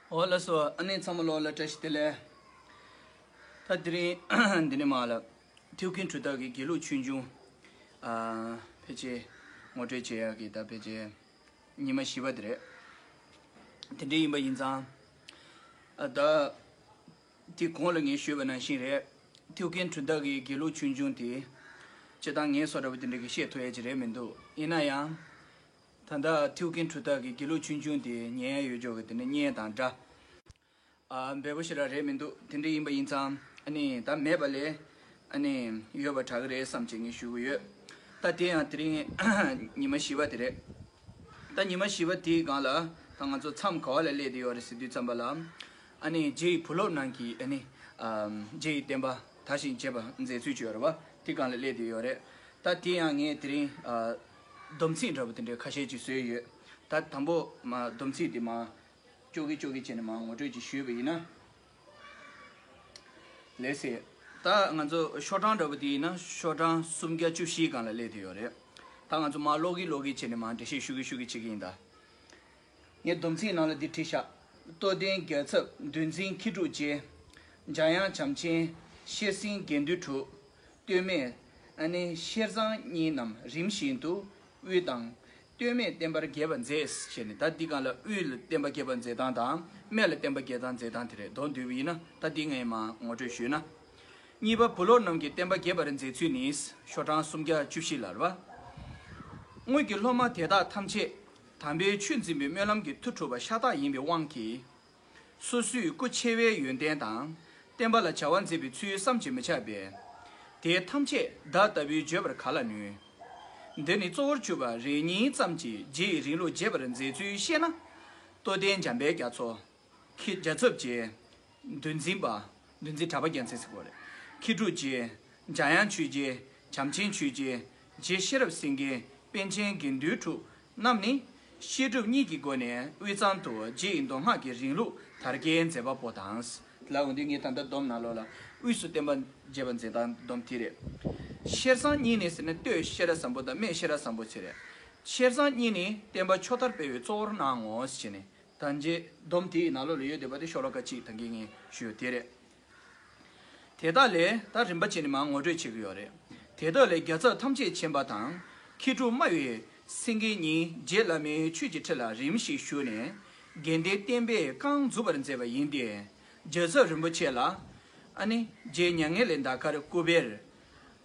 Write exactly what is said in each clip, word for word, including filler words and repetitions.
འོ་ལགས་སོ། ཨ་ནི་ཚང་མ་ལོ་ལ་བཀྲ་ཤིས་བདེ་ལེགས། ད་དེ་རིང་འདི་ནས་མར་ལ་ཐེའུ་ཀིན་གྲུབ་རྟགས་ཀྱི་དགེ་ལུགས་ཆོས་འབྱུང་ཨ་ཕལ་ཆེར་ངོ་སྤྲོད་བྱེད་ཡག་གི་ད་ཕལ་ཆེར་ཉི་མ་བཞི་པ་དེ་རེད། དེ་འདྲ་ཡིན་པ་ཡིན་ཙང་ཨ་ད་དེ་གོང་ལ་ངས་ཞུས་པ་ནང་བཞིན་རེད། ཐེའུ་ཀིན་གྲུབ་རྟགས་ཀྱི་དགེ་ལུགས་ཆོས་འབྱུང་དེ་སྤྱིར་བཏང་ངའི་བཟོ་འདྲ་པོ་དེ་འདྲ་གི་བཤད་ཐུབ་ཡ་ཅིག་རེད་མི་འདུག་ཡིན་ན་ཡང་། ད་ལྟ་ཐེའུ་ཀིན་གྲུབ་རྟགས་ཀྱི་དགེ་ལུགས་ཆོས་འབྱུང་དེ་ཉན་ཡ་ཡོད་ཅོག་གི་དེ་ནི་སྙན་དང་འདྲ། ཨ་འབེལ་པོ་ཞེ་དྲག་རེད་མི་འདུག་དེ་འདྲ་ཡིན་པ་ཡིན་ཙང་ཨ་ནི་ད་མེད་པ་ལས་ཨ་ནི་ཡོད་པ་དྲག་གི་རེད་བསམ་བྱས་ངས་ཞུ་གི་ཡོད། ད་དེ་ཡང་དེ་རིང་ཉི་མ་བཞི་པ་དེ་རེད། ད་ཉི་མ་བཞི་པ་དེའི་སྒང་ལ་ད་ང་ཚོ་མཚམས་ག་བ་ལ་སླེབས་བསྡད་ཡོད་རེད་ཟེར་དུས་ཙམ་པ་ལ། ཨ་ནི་རྗེ་ཡི་བུ་སློབ་རྣམས་ཀྱིས་ཨ་ནི་ཨ་རྗེ་ཡི་བསྟན་པ་དར་ཞིང་རྒྱས་པ་མཛད་ཚུལ་ཅིག་ཡོད་རེད་བ། དེ་སྒང་ལ་སླེབས་བསྡད་ཡོད་རེད། ད་དེ་ཡང་ངས་དེ་རིང་ཨ་སྡོམ་ཚིག་འདྲ་པོ་དེ་འདྲའི་ཁ་ཤས་ཅིག་བཟོས་ཡོད། ད་དང་པོ་མ་སྡོམ་ཚིག་དེ་མ་ཅོག་གི་ཅོག་གི་བྱས་ནས་མ་ངོ་སྤྲོད་ཅིག་ཞུས་པ་ཡིན་ན། ལགས་སེ། ད་ང་ཚོ་ཤོག་གྲངས་འདྲ་པོ་དེ་ཡིན་ན་ཤོག་གྲངས་སུམ་བརྒྱ་བཅུ་བཞི་སྒང་ལ་སླེབས་བསྡད་ཡོད་རེད། ད་ང་ཚོ་མ་ཀློག་གི་ཀློག་གི་བྱས་ནས་མ་འགྲེལ་བཤད་ཞུ་གི་ཞུ་གི་བྱེད་ཀྱི་ཡིན་ད། ངས་སྡོམ་ཚིག་ནང་ལ་འདི་བྲིས་ཤག་རྟོགས་ལྡན་རྒྱལ་ཚབ་འདུལ་འཛིན་མཁས་གྲུབ་རྗེ། འཇམ་དབྱངས་བྱམས་ཆེན་ཤེར་སེང་དགེ་འདུན་དྲུག་སྟོད་སྨད་ཨ་ནི་ཤེར་བཟང་གཉིས་རྣམས་རིམ་བཞིན་དུ་དབུས་དང་། སྟོད་སྨད་བསྟན་པར་རྒྱས་པར་མཛད་ཞེས་ནས། ད་འདི་སྒང་ལ་དབུས་ལ་བསྟན་པ་རྒྱས་པར་མཛད་སྟངས་དང་སྨད་ལ་བསྟན་པ་རྒྱས་སྟངས་མཛད་སྟངས་དེ་རེད། མདོར་བསྡུས་པ་ཡིན་ན་ད་འདི་ངས་མ་ངོ་སྤྲོད་ཞུས་ན། གཉིས་པ་བུ་སློབ་རྣམས་ཀྱིས་བསྟན་པ་རྒྱས་པར་མཛད་ཚུལ་ནི་ཤོག་གྲངས་སུམ་བརྒྱ་བཅུ་བཞི་ལ་རེད་བ། སྔོན་གྱི་སློབ་མ་དེ་དག་ཐམས་ཅད་དམ་པའི་ཆོས་འཛིན་པའི་སྨོན་ལམ་གྱི་མཐུ་གྲུབ་པ་ཤ་སྟག་ཡིན་པའི་དབང་གིས། སོ་སོའི་སྐུ་ཆེ་བའི་ཡོན་ཏན་དང་བསྟན་པ་ལ་བྱ་བ་མཛད་པའི་ཚུལ་བསམ་གྱིས་མི་ཁྱབ་པས། དེ་ཐམས་ཅད་བདག་ལྟ་བུས་བརྗོད་པར་ག་ལ་ནུས། འདི་ནི་གཙོ་བོར་གྱུར་པ་རེ་གཉིས་ཙམ་གྱིས་རྗེ་ཡི་རིང་ལུགས་རྒྱས་པར་མཛད་ཚུལ་ཤེས་ན། རྟོགས་ལྡན་འཇམ་དཔལ་རྒྱ་མཚོ། ཁྱེད་རྒྱལ་ཚབ་རྗེ། འདུལ་འཛིན་པ། འདུལ་འཛིན་གྲགས་པ་རྒྱལ་མཚན་ཟེར་དགོས་རེད། མཁས་གྲུབ་རྗེ། འཇམ་དབྱངས་ཆོས་རྗེ། བྱམས་ཆེན་ཆོས་རྗེ། རྗེ་ཤེས་རབ་སེང་གེ། པཎ་ཆེན་དགེ་འདུན་དྲུག་རྣམས་ནི། བཤད་སྒྲུབ་གཉིས་ཀྱི་སྒོ་ནས་དབུས་གཙང་དུ་རྗེ་ཡི་མདོ་སྔགས་ཀྱི་རིང་ལུགས་དར་རྒྱས་མཛད་པ་པོ་དང་། ལ་འོ་འདི་ངས་ད་ལྟ་སྡོམ་ནང་ལོགས་ལ་དབུས་སུ་བསྟན་པ་རྒྱས་པར་མཛད་སྟངས་སྡོམ་དེ་རེད། ཤེར་བཟང་གཉིས་ནི་ཟེར་ན་སྟོད་ཤེས་རབ་བཟང་པོ་དང་སྨད་ཤེས་རབ་བཟང་པོ་ཟེར་རེད། ཤེར་བཟང་གཉིས་ནི་བསྟན་པ་ཕྱོགས་མཐར་སྤེལ་བའི་གཙོ་བོར་གནང་ངོ་ཟེར་བྱས་ནས། ད་རྗེ་སྡོམ་དེའི་ནང་ལོགས་ལ་ཡོད་བསྡད་པ་དེ་ཤོ་ལོ་ཀ་གཅིག་ད་གིན་ངས་ཞུས་ཡོད་དེ་རེད། དེ་དག་ལས་ད་རིམ་པ་བྱས་ནས་མར་ངོ་སྤྲོད་བྱེད་ཀྱི་ཡོད་རེད། དེ་དག་ལས་རྒྱལ་ཚབ་ཐམས་ཅད་མཁྱེན་པ་དང་། མཁས་གྲུབ་སྨྲ་བའི་སེང་གེ་གཉིས་རྗེ་བླ་མའི་ཆོས་ཀྱི་ཁྲི་ལ་རིམ་བཞིན་བཞུགས་ནས་དགེ་ལྡན་བསྟན་པས་རྐང་འཛུགས་པར་མཛད་པ་ཡིན་ཏེ། རྒྱལ་ཚབ་རིན་པོ་ཆེ་ལ་ཨ་ནི་རྗེ་མྱ་ངན་ལས་འདའ་ཁར་སྐུ་པར།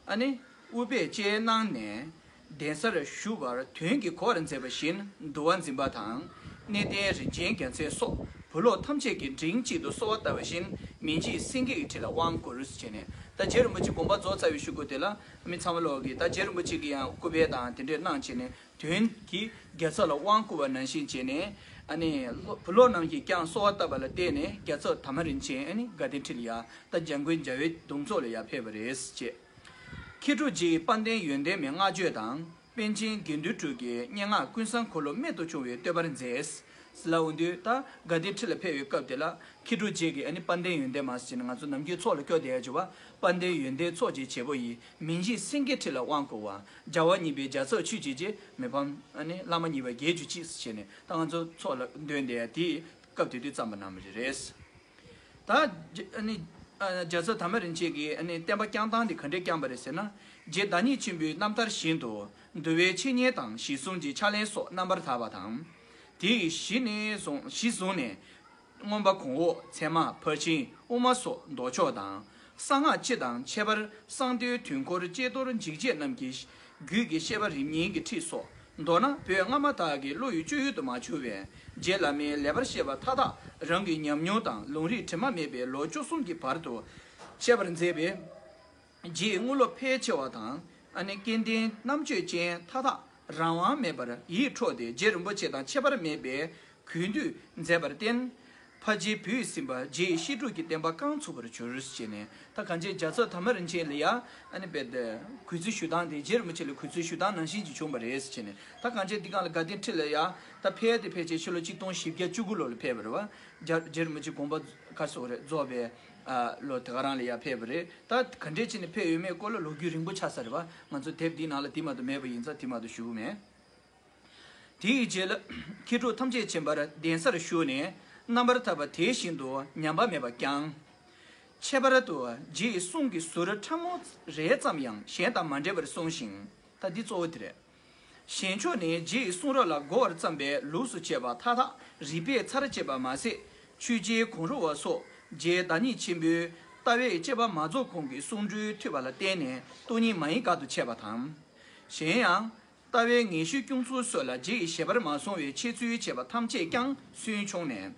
ཨ་ནི་དབུ་པས་བཅས་གནང་ནས་གདན་སར་བཞུགས་པར་དོན་གྱིས་གོ་བར་མཛད་པ་བཞིན་འདུལ་བ་འཛིན་པ་དང་གནས་བརྟན་རིན་ཆེན་རྒྱལ་མཚན་སོགས་བུ་སློབ་ཐམས་ཅད་ཀྱིས་མགྲིན་གཅིག་ཏུ་གསོལ་བ་བཏབ་པ་བཞིན་མི་འཇིགས་སེང་གེ་ཡི་ཁྲི་ལ་དབང་བསྐུར་ཞེས་ནས། ད་རྗེ་རིན་པོ་ཆེ་དགོངས་པ་རྫོགས་ཚར་བའི་གཞུག་གུ་དེ་ལ་མི་ཚང་མ་ལོག་གིས་ད་རྗེ་རིན་པོ་ཆེ་གིས་ཡང་སྐུ་པར་དང་དེ་འདྲས་གནང་བྱས་ནས་དོན་གྱིས་རྒྱལ་ཚབ་ལ་དབང་བསྐུར་བ་ནང་བཞིན་བྱས་ནས་ཨ་ནི་བུ་སློབ་རྣམས་ཀྱིས་ཀྱང་གསོལ་བ་བཏབ་པ་ལ་བརྟེན་ནས་རྒྱལ་ཚབ་དར་མ་རིན་ཆེན་ཨ་ནི་དགའ་ལྡན་ཁྲི་ལ་ཡ། ད་འཇམ་མགོན་རྒྱལ་བའི་གདུང་ཚོགས་ལ་ཡར་ཕེབས་པ་རེད་ཅེས། མཁས་གྲུབ་རྗེ་ཡི་དཔལ་ལྡན་ཡོན་ཏན་མའི་བསྔགས་བརྗོད་དང་པཎ་ཆེན་དགེ་འདུན་དྲུག་གི་སྙན་ངག་ཀུན་བཟང་འཁོར་ལོ་རྨད་དུ་བྱུང་བའི་བསྟོད་པར་མཛད། ལ་འོ་དུས་ད་དགའ་ལྡན་ཁྲི་ལ་ཕེབས་པའི་སྐབས་དེ་ལ་མཁས་གྲུབ་རྗེ་གིས་ཨ་ནི་དཔལ་ལྡན་ཡོན་ཏན་མ་ཟེར་ནས་ང་ཚོ་ནམ་རྒྱུན་ཚོགས་ལ་སྐྱོར་བསྡད་ཡ་བྱུང་བ། དཔལ་ལྡན་ཡོན་ཏན་ཚོགས་ཀྱི་བྱེད་པོ་ཡིས་མི་འཇིགས་སེང་གེའི་ཁྲི་ལ་དབང་བསྐུར་བ། རྒྱལ་བ་གཉིས་པའི་རྒྱལ་ཚབ་ཆོས་ཀྱི་རྗེ་མི་ཕམ་ཨ་ནི་བླ་མ་གཉིས་པ་བརྒྱད་ཅུ་གཅིག་ཟེར་ནས་ད་ང་ཚོ་ཚོགས་ལ་འདོན་བསྡད་ཡ་དེ་སྐབས་དེ་དུས་བརྩམས་པ་གནང་བ་རེད། ད་རྒྱ་ཨ་ནི་ཨ་རྒྱལ་ཚབ་དར་མ་རིན་ཆེན་གྱིས་ཨ་ནི་བསྟན་པ་བསྐྱངས་སྟངས་དེ་ག་འདྲས་བསྐྱངས་པ་རེད་ཟེར་ན། རྗེ་བདག་ཉིད་ཆེན་པོའི་རྣམ་ཐར་བཞིན་དུ་འདུལ་བའི་འཆད་ཉན་དང་གཞི་བཟུང་གི་ཕྱག་ལེན་སོགས་རྣམ་པར་དག་པ་དང་། དེ་ཡི་གཞི་ནས་བཟུང་གཞི་བཟུང་ནས་མངོན་པ་གོང་འོག་ཚད་མ་ཕར་ཕྱིན་དབུ་མ་སོགས་མདོ་ཕྱོགས་དང་། གསང་སྔགས་སྤྱི་དང་ཁྱད་པར་གསང་བསྟོད་དུས་འཁོར་ཀྱེ་རྡོར་འཇིགས་བྱེད་རྣམས་ཀྱི་རྒྱུད་ཀྱི་བཤད་པ་རིམ་གཉིས་ཀྱི་ཁྲིད་སོགས། མདོར་ན་བོད་སྔ་མ་དག་གི་བློ་ཡི་སྤྱོད་ཡུལ་དུ་མ་གྱུར་བའི་རྗེ་བླ་མའི་ལེགས་པར་བཤད་པ་མཐའ་དག་རང་གི་ཉམས་མྱོང་དང་ལུང་རིགས་དྲི་མ་མེད་པའི་ལོ་བཅུ་གསུམ་གྱི་བར་དུ་བཤད་པར་མཛད་པས། རྗེའི་དངོས་སློབ་ཕལ་ཆེ་བ་དང་ཨ་ནི་སྐལ་ལྡན་རྣམ་དཔྱོད་ཅན་མཐའ་དག་རང་དབང་མེད་པར་ཡིད་འཕྲོག་སྟེ་རྗེ་རིན་པོ་ཆེ་དང་ཁྱད་པར་མེད་པའི་གུས་འདུད་མཛད་པར་བརྟེན། ཕ་རྗེ་བུས་ཟིན་པ་རྗེ་ཡི་བཤད་སྒྲུབ་ཀྱི་བསྟན་པ་རྐང་ཚུགས་པར་གྱུར་ཞེས་ནས། ད་གང་ཅི་རྒྱལ་ཚབ་དར་མ་རིན་ཆེན་ལ་ཡ་ཨ་ནི་རྦད་དེ་གུས་བརྩི་ཞུ་སྟངས་དེ་རྗེ་རིན་པོ་ཆེ་ལ་གུས་བརྩི་ཞུ་སྟངས་ནང་བཞིན་གྱི་བྱུང་བ་རེད་ཟེར་ནས། ད་གང་ཅི་འདི་གང་ལ་དགའ་ལྡན་ཁྲི་ལ་ཡ་ད་ཕེབས་དེ་ཕལ་ཆེར་ཕྱི་ལོ་ཆིག་སྟོང་བཞི་བརྒྱ་བཅུ་དགུ་ལོ་ལ་ཕེབས་པ་རེད་བ། རྒྱ་རྗེ་རིན་པོ་ཆེ་དགོངས་པ་ག་སོགས་རེད་རྫོགས་པའི་ཨ་ལོ་དེ་ག་རང་ལ་ཡ་ཕེབས་པ་རེད། ད་ག་འདྲས་བྱས་ནས་ཕེབས་ཡོད་མེད་སྐོར་ལ་ལོ་རྒྱུས་རིང་པོ་ཆགས་ས་རེད་བ། ང་ཚོ་དེབ་འདིའི་ནང་ལ་དེ་མ་གཏོགས་མེད་པ་ཡིན་ཙང་དེ་མ་གཏོགས་ཞུ་གི་མེད། དེའི་རྗེས་ལ་མཁས་གྲུབ་ཐམས་ཅད་མཁྱེན་པར་གདན་སར་བཞུགས་ནས་ རྣམ་པར་ཐར་པ་དེ་བཞིན་དུ་ཉམས་པ་མེད་པར་བསྐྱང་། ཁྱད་པར་དུ་རྗེ་ཡི་གསུང་གི་ཟུར་ཕྲ་མོ་རེ་ཙམ་ཡང་གཞན་དང་མ་འདྲེས་པར་གསུངས་ཤིང་། ད་འདི་གཙོ་བོ་དེ་རེད། གཞན་ཕྱོགས་ནས་རྗེ་ཡི་གསུང་རབ་ལ་གོ་བར་བརྩམས་པའི་ལུགས་སུ་བྱས་པ་མཐའ་དག་རིགས་པས་ཚར་བཅད་པ་མ་ཟད། ཆོས་རྗེ་གུང་རུ་བ་སོགས་རྗེ་བདག་ཉིད་ཆེན་པོའི་ལྟ་བའི་དཔྱད་པ་མ་རྫོགས་གོང་གི་གསུང་སྒྲོས་ཐོས་པ་ལ་བརྟེན་ནས་སྟོང་ཉིད་མ་ཡིན་དགག་ཏུ་བྱས་པ་དང་། གཞན་ཡང་། ལྟ་བའི་ངེས་ཤེས་སྐྱོང་ཚུལ་སོགས་ལ་རྗེ་ཡི་ཞལ་པར་མ་སོང་བའི་འཆད་རྩོད་བྱས་པ་ཐམས་ཅད་ཀྱང་སུན་ཕྱུང་ནས།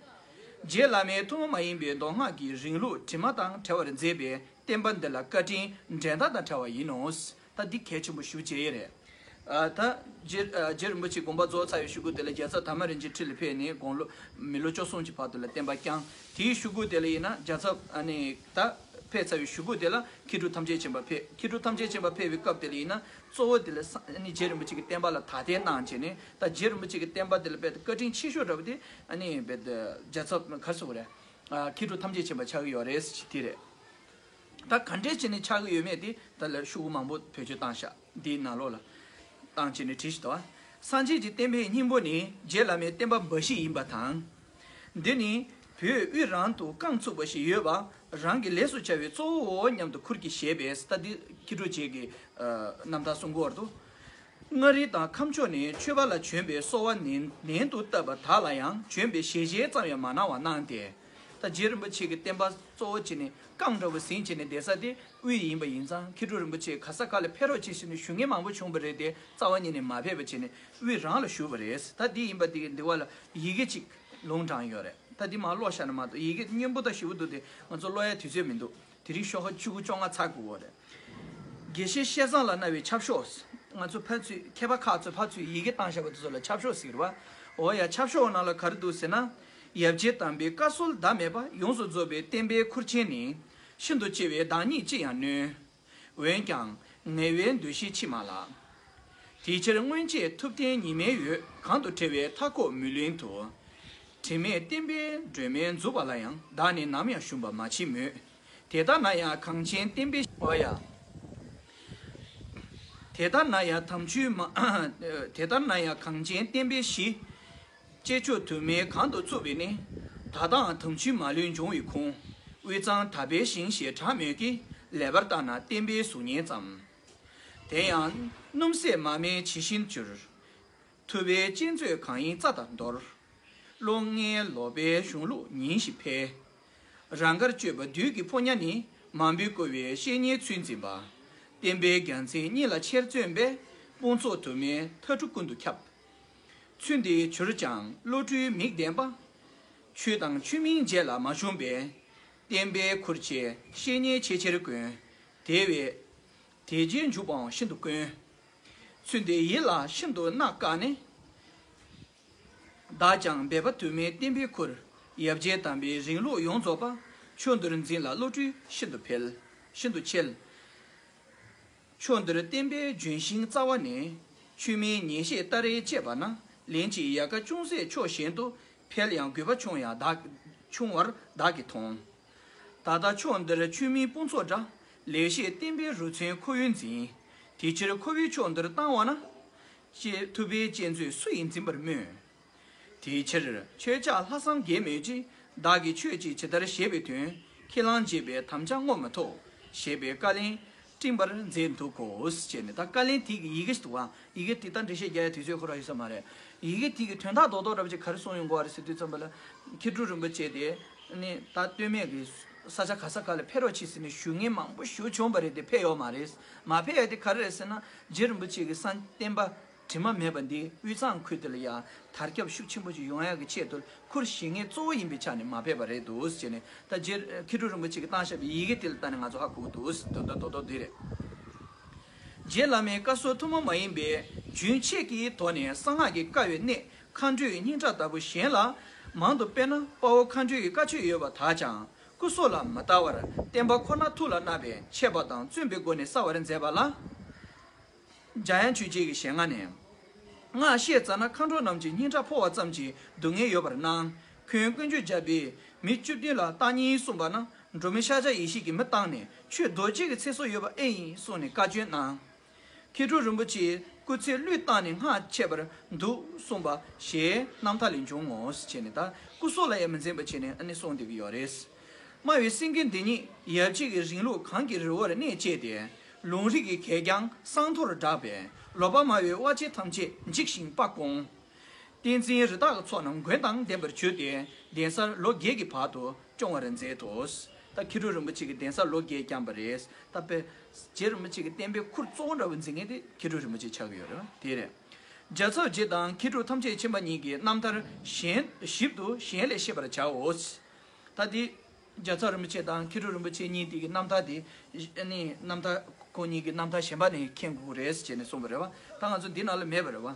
རྗེ་བླ་མའི་ཐུན་མོང་མ་ཡིན་པའི་མདོ་སྔགས་ཀྱི་རིང་ལུགས་དྲི་མ་དང་བྲལ་བར་མཛད་པའི་བསྟན་པ་འདི་ལ་བཀའ་དྲིན་འགྲན་ཟླ་དང་བྲལ་བ་ཡིན་ནོ། ད་འདི་གལ་ཆེན་པོ་ཞེ་པོ་ཅིག་རེད། ཨ། ད་རྗེ་ཨ་རྗེ་རིན་པོ་ཆེ་དགོངས་པ་རྫོགས་ཚར་བའི་གཞུག་གུ་དེ་ལ་རྒྱལ་ཚབ་དར་མ་རིན་ཆེན་ཁྲི་ལ་ཕེབས་ནས་དགུང་ལོ་མི་ལོ་བཅུ་གསུམ་གྱི་བར་དུ་ལ་བསྟན་པ་བསྐྱངས། དེའི་གཞུག་གུ་དེ་ལ་ཡིན་ན་རྒྱལ་ཚབ་ཨ་ནི་ད་ཕེབས་ཚར་བའི་གཞུག་གུ་དེ་ལ་མཁས་གྲུབ་ཐམས་ཅད་མཁྱེན་པ་ཕེབས། མཁས་གྲུབ་ཐམས་ཅད་མཁྱེན་པ་ཕེབས་པའི་སྐབས་དེ་ལ་ཡིན་ན་གཙོ་བོ་དེ་ལ་ས་ཨ་ནི་རྗེ་རིན་པོ་ཆེ་གི་བསྟན་པ་ལ་དག་ཐེར་གནང་བྱས་ནས། ད་རྗེ་རིན་པོ་ཆེ་གི་བསྟན་པ་དེ་ལ་དཔེ་བཀའ་དྲིན་ཆེ་ཤོས་འདྲ་བོ་དེ་ཨ་ནི་དཔེ་རྒྱལ་ཚབ་ག་རེ་ཟེར་དགོས་རེད། ཨ། མཁས་གྲུབ་ཐམས་ཅད་མཁྱེན་པ་ཆགས་ཀྱི་ཡོད་རེད་ཟེར་དེ་རེད། ད་ག་འདྲས་བྱས་ནས་ཆགས་ཀྱི་ཡོད་མེད་དེ་ད་ལ་ཤོག་གུ་མང་པོ་བེད་སྤྱོད་བཏང་ཤག་འདིའི་ནང་ལོགས་ལ་བཏང་བྱས་ནས་བྲིས་ཤིག་ཏུ། སངས་རྒྱས་ཀྱི་བསྟན་པའི་སྙིང་པོ་ནི་རྗེ་བླ་མའི་བསྟན་པ་འབའ་ཞིག་ཡིན་པ་དང་། འདི་ནི་བོད་དབུས་རང་དུ་རྐང་ཚུགས་པ་ཞིག་ཡོད་པ་རང་གི་ལས་སུ་བྱ་བའི་གཙོ་བོའོ་སྙམ་དུ་ཁུར་གྱིས་བཞེས་པས། ད་འདི་མཁས་གྲུབ་རྗེ་གི་ཨ་རྣམ་ཐར་གསུང་གི་ཡོད་རེད་འདུག་མངའ་རིས་དང་ཁམས་ཕྱོགས་ནས་ཆོས་པ་ལ་བྱོན་པའི་གསོལ་བ་ནན་ནན་དུ་བཏབ་པ་དག་ལ་ཡང་བྱོན་པའི་ཞལ་བཞེས་ཙམ་ཡང་མ་གནང་བ་གནང་སྟེ། ད་རྗེ་རིན་པོ་ཆེ་གི་བསྟན་པ་གཙོ་བོ་བྱས་ནས་རྐང་འདྲ་བོ་ཟིན་བྱས་ནས་བསྡད་ས་དེ་དབུས་ཡིན་པ་ཡིན་ཙང་། མཁས་གྲུབ་རིན་པོ་ཆེ་ག་ས་ག་ལ་ཕེབས་རོགས་བྱེད་ཟེར་ནས་ཞུ་མཁན་མང་པོ་བྱུང་བ་རེད་དེ། རྩ་བ་ཉིད་ནས་མ་ཕེབས་པ་བྱས་ནས་དབུས་རང་ལ་བཞུགས་པ་རེད། ད་འདི་ཡིན་པ་འདི་འདི་བ་ལ་ཡི་གེ་གཅིག་ལུང་དྲངས་ཡོད་རེད། ད་འདི་མར་ཀློག་བཞག་ན་མ་གཏོགས་ཡི་གེ་སྙན་པོ་དང་ཞེ་པོ་འདུག་སྟེ་ང་ཚོ་ཀློག་ཡ་དུས་ཚོད་མི་འདུག་དེ་རིང་ཤོག་ཁ་བཅུ་དགུ་བཅོ་ལྔ་ཚར་དགོས་པ་རེད། དགེ་བཤེས་བཤད་བཟང་ལ་གནང་བའི་ཆབ་ཤོག་ང་ཚོ་ཕར་ཚུར་མཁས་པ་ཁག་ཚོས་ཕར་ཚུར་ཡི་གེ་བཏང་བཞག་པ་དེ་ཚོ་ལ་ཆབ་ཤོག་ཟེར་བ། འོ་ཡ། ཆབ་ཤོག་ནང་ལ་ག་རེ་འདུག་ཟེར་ན། ཡབ་རྗེ་དམ་པའི་བཀའ་སྲོལ་ཟླ་མེད་པ་ཡོངས་སུ་རྫོགས་པའི་བསྟན་པའི་ཁུར་ཆེན་ནི། ཤིན་ཏུ་གཅེས་པའི་བདག་ཉིད་ཅི་ཡང་ནོད། འོན་ཀྱང་ངལ་བའི་འདུ་ཤེས་མཆིས་མ་ལགས། དེ་ཕྱིར་སྔོན་ཆད་ཐུབ་བསྟན་ཉི་མའི་འོད་གང་དུ་བྲལ་བའི་མཐའ་འཁོབ་མུན་གླིང་དུ། དྲི་མེད་བསྟན་པའི་སྒྲོན་མེ་འཛུགས་པ་ལ་ཡང་བདག་ནི་ནམ་ཡང་ཞུམ་པ་མ་མཆིས་མོད། དེ་ལྟ་ན་ཡང་གངས་ཅན་བསྟན་པའི་འོ་ཡ། དེ་ལྟ་ན་ཡང་དམ་ཆོས་མ། དེ་ལྟ་ན་ཡང་གངས་ཅན་བསྟན་པའི་གཞི། བཅས་མཆོག་དུ་མའི་གང་དུ་བཙུགས་པས་ནི། ད་ལྟའང་དམ་ཆོས་མ་ལུས་འབྱུང་བའི་ཁུངས། དབུས་གཙང་དག་པའི་ཞིང་ཞེས་གྲགས་མོད་ཀྱི། ལེགས་པར་བརྟགས་ན་བསྟན་པའི་གཟུགས་བརྙན་ཙམ། དེ་ཡང་སྣུམ་ཟད་མར་མེ་ཇི་བཞིན་འགྱུར། ཐུབ་པའི་སྤྱན་མཛོད་གང་ཡིན་རྩ་དང་འདོར། ཀློང་ལྔའི་ལོག་པའི་གཞུང་ལུགས་ཉིན་ཞིག་འཕེལ། རང་དགར་སྤྱོད་པ་བདུད་ཀྱི་ཕོ་ཉ་ནི། མང་པོས་བསྐོར་བའི་བཤེས་གཉེན་ཚུལ་འཛིན་པ། བསྟན་པའི་རྒྱལ་མཚན་སྙིང་ལ་ཆེར་བརྩོན་པས། དཔུང་ཚོགས་དུ་མའི་མཐའ་གྲུ་ཀུན་ཏུ་ཁྱབ། ཚུལ་འདི་གྱུར་ཀྱང་བློ་གྲོས་མིག་ལྡན་པ། ཆོས་དང་ཆོས་མིན་བརྗེད་ལ་མ་ཞུམ་པའི། བསྟན་པའི་ཁུར་ཆེ་བཤེས་གཉེན་ཆེ་ཆེར་དཀོན། དེ་བས་དད་ཅིང་འཇུག་པའང་ཤིན་ཏུ་དཀོན། ཚུལ་འདི་ཡིད་ལ་ཤིན་ཏུ་བརྣག་དཀའ་ནས། བདག་ཀྱང་འབད་པ་དུ་མའི་བསྟན་པའི་ཁུར། ཡབ་རྗེ་དམ་པའི་རིང་ལུགས་ཡོངས་རྫོགས་པ། ཕྱོགས་འདིར་འཛིན་ལ་བློ་གྲོས་ཤིན་ཏུ་འཕེལ། ཤིན་ཏུ་ཆེལ། ཕྱོགས་འདིར་བསྟན་པའི་ལྗོན་ཤིང་རྩ་བ་ནས། ཆོས་མིན་ཉན་བཤད་ལྟ་རེ་བཅས་པ་ན། ལན་གཅིག་ཡལ་ག་ཅུང་ཟད་ཕྱོགས་གཞན་དུ། འཕེལ་ཡང་རྒུད་པ་ཆུང་ཡང་བདག་ཆུང་བར་བདག་གིས་མཐོང་། ད་ལྟ་ཕྱོགས་འདིར་ཆོས་མིན་དཔུང་ཚོགས་འདྲ། ལེགས་བཤད་བསྟན་པའི་རུ་མཚོན་ཁོ་བོས་འཛིན། དེ་ཕྱིར་ཁོ་བོའི་ཕྱོགས་འདིར་བཏང་བ་ན། ཅེས་ཐུབ་པའི་སྤྱན་མཛོད་སུ་ཡིས་འཛིན་པར་སྨོན། དེའི་ཕྱིར་ཁྱོད་ཅག་ལྷག་བསམ་རྒྱས་མོད་ཀྱི། བདག་གིས་ཆོས་ཅིག་ཇི་ལྟར་བཞེད་པའི་དོན། ཁས་བླངས་བྱས་པའི་དམ་བཅའ་བསྔོ་མི་ཐོགས། ཞེས་པའི་བཀའ་ལན་སྤྲིང་བར་མཛད་འདུག་གོ། ཅེས་ནས་ད་བཀའ་ལན་དེ་གི་ཡི་གེ་ཞིག་འདུག་པ། ཡི་གེ་དེ་ད་འགྲེལ་བཤད་རྒྱག་ཡ་དུས་ཚོད་ཁོ་རང་ཡོད་ས་མ་རེད། ཡི་གེ་དེ་གི་དོན་དག་རྡོག་རྡོག་འདྲ་པོ་ཅིག་ག་རེ་གསུངས་ཡོང་གི་ཡོད་རེད་ཟེར་དུས་ཙམ་པ་ལ། མཁས་གྲུབ་རིན་པོ་ཆེ་དེ་ནི་ད་སྟོད་སྨད་ཀྱི་ས་ཆ་ག་ས་ག་ལ་ཕེབས་རོགས་གྱིས་ཟེར་ནས་ཞུ་མཁན་མང་པོ་ཞེ་པོ་བྱུང་བ་རེད་དེ། ཕེབས་ཡོད་མ་རེད། མ་ཕེབས་ཡ་དེ་ག་རེ་རེད་ཟེར་ན། རྗེ་རིན་པོ་ཆེ་གི་གསང་བསྟན་པ་དྲི་མ་མེད་པ་འདི་དབུས་གཙང་ཁུལ་དེ་ལ་ཡང་དར་ཁྱབ་ཤུགས་ཆེན་པོ་ཞིག་ཡོང་ཡག་གི་ཆེད་དུ་ཁུར་བཞེས་མཁན་གཙོ་བོ་ཡིན་པའི་ཆ་ནས་མ་ཕེབས་པ་རེད་འདུག་ཟེར་ནས། ད་རྗེ་མཁས་གྲུབ་རིན་པོ་ཆེ་གིས་བཏང་བཞག་པའི་ཡི་གེ་དེ་ལ་ལྟ་ནས་ང་ཚོ་ཧ་གོ་གི་འདུག་དོན་དག་རྡོག་རྡོག་འདི་རེད། རྗེ་བླ་མའི་བཀའ་སྲོལ་ཐུན་མོང་མ་ཡིན་པའི་རྒྱུན་ཆད་ཀྱི་ཐོག་ནས་གསང་སྔགས་ཀྱི་བཀའ་བའི་གནད་མཁའ་འགྲོའི་སྙིང་ཁྲག་ལྟ་བུ་གཞན་ལ། མང་དུ་དཔེར་ན་དཔའ་བོ་མཁའ་འགྲོའི་བཀའ་ཆོས་ཡོད་པ་དག་ཀྱང་སྐུ་སྲོག་ལ་མི་ལྟ་བར་བསྟན་པ་ཁོ་ན་ཐུགས་ལ་བརྣག་པའི་ཆད་པ་དང་བརྩོན་པའི་སྒོ་ནས་བསལ་བར་མཛད་པ་ལ། འཇམ་དབྱངས་ཆོས་རྗེ་གི་ཞལ་སྔ་ནས། སྔགས་བཤད་ཙ་ན་མཁའ་འགྲོ་རྣམས་ཀྱི་སྙིང་ཁྲག་ཕོ་བ་ཙམ་གྱིས་སྡུག་བསྔལ་ཡོད་པར་སྣང་། ཁོང་དཀོན་མཆོག་བརྒྱ་པས་མི་བཅུ་བདུན་ལ་བརྟག་གཉིས་གསུངས་པ་ན། འགྲོ་མི་ཤཱཀྱ་ཡེ་ཤེས་ཀྱིས་མི་བརྟགས་ནས་ཆོས་རྡོ་རྗེ་གི་ཚེ་སྲོག་ཡོད་པ་ཨེ་ཡིན་གསུངས་ནས་བཀའ་བཀྱོན་གནང་། མཁས་གྲུབ་རིན་པོ་ཆེས་ སྐུ་ཚེ་བློས་བཏང་ནས་སྔར་ཆད་པར་འདུག་གསུངས་པ་ཞེས་རྣམ་ཐར་ལས་འབྱུང་ངོ་ཟེར་བྱས་ནས། ད་སྐུ་སྲོག་ལ་ཡང་མི་འཛེམ་པ་བྱས་ནས་ཨ་ནི་གསུངས་བསྡད་ཀྱི་ཡོད་རེད། སྨྲ་བའི་སེང་གེ་འདི་ཉིད་ཡབ་གཅིག་གི་རིང་ལུགས་གངས་ཀྱི་རི་བོར་གནས་བཅས་ཏེ། ལུང་རིགས་ཀྱི་གད་རྒྱངས་སྲང་མཐོར་བསྒྲགས་པས། ལོ་པ་སྨྲ་བའི་དབའ་ཆེན་ཐམས་ཅད་འཇིགས་ཤིང་དཔའ་བཀོང་། བསྟན་འཛིན་རི་དྭགས་ཀྱི་ཚོགས་རྣམས་མགོན་དང་ལྡན་པར་གྱུར་ཏེ། གདན་སར་ལོ་བརྒྱད་ཀྱི་བར་དུ་སྐྱོང་བར་མཛད་དོ། ད་མཁས་གྲུབ་རིན་པོ་ཆེ་གིས་གདན་སར་ལོ་བརྒྱད་བསྐྱངས་པ་རེད། ད་དཔེ་རྗེ་རིན་པོ་ཆེ་གི་བསྟན་པའི་ཁུར་གཙོ་བོ་འདྲ་བོ་འཛིན་མཁན་དེ་མཁས་གྲུབ་རིན་པོ་ཆེ་ཆགས་ཀྱི་ཡོད་རེད་བ། དེ་རེད། རྒྱལ་ཚབ་རྗེ་དང་མཁས་གྲུབ་ཐམས་ཅད་མཁྱེན་པ་གཉིས་ཀྱི་རྣམ་ཐར་གཞན་ཞིབ་ཏུ་གཞན་ལས་ཤེས་པར་བྱའོ། ད་དེ་རྒྱལ་ཚབ་རིན་པོ་ཆེ་དང་མཁས་གྲུབ་རིན་པོ་ཆེ་གཉིས་དེ་གི་རྣམ་ཐར་དེ། ཨ་ནི་རྣམ་ཐར་ཁོང་གཉིས་ཀྱི་རྣམ་ཐར་གཞན་པ་ནས་མཁྱེན་དགོས་རེད་ཟེར་ནས་གསུངས་པ་རེད་བ། ད་ང་ཚོ་འདི་ནང་ལ་མེད་པ་རེད་བ།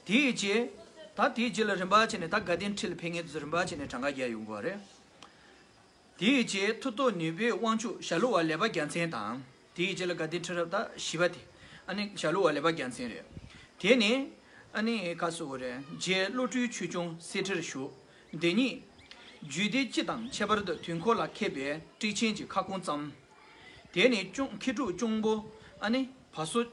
དེའི་རྗེས། ད་དེའི་རྗེས་ལ་རིམ་པ་བྱས་ནས་ད་དགའ་ལྡན་ཁྲི་ལ་ཕེབས་མཁན་དེ་ཚོ་རིམ་པ་བྱས་ནས་གྲངས་ཀ་རྒྱག་ཡོང་གི་ཡོད་རེད། དེའི་རྗེས་མཐུ་སྟོབས་ནུས་པའི་དབང་ཕྱུག་ཞྭ་ལུ་བ་ལེགས་པ་རྒྱལ་མཚན་དང་། དེའི་རྗེས་ལ་དགའ་ལྡན་ཁྲི་རབས་ད་བཞི་པ་དེ། ཨ་ནི་ཞྭ་ལུ་བ་ལེགས་པ་རྒྱལ་མཚན་རེད། དེ་ནི། ཨ་ནི་ག་ཟེར་དགོས་རེད། རྗེ་བློ་གྲོས་ཆོས་སྐྱོང་གསེར་ཁྲིར་བཞུགས། འདི་ཉིད། རྒྱུད་སྡེ་སྤྱི་དང་ཁྱད་པར་དུ་དུས་འཁོར་ལ་མཁས་པའི་ཊཱིཀ་ཆེན་གྱི་ཁ་སྐོང་བརྩམས། དེ་ནས་སྐྱོང་མཁས་གྲུབ་སྐྱོང་པོ་ཨ་ནི་བ་སོ།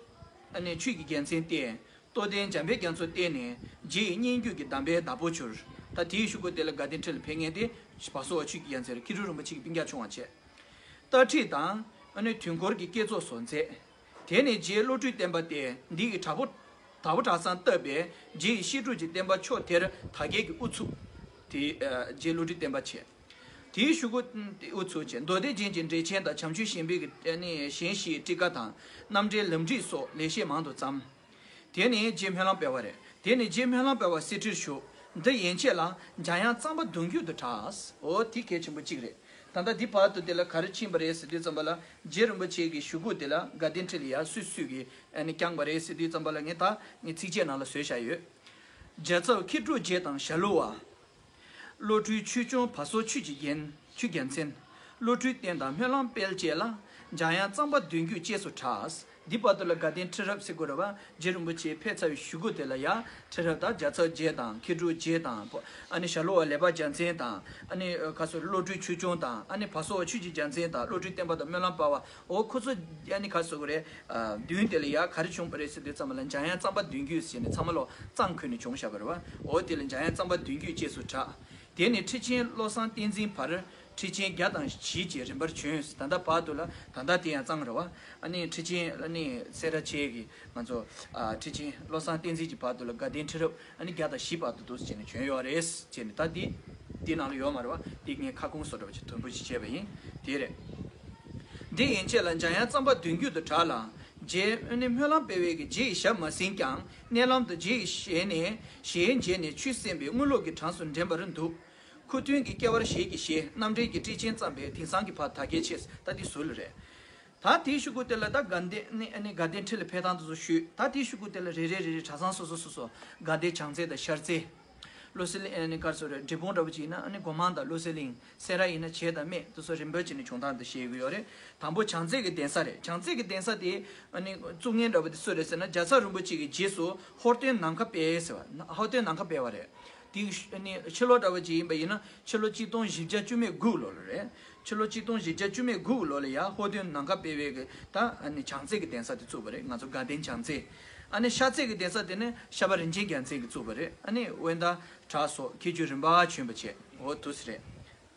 ཨ་ནི་ཆོས་ཀྱི་རྒྱལ་མཚན་བསྟེན། རྟོགས་ལྡན་འཇམ་དཔལ་རྒྱ་མཚོ་བསྟེན་ནས་རྗེ་ཡི་སྙན་བརྒྱུད་ཀྱི་གདམས་པའི་བདག་པོ་གྱུར། ད་དེའི་གཞུག་གུ་དེ་ལ་དགའ་ལྡན་ཁྲི་ལ་ཕེབས་མཁན་དེ་བ་སོ་བ་ཆོས་ཀྱི་རྒྱལ་མཚན་རེད། མཁས་གྲུབ་རིན་པོ་ཆེ་གི་སྤུན་ཀྱག་ཆུང་བ་བྱས། རྟ་ཁྲིད་དང་ཨ་ནི་དུས་འཁོར་གྱི་བསྐྱེད་རྫོགས་སོགས་མཛད། དེ་ནས་རྗེ་བློ་གྲོས་བརྟན་པ་སྟེ་འདི་ཡི་དྭགས་པོ། དྭགས་པོ་གྲྭ་ཚང་བཏབ་པས་རྗེ་ཡི་བཤད་སྒྲུབ་ཀྱི་བསྟན་པ་ཕྱོགས་དེར་དར་རྒྱས་ཀྱི་དབུ་ཚུགས། དེ་རྗེ་བློ་གྲོས་བརྟན་པ་བྱས། དེའི་གཞུག་གུ་དབུ་ཚུགས་བྱས། མདོ་སྡེ་རྒྱན་གྱི་འགྲེལ་ཆེན་དང་བྱམས་ཆོས་ཞིང་པའི་གཞན་ཞིག་ཊཱིཀ་ཁ་དང་རྣམ་འགྲེལ་ལམ་ཁྲིད་སོགས་ལེགས་བཤད་མང་དུ་བརྩམས། དེ་ནས་རྗེ་སྨོན་ལམ་དཔལ་བ་རེད། དེ་ནས་རྗེ་སྨོན་ལམ་དཔལ་བ་གསེར་ཁྲིར་བཞུགས། འདི་ཡན་ཆད་ལ་འཇམ་དབྱངས་གཙང་པ་གདུང་བརྒྱུད་དུ་གྲགས། འོ་དེ་གལ་ཆེན་པོ་གཅིག་རེད། ད་ལྟ་འདི་བར་དུ་དེ་ལ་ག་རེ་ཕྱིན་པ་རེད་ཟེར་དུས་ཙམ་པ་ལ་རྗེ་རིན་པོ་ཆེ་གི་གཞུག་གུ་དེ་ལ་དགའ་ལྡན་ཁྲི་ལ་ཡ་སུས་སུས་ཀྱིས་ཨ་ནི་བསྐྱངས་པ་རེད་ཟེར་དུས་ཙམ་པ་ལ་ངས་ད་ངས་ཚིགས་བཅད་ནང་ལ་བཟོས་བཞག་ཡོད། རྒྱལ་ཚབ་མཁས་གྲུབ་རྗེ་དང་ཞྭ་ལུ་བ། བློ་གྲོས་ཆོས་སྐྱོང་བ་སོ་ཆོས་ཀྱི་རྒྱན། ཆོས་རྒྱལ་མཚན། བློ་གྲོས་བརྟན་དང་སྨོན་ལམ་དཔལ་བཅས་ལ། འཇམ་དབྱངས་གཙང་པ་གདུང་བརྒྱུད་ཅེས་སུ་གྲགས། འདི་བར་དུ་ལ་དགའ་ལྡན་ཁྲི་རབས་ཟེར་དགོས་རེད་བ། རྗེ་རིན་པོ་ཆེ་ཕེབས་ཚར་བའི་གཞུག་གུ་དེ་ལ་ཡ་ཁྲི་རབས་དང་རྒྱལ་ཚབ་རྗེ་དང་མཁས་གྲུབ་རྗེ་དང་། ཨ་ནི་ཞྭ་ལུ་བ་ལེགས་པ་རྒྱལ་མཚན་དང་། ཨ་ནི་ཁ་སོ་བློ་གྲོས་ཆོས་སྐྱོང་དང་། ཨ་ནི་བ་སོ་བ་ཆོས་ཀྱི་རྒྱལ་མཚན་དང་བློ་གྲོས་བརྟན་པ་དང་སྨོན་ལམ་དཔལ་བ། འོ་ཁོ་ཚོ་ཨ་ནི་ཁ་སོ་གི་རེད། མདུན་དེ་ལ་ཡ་ག་རེ་བྱུང་པ་རེད་ཟེར་དུས་ཙམ་པ་ལ་འཇམ་དབྱངས་གཙང་པ་གདུང་བརྒྱུད་ཟེར་ནས་ཚང་མ་ལོ་གཙང་ཁུལ་ནས་བྱུང་བཞག་པ་རེད་བ། འོ་དེ་ལ་འཇམ་དབྱངས་གཙང་པ་གདུང་བརྒྱུད་ཅེས་སུ་གྲགས། དེ་ནས་ཁྲི་ཆེན་བློ་བཟང་བསྟན་འཛིན་བར་ཁྲི་ཆེན་བརྒྱ་དང་བཞི་བཅས་རིམ་པར་བྱོན། ད་ལྟ་བར་དུ་ལ་ད་ལྟ་དེ་ཡང་གཙང་རེད་བ། ཨ་ནི་ཁྲི་ཆེན་ཨ་ནི་སེ་ར་བྱེས་ཀྱི་ང་ཚོ་ཨ་ཁྲི་ཆེན་བློ་བཟང་བསྟན་འཛིན་གྱི་བར་དུ་ལ་དགའ་ལྡན་ཁྲི་རབས་ཨ་ནི་བརྒྱ་དང་བཞི་བར་དུ་འདུག་ཟེར་ནས་བྱོན་ཡོད་རེད་ཟེར་ནས། ད་འདི་འདི་ནང་ལ་ཡོད་མ་རེད་བ། འདི་ངས་ཁ་སྐོང་བཟོ་འདྲ་བ་ཅིག་དོན་པོ་ཞིག་བྱས་པ་ཡིན། དེ་རེད། འདི་ཡན་ཆད་ལ་འཇམ་དབྱངས་གཙང་པ་གདུང་བརྒྱུད་དུ་གྲགས་ལ། རྗེ་ཨ་ནི་སྨོན་ལམ་དཔལ་བའི་གི་རྗེ་ཡི་ཞབས་མ་ཟིན་ཀྱང་། མནལ་ལམ་དུ་རྗེ་ཡི་ཞལ་ནས་ཞལ་མཇལ་ནས་ཆོས་གསན་པས་དངོས་ལུགས་ཀྱི་གྲངས་སུ་འདྲེན་པར་འདུག། ཁུ་སྟོན་གྱི་སྐྱེ་བར་ཞལ་གྱིས་བཞེས། རྣམ་འགྲེལ་གྱི་ཊཱིཀ་ཆེན་བརྩམས་པས་དེང་སང་གི་བར་དར་རྒྱས་ཆེ། ད་འདི་ཟུར་ལ་རེད། ད་དེའི་གཞུག་གུ་དེ་ལ་ད་དགའ་ལྡན་ནི་ཨ་ནི་དགའ་ལྡན་ཁྲི་ལ་ཕེབས་སྟངས་དེ་ཚོ་ཞུས། ད་དེའི་གཞུག་གུ་དེ་ལ་རེ་རེ་རེ་རེ་གྲྭ་ཚང་སོ་སོ་སོ་སོ་དགའ་ལྡན་བྱང་རྩེ་དང་ཤར་རྩེ། བློ་གསལ་གླིང་ཨ་ནི་ག་རེ་ཟེར་རེད། འབྲས་སྤུངས་འདྲ་པོ་ཅིག་ཡིན་ན་ཨ་ནི་སྒོ་མང་དང་བློ་གསལ་གླིང་། སེ་ར་ཡིན་ན་བྱེས་དང་སྨད་དེ་ཚོ་རིམ་པ་བྱས་ནས་བྱུང་སྟངས་དེ་བཤད་ཀྱི་ཡོད་རེད། དང་པོ་བྱང་རྩེ་གི་གདན་ས་རེད། བྱང་རྩེ་གི་གདན་ས་དེ་ཨ་ནི་བཙུགས་མཁན་འདྲ་པོ་དེ་སུ་རེད་ཟེར་ན། རྒྱལ་ཚབ་རིན་པོ་ཆེ་གི་རྗེས་སུ་ཧོར་སྟོན་ནམ་མཁའ་དཔལ་ཟེར་བ། ཧོར་སྟོན་ནམ་མཁའ་དཔལ་བ་རེད། དེ་ཨ་ནི་ཕྱི་ལོ་འདྲ་པོ་ཅིག་ཡིན་པ་ཡིན་ན་ཕྱི་ལོ་གཅིག་སྟོང་བཞི་བརྒྱ་བཅུ་མེད་དགུ་ལོ་ལ་རེད། ཕྱི་ལོ་གཅིག་སྟོང་བཞི་བརྒྱ་བཅུ་མེད་དགུ་ལོ་ལ་ཡ་ཧོར་སྟོན་ནམ་མཁའ་དཔལ་བའི་གི་ད་ཨ་ནི་བྱང་རྩེ་གི་གདན་ས་དེ་བཙུགས་པ་རེད། ང་ཚོ་དགའ་ལྡན་བྱང་རྩེ། ཨ་ནི་ཤར་རྩེ་གི་གདན་ས་དེ་ནི་ཤར་པ་རིན་ཆེན་རྒྱལ་མཚན་གྱིས་བཙུགས་པ་རེད། ཨ་ནི་དབོན་ཟླ་བྲག་སོགས་མཁས་གྲུབ་རིམ་པ་བྱོན་པ་བྱས། འོ་དུས་རེད།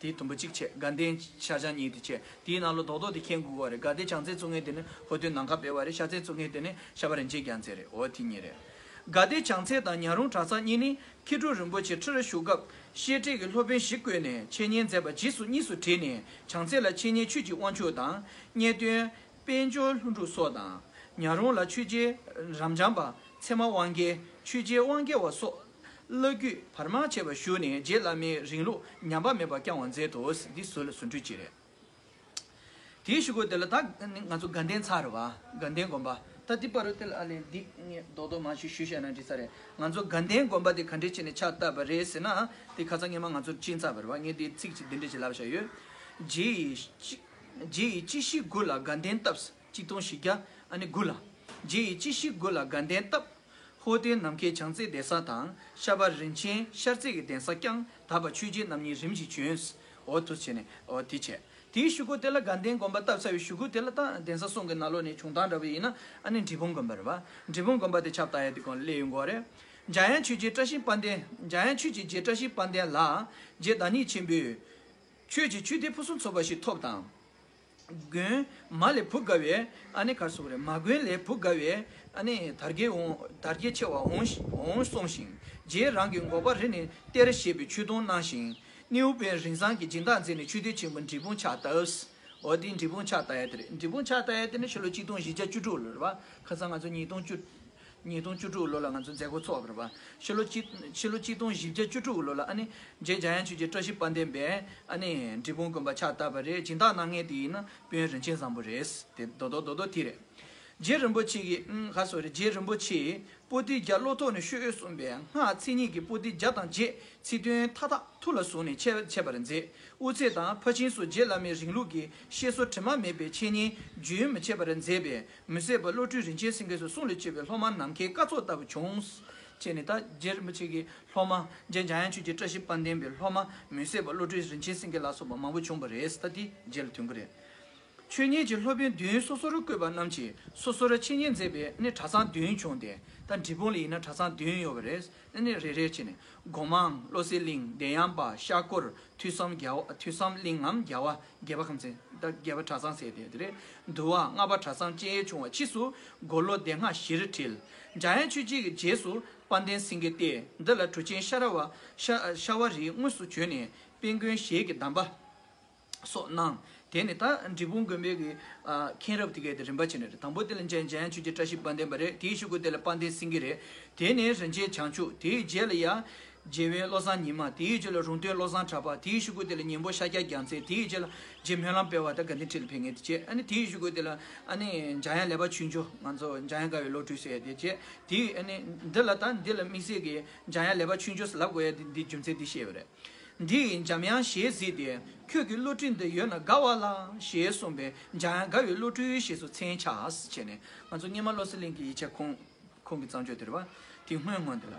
དེ་དུམ་བུ་གཅིག་བྱས། དགའ་ལྡན་ཤར་བྱང་གཉིས་དེ་བྱས། དེའི་ནང་ལ་རྡོག་རྡོག་དེ་མཁྱེན་དགོས་པ་རེད། དགའ་ལྡན་བྱང་རྩེ་བཙུགས་མཁན་དེ་ནི་ཧོར་སྟོན་ནམ་མཁའ་དཔལ་བ་རེད། ཤར་རྩེ་བཙུགས་མཁན་དེ་ནི་ཤར་པ་རིན་ཆེན་རྒྱལ་མཚན་རེད། འོ་དེ་གཉིས་རེད། དགའ་ལྡན་བྱང་རྩེ་དང་ཉ་རོང་གྲྭ་ཚང་གཉིས་ནི་མཁས་གྲུབ་རིན་པོ་ཆེ་ཁྲི་ལ་བཞུགས་སྐབས་བཤད་ཁྲིད་ཀྱི་སློབ་དཔོན་ཞིག་བསྐོས་ནས་འཆད་ཉན་མཛད་པ་རྗེས་སུ་གཉིས་སུ་དྲིལ་ནས་བྱང་རྩེ་ལ་འཆད་ཉན་ཆོས་ཀྱི་དབང་ཕྱུག་དང་། གཉེར་སྟོན་དཔལ་འབྱོར་ལྷུན་གྲུབ་སོགས་དང་། ཉ་རོང་ལ་ཆོས་རྗེ་རབ་འབྱམས་པ། ཚད་མ་དབང་རྒྱལ། ཆོས་རྗེ་དབང་རྒྱལ་བ་སོགས་བླ་བརྒྱུད་བར་མ་ཆད་པར་བཞུགས་ནས་རྗེ་བླ་མའི་རིང་ལུགས་ཉམས་པ་མེད་པར་བསྐྱངས་པར་མཛད་དོ། འདི་ཟུར་ལ་ཟུར་འཕྲོས་ཅིག་རེད། དེའི་གཞུག་གུ་དེ་ལ་ད་ང་ཚོ་དགའ་ལྡན་ཚར་རེད་བ། དགའ་ལྡན་དགོན་པ། ད་འདི་བར་དུ་དེ་ལ་ཨ་ལས་འདི་ངས་རྡོག་རྡོག་མང་ཞིག་ཞུས་བཞག་ན་འགྲིག་ས་རེད། ང་ཚོ་དགའ་ལྡན་དགོན་པ་དེ་ག་འདྲས་བྱས་ནས་ཕྱག་བཏབ་པ་རེད་ཟེར་ན། དེ་ཁ་སང་སྔོན་མ་ང་ཚོར་ཅིང་ཚར་བ་རེད་བ། ངས་འདི་ཚིག་ཅིག་འདི་འདྲས་ཅིག་ལབ་བཞག་ཡོད། རྗེ་ཡི་གཅིག་རྗེ་ཡི་གཅིག་བཞི་དགུ་ལ་དགའ་ལྡན་བཏབ། གཅིག་སྟོང་བཞི་བརྒྱ་ཨ་ནི་དགུ་ལ། རྗེ་ཡི་གཅིག་བཞི་དགུ་ལ་དགའ་ལྡན་བཏབ། ཧོར་སྟོན་ནམ་མཁའི་བྱང་རྩེ་གདན་ས་དང་ཤར་པ་རིན་ཆེན་ཤར་རྩེ་གི་གདན་ས་བསྐྱངས། དག་པ་ཆོས་རྗེ་རྣམ་གཉིས་རིམ་བཞིན་བྱོན། འོ་དུས་བྱས་ནས་འོ་དེ་བྱས། དེའི་གཞུག་གུ་དེ་ལ་དགའ་ལྡན་དགོན་པ་བཏབ་ཚར་བའི་གཞུག་གུ་དེ་ལ་ད་གདན་ས་གསུམ་གྱི་ནང་ལོགས་ནས་བྱུང་སྟངས་འདྲ་བ་ཡིན་ན་ཨ་ནི་འབྲས་སྤུངས་དགོན་པ་རེད་པ། འབྲས་སྤུངས་དགོན་པ་དེ་ཆགས་བསྡད་ཡ་དེ་གོང་ལ་སླེབས་ཡོང་གི་རེད། འཇམ་དབྱངས་ཆོས་རྗེ་བཀྲ་ཤིས་དཔལ་ལྡན། འཇམ་དབྱངས་ཆོས་ཀྱི་རྗེ་བཀྲ་ཤིས་དཔལ་ལྡན་ལ་རྗེ་བདག་ཉིད་ཆེན་པོས། ཆོས་ཀྱི་ཆུ་གཏེར་ཕུན་སུམ་ཚོགས་པ་ཞིག་ཐོབ་དང་། དགོན་མ་ལས་བུ་དགའ་བའི་ཨ་ནི་གར་སོང་རེད། མ་དགོན་ལས་བུ་དགའ་བའི་ཨ་ནི་དར་རྒྱས་འོང་དར་རྒྱས་ཆེ་བ་འོང་འོང་གསུངས་ཤིང་། རྗེ་རང་གི་འགོག་པ་རི་ནས་གཏེར་ཞེས་པའི་ཆོས་དུང་གནང་ཞིང་། སྣེའུ་དཔོན་རིན་བཟང་གིས་སྦྱིན་བདག་མཛད་ནས་ཆོས་སྡེ་ཆེན་པོ་འབྲས་སྤུངས་ཕྱག་བཏབ། འོ་དེ་འབྲས་སྤུངས་ཕྱག་བཏབ་ཡ་དེ་རེད། འབྲས་སྤུངས་ཕྱག་བཏབ་ཡ་དེ་ནི་ཕྱི་ལོ་གཅིག་སྟོང་བཞི་བརྒྱ་བཅུ་དྲུག་ལོ་རེད་པ། ཁ་སང་ང་ཚོ་ཉིས་སྟོང་བཅུ། ཉིས་སྟོང་བཅུ་དྲུག་ལོ་ལ་ང་ཚོ་མཛད་སྒོ་ཚོགས་པ་རེད་པ། ཕྱི་ལོ་གཅིག་ཕྱི་ལོ་གཅིག་སྟོང་བཞི་བརྒྱ་བཅུ་དྲུག་ལོ་ལ་ཨ་ནི་རྗེ་འཇམ་དབྱངས་ཆོས་རྗེ་བཀྲ་ཤིས་དཔལ་ལྡན་པས་ཨ་ནི་འབྲས་སྤུངས་དགོན་པ་ཕྱག་བཏབ་པ་རེད། སྦྱིན་བདག་གནང་མཁན་དེ་ཡིན་ན་དཔོན་རིན་ཆེན་བཟང་པོ་རེད། དེ་རྡོག་རྡོག་རྡོག་རྡོག་དེ་རེད། རྗེ་རིན་པོ་ཆེ་གིས་ཨང་ག་སོ་རེད། རྗེ་རིན་པོ་ཆེས་པོ་ཏི་བརྒྱ་བློ་ཐོག་ནས་ཤོད་གསུངས་པའི་སྔགས་མཚན་ཉིད་ཀྱི་པོ་ཏི་བརྒྱ་དང་བརྒྱད་ཚིག་དོན་མཐའ་དག་ཐུགས་ལ་བཟུང་ནས་འཆད་འཆད་པར་མཛད། དབུ་ཚད་དང་ཕར་ཕྱིན་སོགས་རྗེ་བླ་མའི་རིང་ལུགས་ཀྱི་བཤད་སྲོལ་དྲི་མ་མེད་པའི་འཆད་ཉན་རྒྱུན་མི་ཆད་པར་མཛད་པས། མི་ཟད་པ་བློ་གྲོས་རིན་ཆེན་སེང་གེ་སོགས་གསུང་ལས་བྱུང་བའི་སློབ་མ་ནམ་མཁའི་སྐར་ཚོགས་ལྟ་བུ་བྱུང་། ཅེས་ནས་ད་རྗེ་རིན་པོ་ཆེ་གི་སློབ་མ་རྗེ་འཇམ་དབྱངས་ཆོས་ཀྱི་བཀྲ་ཤིས་དཔལ་ལྡན་པའི་སློབ་མ་མི་ཟད་པ་བློ་གྲོས་རིན་ཆེན་སེང་གེ་ལ་སོགས་པ་མང་པོ་བྱུང་བ་རེད། ད་དེ་རྗེ་ལ་ཐོན་གི་རེད། ཆོས་ཉན་གྱི་སློབ་དཔོན་མདུན་སོ་སོར་བསྐོས་པ་རྣམས་ཀྱིས་སོ་སོར་འཆད་ཉན་མཛད་པའི་ནི་གྲྭ་ཚང་བདུན་བྱུང་སྟེ། ད་འབྲས་སྤུངས་ལ་ཡིན་ན་གྲྭ་ཚང་བདུན་ཡོད་པ་རེད། ཨ་ནི་རེ་རེ་བྱས་ནས་སྒོ་མང་། བློ་གསལ་གླིང་། བདེ་ཡངས་པ། ཤར་སྐོར། ཐོས་བསམ་རྒྱལ་བ། ཐོས་བསམ་གླིང་ངམ་རྒྱལ་བ། རྒྱལ་བ་ཁམས་ཚན། ད་རྒྱལ་བ་གྲྭ་ཚང་ཟེར་དེ་དེ་རེད། འདུལ་བ། ལྔ་པ་གྲྭ་ཚང་བཅས་བྱུང་བ། ཕྱིས་སུ་དགུང་ལོ་བདེ་སྔགས་བཞིར་ཁྲིད། འཇམ་དབྱངས་ཆོས་རྗེ་གི་རྗེས་སུ་དཔལ་ལྡན་སེང་གེ་སྟེ། འདི་ལ་གྲུབ་ཆེན་ཤ་ར་བ་ཤ་ཤ་བ་རི་དངོས་སུ་བྱོན་ནས་དཔལ་མགོན་ཞལ་གྱི་གདམས་པ་སོགས་གནང་། དེ་ནས་ད་འབྲས་སྤུངས་དགོན་པའི་གི་ཨ་མཁན་རབས་དེ་གའི་དེ་རིམ་པ་བྱས་ནས་རེད། དང་པོ་དེ་ལ་འཇམ་འཇམ་དབྱངས་ཆོས་རྗེ་བཀྲ་ཤིས་དཔལ་ལྡན་པ་རེད། དེའི་གཞུག་གུ་དེ་ལ་དཔལ་ལྡན་སེང་གེ་རེད། དེ་ནས་རིན་ཆེན་བྱང་ཆུབ། དེའི་རྗེས་ལ་ཡ་རྗེ་དབོན་བློ་བཟང་ཉི་མ། དེའི་རྗེས་ལ་རོང་སྟོན་བློ་བཟང་གྲགས་པ། དེའི་གཞུག་གུ་དེ་ལ་ཉན་པོ་ཤཱཀྱ་རྒྱལ་མཚན། དེའི་རྗེས་ལ་རྗེ་སྨོན་ལམ་དཔལ་བ། ད་དགའ་ལྡན་ཁྲི་ལ་ཕེབས་མཁན་དེ་བྱས། ཨ་ནི་དེའི་གཞུག་གུ་དེ་ལ་ཨ་ནི་འཇམ་དབྱངས་ལེགས་པ་ཆོས་འབྱུང་། ང་ཚོ་འཇམ་དབྱངས་དགའ་བའི་བློ་གྲོས་ཟེར་ཡ་དེ་བྱས། དེའི་ཨ་ནི་འདི་ལ་ད་འདི་ལ་དམིགས་བསལ་གྱི་འཇམ་དབྱངས་ལེགས་པ་ཆོས་འབྱུང་ཟེར་ལབ་དགོས་ཡ་དེ་འདི་རྒྱུ་མཚན་འདི་བཤད་པ་རེད། འདི་ཡིས་འཇམ་དབྱངས་ཞལ་གཟིགས་ཏེ། ཁྱོད་ཀྱི་བློ་གྲོས་འདི་ཡོད་ན་དགའ་བ་ལ་ཞེས་གསུངས་པས། འཇམ་དབྱངས་དགའ་བའི་བློ་གྲོས་ཞེས་སུ་མཚན་ཆགས་ཟེར་བྱས་ནས། ང་ཚོ་སྔོན་མ་བློ་གསལ་གླིང་གི་ཡིག་ཆ་ཁུངས་ཁུངས་ཀྱི་བརྩམས་ཆོས་དེ་རེད་པ། དེ་སྔོན་སྔོན་དེ་ལ།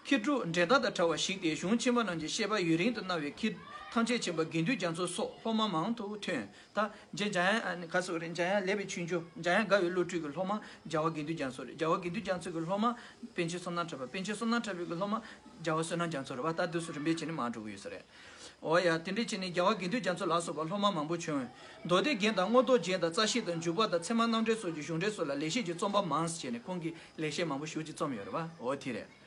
ཁྱི་ཕྲུག་འགྲན་ཟླ་དང་བྲལ་བ་ཞིག་སྟེ། གཞུང་ཆེན་པོ་རྣམས་ཀྱི་བཤད་པ་ཡུན་རིང་དུ་གནང་བའི་ཁྱི་ཐམས་ཅད་མཁྱེན་པ་དགེ་འདུན་རྒྱ་མཚོ་སོགས་སློབ་མ་མང་དུ་ཐོན། ད་རྗེ་འཇམ་དབྱངས་ཨ་ནི་ག་སོགས་རེད། འཇམ་དབྱངས་ལེགས་པའི་ཆོས་འབྱུང་། འཇམ་དབྱངས་དགའ་བའི་བློ་གྲོས་ཀྱི་སློབ་མ་རྒྱལ་བ་དགེ་འདུན་རྒྱ་མཚོ་རེད། རྒྱལ་བ་དགེ་འདུན་རྒྱ་མཚོ་གི་སློབ་མ་པཎ་ཆེན་བསོད་ནམས་གྲགས་པ། པཎ་ཆེན་བསོད་ནམས་གྲགས་པའི་གི་སློབ་མ་རྒྱལ་བ་བསོད་ནམས་རྒྱ་མཚོ་རེད་པ། ད་དུས་སུ་རིམ་པས་བྱས་ནས་མར་འགྲོ་གི་ཡོད་ས་རེད། འོ་ཡ། དེ་འདྲས་བྱས་ནས་རྒྱལ་བ་དགེ་འདུན་རྒྱ་མཚོ་ལ་སོགས་པ་སློབ་མ་མང་པོ་བྱོན། མདོ་སྡེ་རྒྱན་དང་མངོན་རྟོགས་རྒྱན་དང་རྩ་ཤེ་དང་འཇུག་པ་དང་ཚད་མ་རྣམ་འགྲེལ་སོགས་ཀྱི་གཞུང་འགྲེལ་སོགས་ལ་ལེགས་བཤད་ཀྱི་རྩོམ་པ་མང་ཙམ་བྱས་ནས་ཁོང་གིས་ལེགས་བཤད་མང་པོ་ཞེ་པོ་ཅིག་རྩོམ་ཡོད་རེད་པ། འོ་དེ་རེད།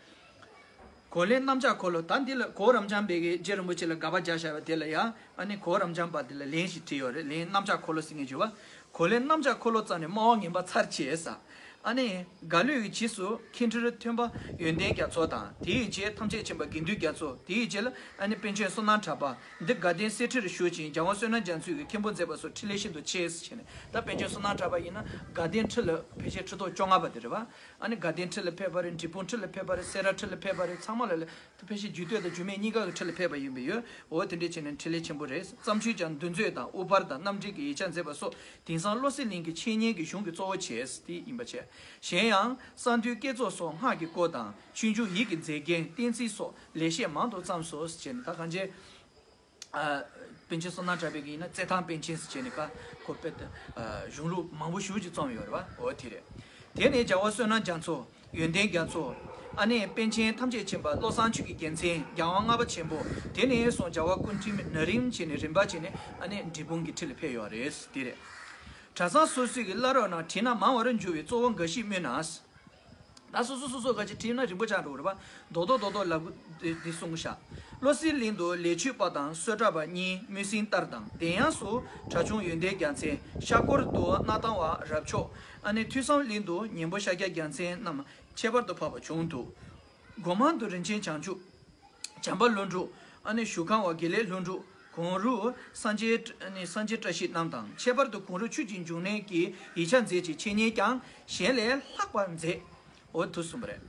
གོ་ལའི་གནམ་ལྕགས་འཁོར་ལོ། ད་འདི་ལ་གོ་རབ་འབྱམས་པའི་གི་རྗེ་རིན་པོ་ཆེ་ལ་དགག་པ་རྒྱག་བཞག་པ་དེ་ལ་ཡ། ཨ་ནི་གོ་རབ་འབྱམས་པ་དེ་ལ་ལན་ཞིག་བྲིས་ཡོད་རེད། ལན། གནམ་ལྕགས་འཁོར་ལོ་ཟེར་མཁན་བརྗོད་པ། གོ་ལའི་གནམ་ལྕགས་འཁོར་ལོ་རྩ་ནས་སྨྲ་བ་ངན་པ་ཚར་བཅད་ས། ཨ་ནི་རྒྭ་ལོས་ཀྱི་རྗེས་སུ་མཁན་ཁྲིར་ཐོན་པ་ཡོན་ཏན་རྒྱ་མཚོ་དང་། དེའི་རྗེས་ཐམས་ཅད་མཁྱེན་པ་དགེ་འདུན་རྒྱ་མཚོ། དེའི་རྗེས་ལ་ཨ་ནི་པཎ་ཆེན་བསོད་ནམས་གྲགས་པ། འདི་དགའ་ལྡན་གསེར་ཁྲིར་བཞུགས་ཤིང་རྒྱལ་དབང་བསོད་ནམས་རྒྱ་མཚོས་ཀྱི་མཁན་པོ་མཛད་པ་སོགས་ཕྲིན་ལས་ཤིན་ཏུ་ཆེ་ཟེར་བྱས་ནས། ད་པཎ་ཆེན་བསོད་ནམས་གྲགས་པ་ཡིན་ན་དགའ་ལྡན་ཁྲི་ལ་ཕལ་ཆེར་ཁྲི་ཐོག་བཅོ་ལྔ་པ་དེ་རེད་པ། ཨ་ནི་དགའ་ལྡན་ཁྲི་ལ་ཕེབས་པ་རེད། འབྲས་སྤུངས་ཁྲི་ལ་ཕེབས་པ་རེད། སེ་ར་ཁྲི་ལ་ཕེབས་པ་རེད། ཚང་མ་ལ་ལ། ད་ཕལ་ཆེར་རྒྱུད་སྟོད་དང་རྒྱུད་སྨད་གཉིས་ཀ་གི་ཁྲི་ལ་ཕེབས་པ་ཡིན་པས་ཡོད། འོ་དེ་འདྲས་བྱས་ནས་ཕྲིན་ལས་ཆེན་པོ་རེད། བརྩམས་ཆོས་ཀྱང་འདུ་མཛད་དང་དབུ་ཕར་དང་རྣམ་འགྲེལ་གྱི་ཡིག་ཆ་མཛད་པ་སོགས་དེང་སང་བློ་གསལ་གླིང་གི་འཆད་ཉན་གྱི་གཞུང་གི་གཙོ་བོ་བྱས་ཏེ་ཡིན་པ་བྱས། གཞན་ཡང་གསང་འདུས་བསྐྱེད་རྫོགས་སོགས་སྔགས་ཀྱི་སྐོར་དང་ཆོས་འབྱུང་ཡིད་ཀྱི་མཛེས་རྒྱན་བསྟན་རྩིས་སོགས་ལེགས་བཤད་མང་དུ་བརྩམས་སོ་ཟེར་བྱས་ནས། ད་གང་ཅི། ཨ། པཎ་ཆེན་བསོད་ནམས་གྲགས་པའི་གི་ཡིན་ན་རྩེ་ཐང་པཎ་ཆེན་ཟེར་བྱས་ནས་ཀ་ཁོ་དཔེ་ད་ཨ་གཞུང་ལུགས་མང་པོ་ཞེ་པོ་ཅིག་རྩོམ་ཡོད་རེད་པ། འོ་དེ་རེད། དེ་ནས་རྒྱལ་བ་བསོད་ནམས་རྒྱ་མཚོ། ཡོན་ཏན་རྒྱ་མཚོ། ཨ་ནི་པཎ་ཆེན་ཐམས་ཅད་མཁྱེན་པ་བློ་བཟང་ཆོས་ཀྱི་རྒྱལ་མཚན། རྒྱལ་དབང་ལྔ་པ་ཆེན་པོ། དེ་ནས་བཟུང་རྒྱལ་བ་སྐུ་ཕྲེང་ན་རིམ་བྱས་ནས་རིམ་པ་བྱས་ནས་ཨ་ནི་འབྲས་སྤུངས་ཀྱི་ཁྲི་ལ་ཕེབས་ཡོད་རེད། དེ་རེད། གྲྭ་ཚང་སོ་སོའི་གི་བླ་རབས་རྣམས་བྲིས་ན་མང་བར་འགྱུར་བའི་གཙོ་བོ་འགའ་ཞིག་སྨོས་ན། ད་སོ་སོ་སོ་སོ་ག་ཅིག་བྲིས་ན་རིང་པོ་ཆགས་འགྲོ་གི་རེད་པ། རྡོག་རྡོག་རྡོག་རྡོག་ལབ་དགོས་འདི་གསུང་གི་ཤག་བློ་གསལ་གླིང་དུ་ལེགས་མཆོད་པ་དང་བསོད་གྲགས་པ་གཉིས་སྨོན་སྲིང་ལྟར་དང་། བདེ་ཡངས་སུ་གྲྭ་ཆུང་ཡོན་ཏན་རྒྱལ་མཚན། ཤར་སྐོར་དུ་སྣར་ཐང་བ་རབ་མཆོག་ཨ་ནི་ཐོས་བསམ་གླིང་དུ་ཉན་པོ་ཤཱཀྱ་རྒྱལ་མཚན་རྣམས་ཁྱད་པར་དུ་འཕགས་པ་བྱུང་འདུག་སྒོ་མང་དུ་རིན་ཆེན་བྱང་ཆུབ། བྱམས་པ་ལྷུན་གྲུབ། ཨ་ནི་ཞུ་ཁང་བ་དགེ་ལེགས་ལྷུན་གྲུབ། གུང་རུ་སངས་རྒྱས་ཨ་ནི་སངས་རྒྱས་བཀྲ་ཤིས་རྣམས་དང་། ཁྱད་པར་དུ་གུང་རུ་ཆོས་ཀྱི་འབྱུང་གནས་ཀྱི་ཡིག་ཆ་མཛད་ཅིང་འཆད་ཉན་ཀྱང་གཞན་ལས་ལྷག་པར་མཛད། འོ་དེ་གསུངས་པ་རེད།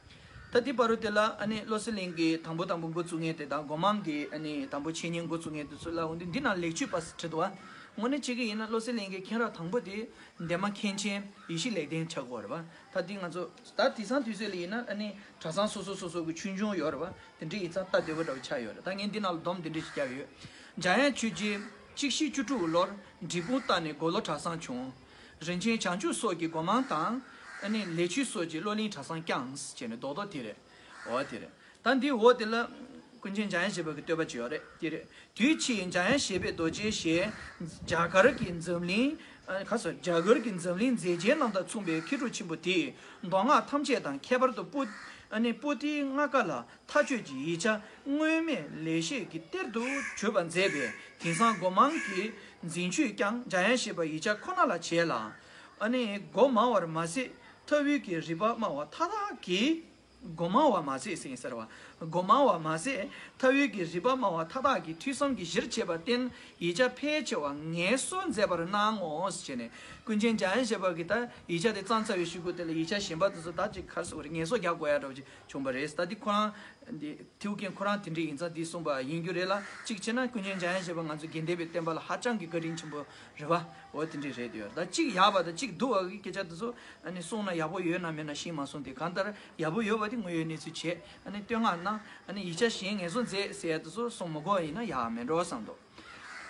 ད་འདི་བར་དུ་དེ་ལ་ཨ་ནི་བློ་གསལ་གླིང་གི་དང་པོ་དང་པོ་འགོ་བཙུགས་མཁན་དེ་དང་སྒོ་མང་གི་ཨ་ནི་དང་པོ་འཆད་ཉན་འགོ་བཙུགས་མཁན་དེ་ཚོ་ལ་འོ་འདི་འདི་ནང་ལེགས་བཅོས་པ་ཟེར་བྲིས་འདུག་བ། དངོས་གནས་བྱེད་ཀྱི་ཡིན་ན་བློ་གསལ་གླིང་གི་མཁན་རབས་དང་པོ་དེ་འདན་མ་མཁན་ཆེན་ཡེ་ཤེས་ལེགས་ལྡན་ཆགས་ཀྱི་ཡོད་རེད་བ། ད་འདི་ང་ཚོ་ད་དེང་སང་དུས་ཚོད་ལ་ཡིན་ན་ཨ་ནི་གྲྭ་ཚང་སོ་སོ་སོ་སོ་གི་ཆོས་འབྱུང་ཡོད་རེད་བ། དེ་འདྲའི་ཡིག་ཚང་ལྟ་འདོད་པ་འདྲ་བོ་ཆགས་ཡོད་རེད། ད་ངས་འདི་ནང་ལ་སྡོམ་དེ་འདྲ་ཞིག་བརྒྱབ་ཡོད། འཇམ་དབྱངས་ཆོས་རྗེ་ གཅིག་བཞི་བཅུ་དྲུག་ལོར་འབྲས་སྤུངས་བཏང་ནས་མགོ་ལོག་གྲྭ་ཚང་བྱུང་། རིན་ཆེན་བྱང་ཆུབ་སོགས་ཀྱི་སྒོ་མང་དང་། ཨ་ནི་ལས་ཆོས་སོགས་ཀྱི་བློ་གླིང་གྲྭ་ཚང་བསྐྱངས་ཟེར་ནས་རྡོག་རྡོག་དེ་རེད། འོ་དེ་རེད། ད་འདི་འོ་དེ་ལ་ཀུན་མཁྱེན་འཇམ་དབྱངས་བཞད་པ་གི་བསྟོད་པ་ཅིག་ཡོད་རེད། དེ་རེད། དུས་ཕྱིས་འཇམ་དབྱངས་བཞད་པའི་རྡོ་རྗེའི་ཞལ། རྒྱ་གར་གྱི་འཛམ་གླིང་། ཨ་ཁ་སོ་རྒྱ་གར་གྱི་འཛམ་གླིང་མཛེས་རྒྱན་རྣམ་དག་མཚུངས་པའི་མཁས་གྲུབ་ཆེན་པོ་དེས་མདོ་སྔགས་ཐམས་ཅད་དང་ཁྱད་པར་དུ་པོ། ཨ་ནི་པོ་ཏི་ལྔ་ཀ་ལ་མཐའ་དཔྱོད་ཀྱི་ཡིག་ཆ་སྔོན་མེད་ལེགས་བཤད་ཀྱི་གཏེར་དུ་གྱུར་པ་མཛད་པས། དེང་སང་སྒོ་མང་གི་འཛིན་ཆོས་ཀྱང་འཇམ་དབྱངས་བཞད་པའི་ཡིག་ཆ་ཁོ་ན་ལ་བྱས་ལ། ཨ་ནི་སྒོ་མང་བར་མ་ཟད་མཐའ་དབུས་ཀྱི་རིག་པ་སྨྲ་བ་མཐའ་དག་གིས། སྒོ་མང་བ་མ་ཟད་ཟེར་ཟེར་བ། སྒོ་མང་བ་མ་ཟད་མཐའ་དབུས་ཀྱི་རིག་པ་སྨྲ་བ་མཐའ་དག་གིས་ཐོས་བསམ་གྱི་གཞིར་བྱས་པར་བརྟེན་ཡིག་ཆ་ཕལ་ཆེ་བ་ངལ་གསོ་མཛད་པར་གནང་ངོ་ཟེར་བྱས་ནས། ཀུན་མཁྱེན་འཇམ་དབྱངས་བཞད་པ་གིས་ད་ཡིག་ཆ་དེ་བརྩམས་ཚར་བའི་གཞུག་གུ་དེ་ལ་ཡིག་ཆ་གཞན་པ་དེ་ཚོ་ད་ཅིག་ག་རེ་ཟེར་དགོས་རེད། ངལ་གསོ་རྒྱག་དགོས་ཡ་འདྲ་བོ་ཅིག་བྱུང་བ་རེད། ད་འདི་ཁོ་རང་འདི་ཐེའུ་ཀན་ཁོ་རང་དེ་འདྲ་ཡིན་ཙང་འདི་གསུངས་པ་ཡིན་རྒྱུ་རེད་ལ། གཅིག་བྱས་ན་ཀུན་མཁྱེན་འཇམ་དབྱངས་བཞད་པ་ང་ཚོ་དགེ་ལྡན་པའི་བསྟན་པ་ལ་ཧ་ཅང་གི་བཀའ་དྲིན་ཆེན་པོ་རེད་བ། འོ་དེ་འདྲ་རེད་འདུག་ད་གཅིག་ཡག་པ་དང་གཅིག་སྡུག་པ་གི་སྐད་ཆ་དེ་ཚོ་ཨ་ནི་གསུངས་ན་ཡག་པོ་ཡོད་ན་མེད་ན་ཤེས་མ་སོང་། དེ་གང་ལྟར་ཡག་པོ་ཡོད་པ་དེ་དངོས་ཡོད་གནས་ཚུལ་བྱས་ཨ་ནི་བསྟོད་བསྔགས་གནང་། ཨ་ནི་ཡིག་ཆ་གཞན་ངལ་གསོ་མཛད་ཟེར་ཡ་དེ་ཚོ་གསུང་མི་དགོས་པ་ཡིན་ན་ཡག་མེད་འགྲོ་བསམ་འདུག་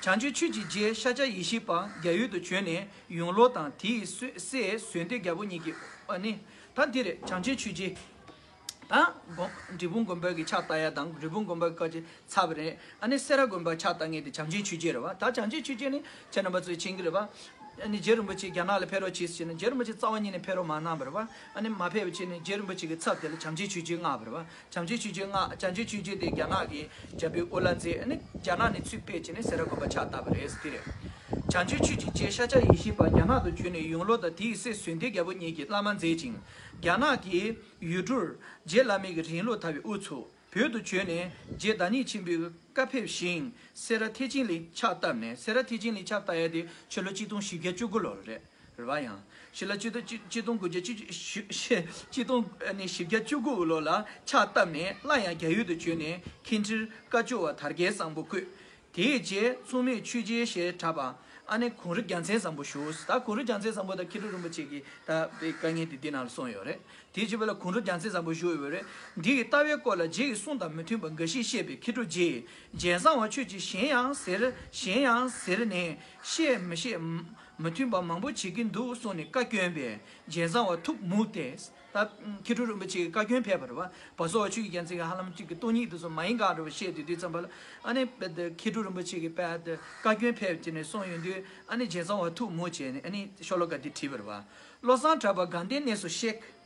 བྱང་ཆུབ་ཆོས་ཀྱི་རྗེ་ཤཱཀྱ་ཡེ་ཤེས་པ་རྒྱ་ཡུལ་དུ་བྱོན་ནས་ཡོངས་ལོ་དང་དེའི་སྲས་ཟོན་ཏེ་རྒྱལ་པོ་གཉིས་ཀྱི། ཨ་ནི་ད་འདི་རེད། བྱང་ཆུབ་ཆོས་རྗེ། ད་དགོན་འབྲས་སྤུངས་དགོན་པ་གི་ཕྱག་བཏབ་ཡ་དང་འབྲས་སྤུངས་དགོན་པ་གི་བཀའ་ཆད་ཚར་བ་རེད། ཨ་ནི་སེ་ར་དགོན་པ་ཕྱག་བཏབ་མཁན་དེ་བྱང་ཆུབ་ཆོས་རྗེ་རེད་བ། ད་བྱང་ཆུབ་ཆོས་རྗེ་ནི་ཁྱེད་རྣམ་པ་ཚོས་མཁྱེན་གྱི་རེད་བ། ཨ་ནི་རྗེ་རིན་པོ་ཆེ་རྒྱ་ནག་ལ་ཕེབས་རོགས་གྱིས་ཟེར་ནས་རྗེ་རིན་པོ་ཆེ་རྩ་བ་ཉིད་ནས་ཕེབས་རོགས་མ་གནང་བ་རེད་བ། ཨ་ནི་མ་ཕེབས་པ་བྱས་ནས་རྗེ་རིན་པོ་ཆེ་གི་ཚབ་དེ་ལ་བྱང་ཆུབ་ཆོས་རྗེ་མངགས་པ་རེད་བ། བྱང་ཆུབ་ཆོས་རྗེ་མངགས། བྱང་ཆུབ་ཆོས་རྗེ་དེ་རྒྱ་ནག་གི་རྒྱལ་པོའི་དབུ་བླ་མཛད། ཨ་ནི་རྒྱ་ནག་ནས་ཚུར་ཕེབས་བྱས་ནས་སེ་ར་དགོན་པ་ཕྱག་བཏབ་པ་རེད་ཟེར་དེ་རེད། བྱང་ཆུབ་ཆོས་ཀྱི་རྗེ་ཤཱཀྱ་ཡེ་ཤེས་པ་རྒྱ་ནག་ཏུ་བྱོན་ནས་ཡོངས་ལོ་དང་དེའི་སྲས་ཟོན་ཏེ་རྒྱལ་པོ་གཉིས་ཀྱི་བླ་མ་མཛད་ཅིང་། རྒྱ་ནག་གི་ཡུལ་གྲུར་རྗེ་བླ་མའི་རིང་ལུགས་དར་བའི་དབུ་ཚུགས། བོད་དུ་བྱོན་ནས་རྗེ་བདག་ཉིད་ཆེན་པོའི་བཀའ་ཕེབས་ཤིང་སེ་ར་ཐེག་ཆེན་གླིང་ཕྱག་བཏབ་ནས། སེ་ར་ཐེག་ཆེན་གླིང་ཕྱག་བཏབ་ཡ་དེ་ཕྱི་ལོ་གཅིག་སྟོང་བཞི་བརྒྱ་བཅུ་དགུ་ལོར་རེད། རེད་བ། ཡང་ཕྱི་ལོ་གཅིག་སྟོང་གཅིག་གཅིག་སྟོང་དགུ་བརྒྱ་བཅུ་བཅུ་གཅིག་སྟོང་ནས་བཞི་བརྒྱ་བཅུ་དགུ་ལོ་ལ་ཕྱག་བཏབ་ནས་སླར་ཡང་རྒྱ་ཡུལ་དུ་བྱོན་ནས་མཁན་ཁྲིར་བཀའ་བཅུ་པ་དར་རྒྱས་བཟང་པོ་བསྐོས། དེའི་རྗེས་མཚུངས་མེད་ཆོས་རྗེ་ཞེས་གྲགས་པ་ཨ་ནི་གུང་རི་རྒྱལ་མཚན་བཟང་པོ་བཞུགས། ད་གུང་རི་རྒྱལ་མཚན་བཟང་པོ་ད་མཁས་གྲུབ་རིན་པོ་ཆེ་གི་ད་དཔེ་བཀའ་ཉན་དེ་འདི་ནང་ལ་གསུངས་ཡོད་རེད། དེའི་རྗེས་པ་ལ་གུང་རི་རྒྱལ་མཚན་བཟང་པོ་བཞུགས་ཡོད་རེད། འདི་ཡི་ལྟ་བའི་སྐོར་ལ་རྗེ་ཡི་གསུང་དང་མི་མཐུན་པ་འགའ་ཞིག་བཤད་པས་མཁས་གྲུབ་རྗེས་རྗེ་བཟང་བ་ཁྱོད་ཀྱིས་གཞན་ཡང་ཟེར་གཞན་ཡང་ཟེར་ནས་བཤད་མི་བཤད་མི་མཐུན་པ་མང་པོ་བྱེད་ཀྱིན་འདུག་གསུངས་ནས་བཀའ་བཀྱོན་པས་རྗེ་བཟང་བ་ཐུགས་མུག་སྟེ། ད་མཁས་གྲུབ་རིན་པོ་ཆེ་གི་བཀའ་བཀྱོན་ཕེབས་པ་རེད་བ། བ་སོ་བ་ཆོས་ཀྱི་རྒྱལ་མཚན་གྱི་ཧ་ལམ་གཅིག་གི་སྟོང་ཉིད་དེ་ཚོ་མ་ཡིན་ག་འདྲ་བ་བཤད་དུས་དུས་ཙམ་པ་ལ་ཨ་ནི་མཁས་གྲུབ་རིན་པོ་ཆེ་གི་དཔེ་དེ་བཀའ་བཀྱོན་ཕེབས་བྱས་ནས་གསུངས་ཡོང་དུས་ཨ་ནི་རྗེ་བཟང་བ་ཐུགས་མུག་བྱས་ནས་ཨ་ནི་ཤོ་ལོ་ཀ་འདི་བྲིས་པ་རེད་བ། བློ་བཟང་གྲགས་པ་དགའ་ལྡན་གནས་སུ་གཤེགས།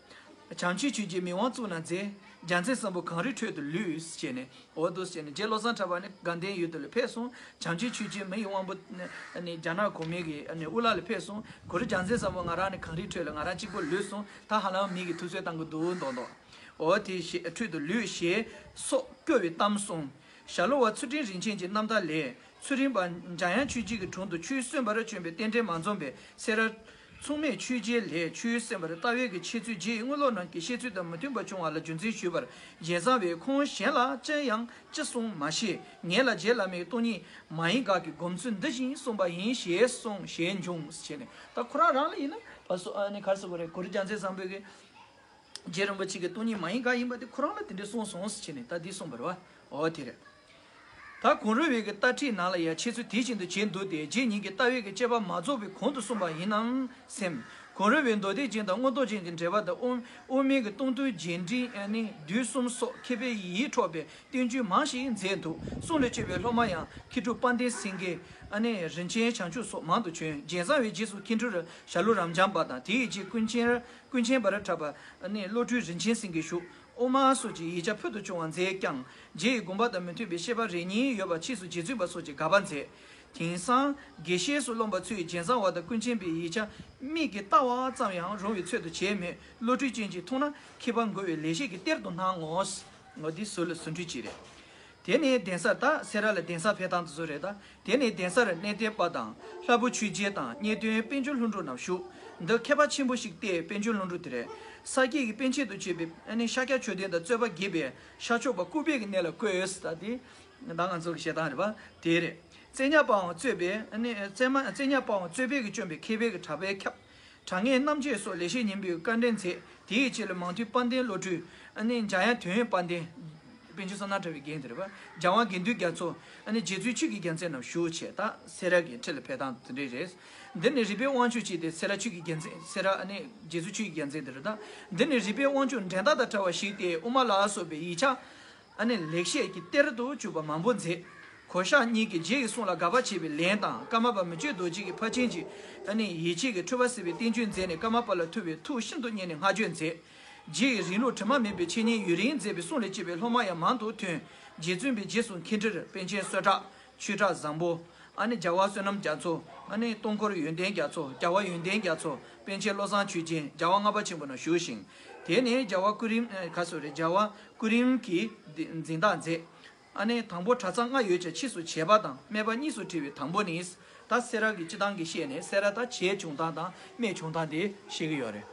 བྱང་ཆུབ་ཆོས་རྗེ་མི་དབང་གཙུག་ན་མཛད། རྒྱལ་མཚན་བཟང་པོ་གངས་རིའི་ཁྲོད་དུ་ལུས་ཟེར་བྱས་ནས། འོ་འདུག་ཟེར་ནས་རྗེ་བློ་བཟང་གྲགས་པ་ནི་དགའ་ལྡན་ཡུལ་དུ་ལ་ཕེབས་སོང་། བྱང་ཆུབ་ཆོས་རྗེ་མི་ཡི་དབང་པོ་ནི་རྒྱ་ནག་གོང་མའི་གི་ཨ་ནི་དབུ་བླ་ལ་ཕེབས་སོང་། གུང་རི་རྒྱལ་མཚན་བཟང་པོ་ང་རང་ནི་གངས་རིའི་ཁྲོད་ལ་ང་རང་གཅིག་པོ་ལུས་སོང་། ད་ཧ་ལམ་མི་གི་ཐུགས་སྲས་བཏང་གི་འདུག་མདོག་མདོག་འོ་དེ་ཞེས་ཁྲོད་དུ་ལུས་ཞེས་སོགས་སྐྱོ་བའི་གཏམ་གསུངས། ཞྭ་ལུ་བ་ཚུལ་ཁྲིམས་རིན་ཆེན་གྱི་རྣམ་ཐར་ལས། ཚུལ་ཁྲིམས་པ་འཇམ་དབྱངས་ཆོས་རྗེ་གི་དྲུང་དུ་ཆོས་གསན་པར་བྱོན་པའི་རྟེན་འབྲེལ་མ་འཛོམས་པས་སེ་ར། མཚུངས་མེད་ཆོས་རྗེ་ལས་ཆོས་གསན་པར་ལྟ་བའི་གི་འཆད་ཚུལ་རྗེ་ཡི་དངོས་སློབ་རྣམས་ཀྱི་བཤད་ཚུལ་དང་མི་མཐུན་པ་བྱུང་བ་ལ་རྒྱུ་མཚན་ཞུས་པར་རྗེ་བཟང་བས་ཁོང་གཞན་ལ་ཅི་ཡང་ཅི་གསུང་མ་ཤེས། ངེད་ལ་རྗེ་བླ་མའི་སྟོང་ཉིད་མ་ཡིན་དགག་གི་སྒོམ་ཚུལ་འདི་བཞིན་གསུངས་པ་ཡིན་ཞེས་གསུངས་ཞེས་འབྱུང་ཟེར་ནས། ད་ཁོ་རང་རང་ལ་ཡིན་ན་བ་སོ་ཨ་ནི་ག་རེ་ཟེར་དགོས་རེད། གུང་རི་རྒྱལ་མཚན་བཟང་པོའི་གི་རྗེ་རིན་པོ་ཆེ་གི་སྟོང་ཉིད་མ་ཡིན་ག་ཡིན་པ་དེ་ཁོ་རང་ལ་དེ་འདྲ་གསུངས་སོང་ཟེར་ནས་ད་འདི་གསུངས་པ་རེད་བ། འོ་དེ་རེད། ད་གུང་རུ་བའི་གི་ལྟ་ཁྲིད་ནང་ལ་ཡང་འཆད་ཚུལ་དེ་བཞིན་དུ་བྱས་འདུག་སྟེ། རྗེ་ཉིད་ཀྱི་ལྟ་བའི་གི་དཔྱད་པ་མ་རྫོགས་པའི་གོང་དུ་གསུངས་པ་ཡིན་ནམ་སེམས། གུང་རུ་བའི་མདོ་སྡེ་རྒྱན་དང་མངོན་རྟོགས་རྒྱན་གྱི་འགྲེལ་པ་དང་དབུ་དབུ་མའི་གི་སྟོང་ཐུན་རྒྱས་འབྲིང་ཨ་ནི་བསྡུས་གསུམ་སོགས་མཁས་པའི་ཡིད་འཕྲོག་པའི་བསྟན་བཅོས་མང་ཞིག་མཛད་འདུག་གསུང་ལ་དཔྱོད་པའི་སློབ་མ་ཡང་མཁས་གྲུབ་དཔལ་ལྡན་སེང་གེ། ཨ་ནི་རིན་ཆེན་བྱང་ཆུབ་སོགས་མང་དུ་བྱོན། རྗེ་བཟང་བའི་རྗེས་སུ་མཁན་སྤྲུལ་ཞྭ་ལུ་རབ་འབྱམས་པ་དང་། དེའི་རྗེས་ཀུན་མཁྱེན་ཀུན་མཁྱེན་པར་གྲགས་པ་ཨ་ནི་བློ་གྲོས་རིན་ཆེན་སེང་གེ་བཞུགས། དབུ་མ་སོགས་ཀྱི་ཡིག་ཆ་ཕུལ་དུ་བྱུང་བ་མཛད་ཀྱང་། རྗེ་ཡི་དགོངས་པ་དང་མི་མཐུན་པའི་བཤད་པ་རེ་གཉིས་ཡོད་པ་ཕྱིས་སུ་རྗེ་བཙུན་པ་སོགས་ཀྱིས་དགག་པ་མཛད། དེང་སང་དགེ་བཤེས་སུ་རློམ་པ་ཚོས་རྗེ་བཟང་བ་དང་ཀུན་མཁྱེན་པའི་ཡིག་ཆ་མིག་གིས་ལྟ་བ་ཙམ་ཡང་རུང་བའི་ཚོད་དུ་བྱས་མོད། བློ་གྲོས་ཅན་གྱིས་མཐོང་ན་མཁས་པ་མགོ་བའི་ལེགས་བཤད་ཀྱི་གཏེར་དུ་སྣང་ངོ་། འོ་འདི་ཟུར་ལ་ཟུར་འཕྲུལ་ཅིག་རེད། དེ་ནས་གདན་སར། ད་སེ་ར་ལ་གདན་སར་ཕེབས་སྟངས་དེ་ཚོ་རེད་ད། དེ་ནས་གདན་སར་གནས་བརྟན་པ་དང་ལྷ་བུ་ཆོས་རྒྱལ་དང་གཉེར་སྟོན་དཔལ་འབྱོར་ལྷུན་གྲུབ་རྣམས་བཞུགས། འདི་མཁས་པ་ཆེན་པོ་ཞིག་སྟེ། དཔལ་འབྱོར་ལྷུན་གྲུབ་དེ་རེད། ས་སྐྱེས་ཀྱི་པཎ་ཆེན་དུ་བྱོན་པའི་ཨ་ནི་ཤཱཀྱ་མཆོག་ལྡན་དང་རྩོད་པ་རྒྱས་པའི་ཤར་ཕྱོགས་པ་ཀུ་པེ་གི་གནས་ལ་བཀོད། ད་དེ་ད་ང་ཚོ་གི་བཤད་སྟངས་རེད་པ། དེ་རེད། བཙན་ཉ་པའང་རྩོད་པའི་ཨ་ནི་བཙན་མ་བཙན་ཉ་པའང་རྩོད་པའི་གི་བཅོམ་པའི་མཁས་པའི་གི་གྲགས་པས་ཁྱབ། དྲང་ངེས་རྣམ་འབྱེད་སོགས་ལེགས་བཤད་སྙིང་པོའི་དཀའ་འགྲེལ་མཛད། དེའི་རྗེས་ལ་མང་ཐོས་དཔལ་ལྡན་བློ་གྲོས། ཨ་ནི་འཇམ་དབྱངས་དོན་ཡོད་དཔལ་ལྡན། པཎ་ཆེན་བསོད་ནམས་གྲགས་པའི་རྒན་དེ་རེད་པ། རྒྱལ་དབང་དགེ་འདུན་རྒྱ་མཚོ། ཨ་ནི་རྗེ་བཙུན་ཆོས་ཀྱི་རྒྱལ་མཚན་རྣམས་བཞུགས་བྱས། ད་སེ་ར་གི་ཁྲི་ལ་ཕེབས་སྟངས་དེ་འདྲས་རེད། འདི་ནི་རིག་པའི་དབང་ཕྱུག་ཅིག་སྟེ། སེ་ར་ཆོས་ཀྱི་རྒྱལ་མཚན། སེ་ར་ཨ་ནི་རྗེ་བཙུན་ཆོས་ཀྱི་རྒྱལ་མཚན་དེ་རེད་ད། འདི་ནི་རིག་པའི་དབང་ཕྱུག་འགྲན་ཟླ་དང་བྲལ་བ་ཞིག་སྟེ། དབུ་མ་ལ་སོགས་པའི་ཡིག་ཆ་ཨ་ནི་ལེགས་བཤད་ཀྱི་གཏེར་དུ་གྱུར་པ་མང་པོ་མཛད། གོ་ཤཱཀ་གཉིས་ཀྱིས་རྗེ་ཡི་གསུང་ལ་དགག་པ་བྱས་པའི་ལན་དང་། ཀརྨ་པ་མི་བསྐྱོད་རྡོ་རྗེ་གིས་ཕར་ཕྱིན་གྱི་ཨ་ནི་ཡིད་ཆེས་ཀྱི་འཁྲུལ་པ་སེལ་བའི་བསྟན་བཅོས་མཛད་ནས། ཀརྨ་པ་ལ་ཐུབ་པའི་ཐུགས་ཤིན་ཏུ་མཉེས་ནས་བསྔགས་བརྗོད་མཛད། རྗེ་ཡི་རིང་ལུགས་དྲི་མ་མེད་པའི་འཆད་ཉན་ཡུན་རིང་མཛད་པའི་གསུང་ལས་སྐྱེས་པའི་སློབ་མ་ཡང་མང་དུ་ཐོན། རྗེ་བཙུན་པའི་རྗེས་སུ་མཁན་ཁྲིར་པཎ་ཆེན་གསོལ་གྲགས། ཆོས་གྲགས་བཟང་པོ། ཨ་ནི་རྒྱལ་བ་བསོད་ནམས་རྒྱ་མཚོ། ཨ་ནི་སྟོང་འཁོར་ཡོན་ཏན་རྒྱ་མཚོ། རྒྱལ་བ་ཡོན་ཏན་རྒྱ་མཚོ། པཎ་ཆེན་བློ་བཟང་ཆོས་རྒྱན། རྒྱལ་བ་ལྔ་པ་ཆེན་པོ་རྣམས་བཞུགས་ཤིང་། དེ་ནས་རྒྱལ་བ་སྐུ་རིམ་ཨ། ག་སོ་རེད། རྒྱལ་བ་སྐུ་རིམ་གྱི་འཛིན་བདག་མཛད། ཨ་ནི་དང་པོ་གྲྭ་ཚང་ལྔ་ཡོད་ཀྱང་ཕྱིས་སུ་བྱེས་པ་དང་སྨད་པ་གཉིས་སུ་དབྱེ་བའི་དང་པོ་ནི། ད་སེ་ར་གི་སྤྱི་བཏང་གི་བཤད་ནས་སེ་ར་ད་བྱེས་བྱུང་སྟངས་དང་སྨད་བྱུང་སྟངས་དེ་བཤད་ཀྱི་ཡོད་རེད།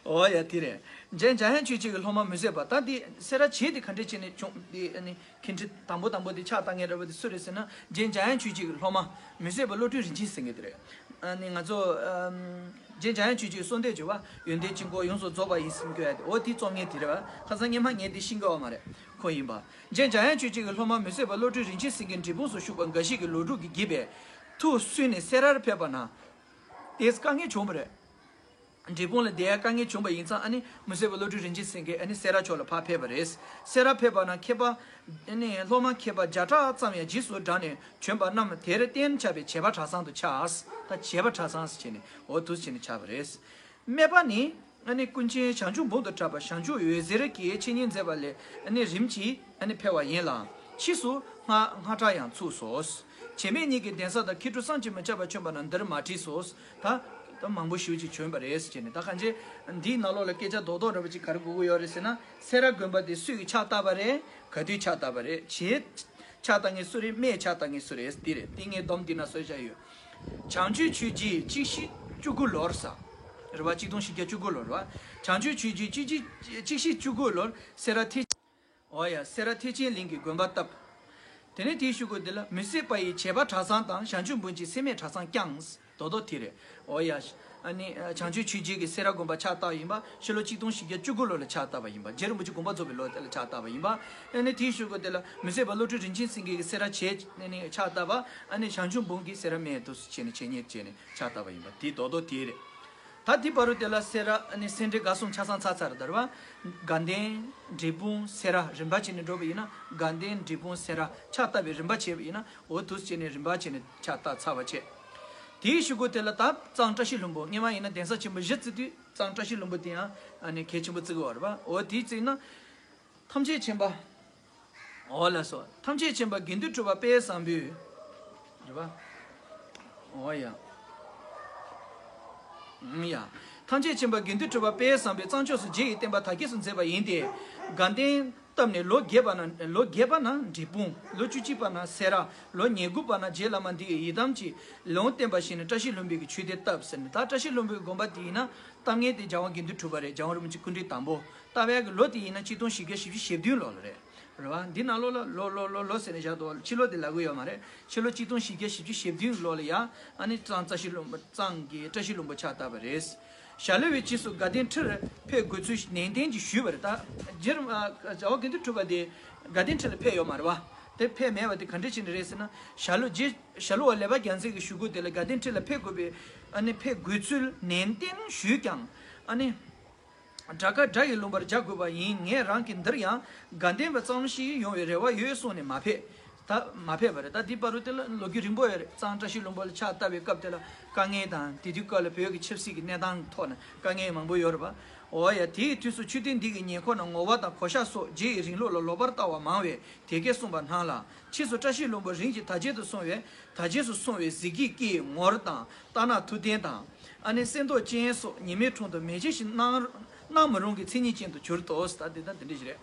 འོ་ཡ་དེ་རེད། རྗེ་འཇམ་དབྱངས་ཆོས་རྗེ་གི་སློབ་མ་མི་བཟད་པ། ད་དེ་སེ་ར་བྱེས་དེ་ག་འདྲས་བྱས་ནས་བྱུང་དེ། ཨ་ནི་མཁན་ཁྲི་དང་པོ་དང་པོ་དེ་ཕྱག་བཏབ་མཁན་རེད་པ། དེ་སུ་རེད་ཟེར་ན། རྗེ་འཇམ་དབྱངས་ཆོས་རྗེ་གི་སློབ་མ་མི་བཟད་པ་བློ་གྲོས་རིན་ཆེན་ཟེར་མཁན་དེ་རེད། ཨ་ནི་ང་ཚོ་ཨམ། རྗེ་འཇམ་དབྱངས་ཆོས་རྗེའི་གསོལ་འདེབས་བརྗོད་པ། ཡོན་ཏན་དཀྱིལ་འཁོར་ཡོངས་སུ་རྫོགས་པ་ཡིན་གསུང་གི་ཡོད་དེ། འོ་དེ་རྩོམ་མཁན་དེ་རེད་པ། ཁ་སང་སྔོན་མ་ངས་དེ་ཤེས་ཀྱི་ཡོད་མ་རེད། ཁོ་ཡིན་པ། རྗེ་འཇམ་དབྱངས་ཆོས་རྗེ་གི་སློབ་མ་མི་བཟད་པ་བློ་གྲོས་རིན་ཆེན་ཟེར་མཁན་འབྲས་སྤུངས་སུ་བཞུགས་པ། འགའ་ཞིག་གིས་ལོ་དྲུག་གི་བགྱིས་པས་ཐུགས་སུན་ནས་སེ་རར་ཕེབས་པ་ན། དེས་དཀའ་ངལ་བྱུང་བ་རེད། འབྲས་སྤུངས་ལ་བསྡད་ཡ་དཀའ་ངལ་བྱུང་བ་ཡིན་ཙང་། ཨ་ནི་མི་བཟད་པ་བློ་གྲོས་རིན་ཆེན་ཟེར་མཁན་ཨ་ནི་སེ་ར་ཕྱོགས་ལ་ཕར་ཕེབས་པ་རེད། སེ་ར་ཕེབས་པ་ན་མཁས་པ་ཨ་ནི་སློབ་མ་མཁས་པ་བརྒྱ་ཕྲག་ཙམ་ཡང་རྗེས་སུ་འབྲངས་ནས་བྱོན་པ་རྣམས་དེར་བརྟེན་ཆགས་པའི་བྱེས་པ་གྲྭ་ཚང་དུ་ཆགས། ད་བྱེས་པ་གྲྭ་ཚང་ཟེར་བྱས་ནས་འོ་འདུག་སེ་བྱས་ནས་ཆགས་པ་རེད། སྨད་པ་ནི་ཨ་ནི་ཀུན་མཁྱེན་བྱང་ཆུབ་འབུམ་དུ་གྲགས་པ་བྱང་ཆུབ་འོད་ཟེར་གྱིས་འཆད་ཉན་མཛད་པ་ལས་ཨ་ནི་རིམ་གྱིས་ཨ་ནི་འཕེལ་བ་ཡིན་ལ། ཕྱིས་སུ་སྔགས་སྔགས་གྲྭ་ཡང་ཚུགས་སོ། བྱེས་སྨད་གཉིས་ཀྱི་གདན་ས་དང་མཁས་གྲུབ་བསམ་གྱིས་མི་ཁྱབ་པ་བྱོན་པ་རྣམས་འདིར་མ་བྲིས་སོ། ད་ད་མང་པོ་ཞེ་ཅིག་བྱོན་པ་རེད་ཟེར་ནས། ད་གང་ཅི་འདིའི་ནང་ལོགས་ལ་སྐད་ཆ་རྡོག་རྡོག་འདྲ་པོ་ཅིག་ག་རེ་དགོས་ཀྱི་ཡོད་རེད་ཟེར་ན། སེ་ར་དགོན་པ་དེ་སུས་ཕྱག་བཏབ་པ་རེད། ག་དུས་ཕྱག་བཏབ་པ་རེད། བྱེས་ཕྱག་བཏབ་མཁན་སུ་རེད། སྨད་ཕྱག་བཏབ་མཁན་སུ་རེད། འདི་རེད། འདི་ངས་སྡོམ་འདི་ན་སོ་བཞག་ཡོད། བྱང་ཆུབ་ཆོས་རྗེ་གཅིག་བཞི་བཅུ་དགུ་ལོར་ཟེར། རེད་པ། གཅིག་སྟོང་བཞི་བརྒྱ་བཅུ་དགུ་ལོར་རེད་པ། བྱང་ཆུབ་ཆོས་རྗེ་གཅིག་བཞི་གཅིག་བཞི་བཅུ་དགུ་ལོར་སེ་ར་ཐེག། འོ་ཡ། སེ་ར་ཐེག་ཆེན་གླིང་གི་དགོན་པ་བཏབ། དེ་ནས་དེའི་གཞུག་གུ་དེ་ལ་མི་བཟད་པ་ཡི་བྱེས་པ་གྲྭ་ཚང་དང་བྱང་ཆུབ་འབུམ་གྱི་སེ་སྨད་གྲྭ་ཚང་བསྐྱངས། རྡོག་རྡོག་དེ་རེད། འོ་ཡ། ཨ་ནི་བྱང་ཆུབ་ཆོས་རྗེ་གིས་སེ་ར་དགོན་པ་ཕྱག་བཏབ་ཡིན་པ་ཕྱི་ལོ་གཅིག་སྟོང་བཞི་བརྒྱ་བཅུ་དགུ་ལོ་ལ་ཕྱག་བཏབ་པ་ཡིན་པ། རྗེ་རིན་པོ་ཆེ་དགོངས་པ་རྫོགས་པའི་ལོ་དེ་ལ་ཕྱག་བཏབ་པ་ཡིན་པ། ཨ་ནི་དེའི་གཞུག་གུ་དེ་ལ་མི་བཟད་པ་བློ་གྲོས་རིན་ཆེན་ཟེར་མཁན་གྱིས་སེ་ར་བྱེས་ནས་ཕྱག་བཏབ་པ། ཨ་ནི་བྱང་ཆུབ་འབུམ་གྱིས་སེ་ར་སྨད་དུ་བྱས་ནས་འཆད་ཉན་བྱས་ནས་ཕྱག་བཏབ་པ་ཡིན་པ། དེ་རྡོག་རྡོག་དེ་རེད། ད་དེ་བར་དུ་དེ་ལ་སེ་ར་ཨ་ནི་སེ་འབྲས་དགའ་གསུམ་ཆ་ཚང་ཚར་ཚར་རེད་པ། དགའ་ལྡན་འབྲས་སྤུངས་སེ་ར་རིམ་པ་བྱས་ནས་འགྲོ་བ་ཡིན་ན། དགའ་ལྡན་འབྲས་སྤུངས་སེ་ར་ཕྱག་བཏབ་པའི་རིམ་པ་བྱས་པ་ཡིན་ན། འོ་འདུག་སེ་བྱས་ནས་རིམ་པ་བྱས་ནས་ཕྱག་བཏབ་ཚར་བ་བྱས། དེའི་གཞུག་གུ་དེ་ལ་ད་གཙང་བཀྲ་ཤིས་ལྷུན་པོ། སྔོན་མ་ཡིན་ན་གདན་ས་ཆེན་པོ་བཞི་བརྩི་དུས་གཙང་བཀྲ་ཤིས་ལྷུན་པོ་དེ་ཡང་ཨ་ནི་གལ་ཆེན་པོ་བརྩི་གི་ཡོད་རེད་པ། འོ་དེ་བརྩིས་ན། ཐམས་ཅད་མཁྱེན་པ། འོ་ལགས་སོ། ཐམས་ཅད་མཁྱེན་པ་དགེ་འདུན་གྲུབ་པ་དཔལ་བཟང་པོས། རེད་པ། འོ་ཡ། ཨུམ་ཡ། ཐམས་ཅད་མཁྱེན་པ་དགེ་འདུན་གྲུབ་པ་དཔལ་བཟང་པོས་གཙང་ཕྱོགས་སུ་རྗེ་ཡི་བསྟན་པ་དར་རྒྱས་སུ་མཛད་པ་ཡིན་ཏེ། དགའ་ལྡན་བཏབ་ནས་ལོ་བརྒྱད་པ་ན། ལོ་བརྒྱད་པ་ན་འབྲས་སྤུངས། ལོ་བཅུ་གཅིག་པ་ན་སེ་ར། ལོ་ཉེར་དགུ་པ་ན་རྗེ་བླ་མ་འདི་ཡི་ཡི་དམ་གྱི་ལུང་བསྟན་པ་བཞིན་བཀྲ་ཤིས་ལྷུན་པོའི་གི་ཆོས་སྡེ་བཏབ་ཟེར་ནས། ད་བཀྲ་ཤིས་ལྷུན་པོའི་དགོན་པ་དེ་ཡིན་ན་བཏབ་མཁན་དེ་རྒྱལ་དབང་དགེ་འདུན་གྲུབ་པ་རེད། རྒྱལ་དབང་རིན་པོ་ཆེ་སྐུ་ཕྲེང་དང་པོ། བཏབ་པའི་གི་ལོ་དེ་ཡིན་ན་གཅིག་སྟོང་བཞི་བརྒྱ་བཞི་བཅུ་ཞེ་བདུན་ལོ་ལ་རེད། རེད་པ། འདི་ནང་ལོགས་ལ་ལོ་ལོ་ལོ་ལོ་ཟེར་ནས་བཞག་འདུག་ཕྱི་ལོ་དེ་ལབ་གི་ཡོད་མ་རེད། ཕྱི་ལོ་གཅིག་སྟོང་བཞི་བརྒྱ་བཞི་བཅུ་ཞེ་བདུན་ལོ་ལ་ཡ། ཨ་ནི་གཙང་བཀྲ་ཤིས་ལྷུན་པོ། གཙང་གི་བཀྲ་ཤིས་ལྷུན་པོ་ཕྱག་བཏབ་པ་རེད། ཞྭ་ལུ་བའི་རྗེས་སུ་དགའ་ལྡན་ཁྲིར་ཕེབས་དགོས་ཚུལ་ནན་ཏན་གྱིས་ཞུས་པ་རེད། ད་རྗེ་རིན། ཨ། རྒྱལ་བ་དགེ་འདུན་གྲུབ་པ་དེ་དགའ་ལྡན་ཁྲི་ལ་ཕེབས་ཡོད་མ་རེད་པ། དེ་ཕེབས་མེད་པ་དེ་ག་འདྲས་བྱས་ནས་རེད་ཟེར་ན། ཞྭ་ལུ་རྗེ། ཞྭ་ལུ་བ་ལེགས་པ་རྒྱལ་མཚན་གྱི་ཞུ་སྒོ་དེ་ལ་དགའ་ལྡན་ཁྲི་ལ་ཕེབས་དགོས་པའི། ཨ་ནི་ཕེབས་དགོས་ཚུལ་ནན་ཏན་ཞུས་ཀྱང་། ཨ་ནི་དགྲ་དགའ་དགྲ་ཡི་ལུང་པར་བྱ་དགོས་པ་ཡིན། ངས་རང་གིས་འདིར་ཡང་དགའ་ལྡན་པ་ཙམ་ཞིག་ཡོང་བའི་རེ་བ་ཡོད་གསུངས་ནས་མ་ཕེབས། ད་མ་ཕེབས་པ་རེད། ད་འདི་བར་དུ་དེ་ལ་ལོ་རྒྱུས་རིང་པོ་ཡོད་རེད། གཙང་བཀྲ་ཤིས་ལྷུན་པོ་ལ་ཕྱག་བཏབ་པའི་སྐབས་དེ་ལ་དཀའ་ངལ་དང་། དེ་དུས་སྐབས་ལ་བོད་ཀྱི་ཆབ་སྲིད་ཀྱི་གནས་སྟངས་ཐོག་ནས་དཀའ་ངལ་མང་པོ་ཡོད་རེད་པ། འོ་ཡ། དེའི་དུས་སུ་མཆོད་རྟེན་འདི་གི་ཉེ་འཁོར་ན་ངོ་བོ་དང་གོ་ཤཱཀ་སོགས་རྗེ་ཡི་རིང་ལུགས་ལ་ལོག་པར་ལྟ་བ་མང་བས་དེ་སྐད་གསུངས་པ་སྣང་ལ། ཕྱིས་སུ་བཀྲ་ཤིས་ལྷུན་པོ་རིམ་གྱིས་དར་རྒྱས་སུ་སོང་བས། དར་རྒྱས་སུ་སོང་བས་གཟི་བརྗིད་ཀྱི་ངོར་དང་། རྟ་ནག་ཐུབ་བསྟན་དང་། ཨ་ནི་གསེར་མདོག་ཅན་སོགས་ཉི་མའི་དྲུང་དུ་མེ་ལྕེ་བཞིན་སྣང་། སྣང་མི་རུང་གི་མཚན་ཉིད་ཅན་དུ་གྱུར་ཏོ། ད་དེ་ད་དེ་འདྲ་ཞིག་རེད།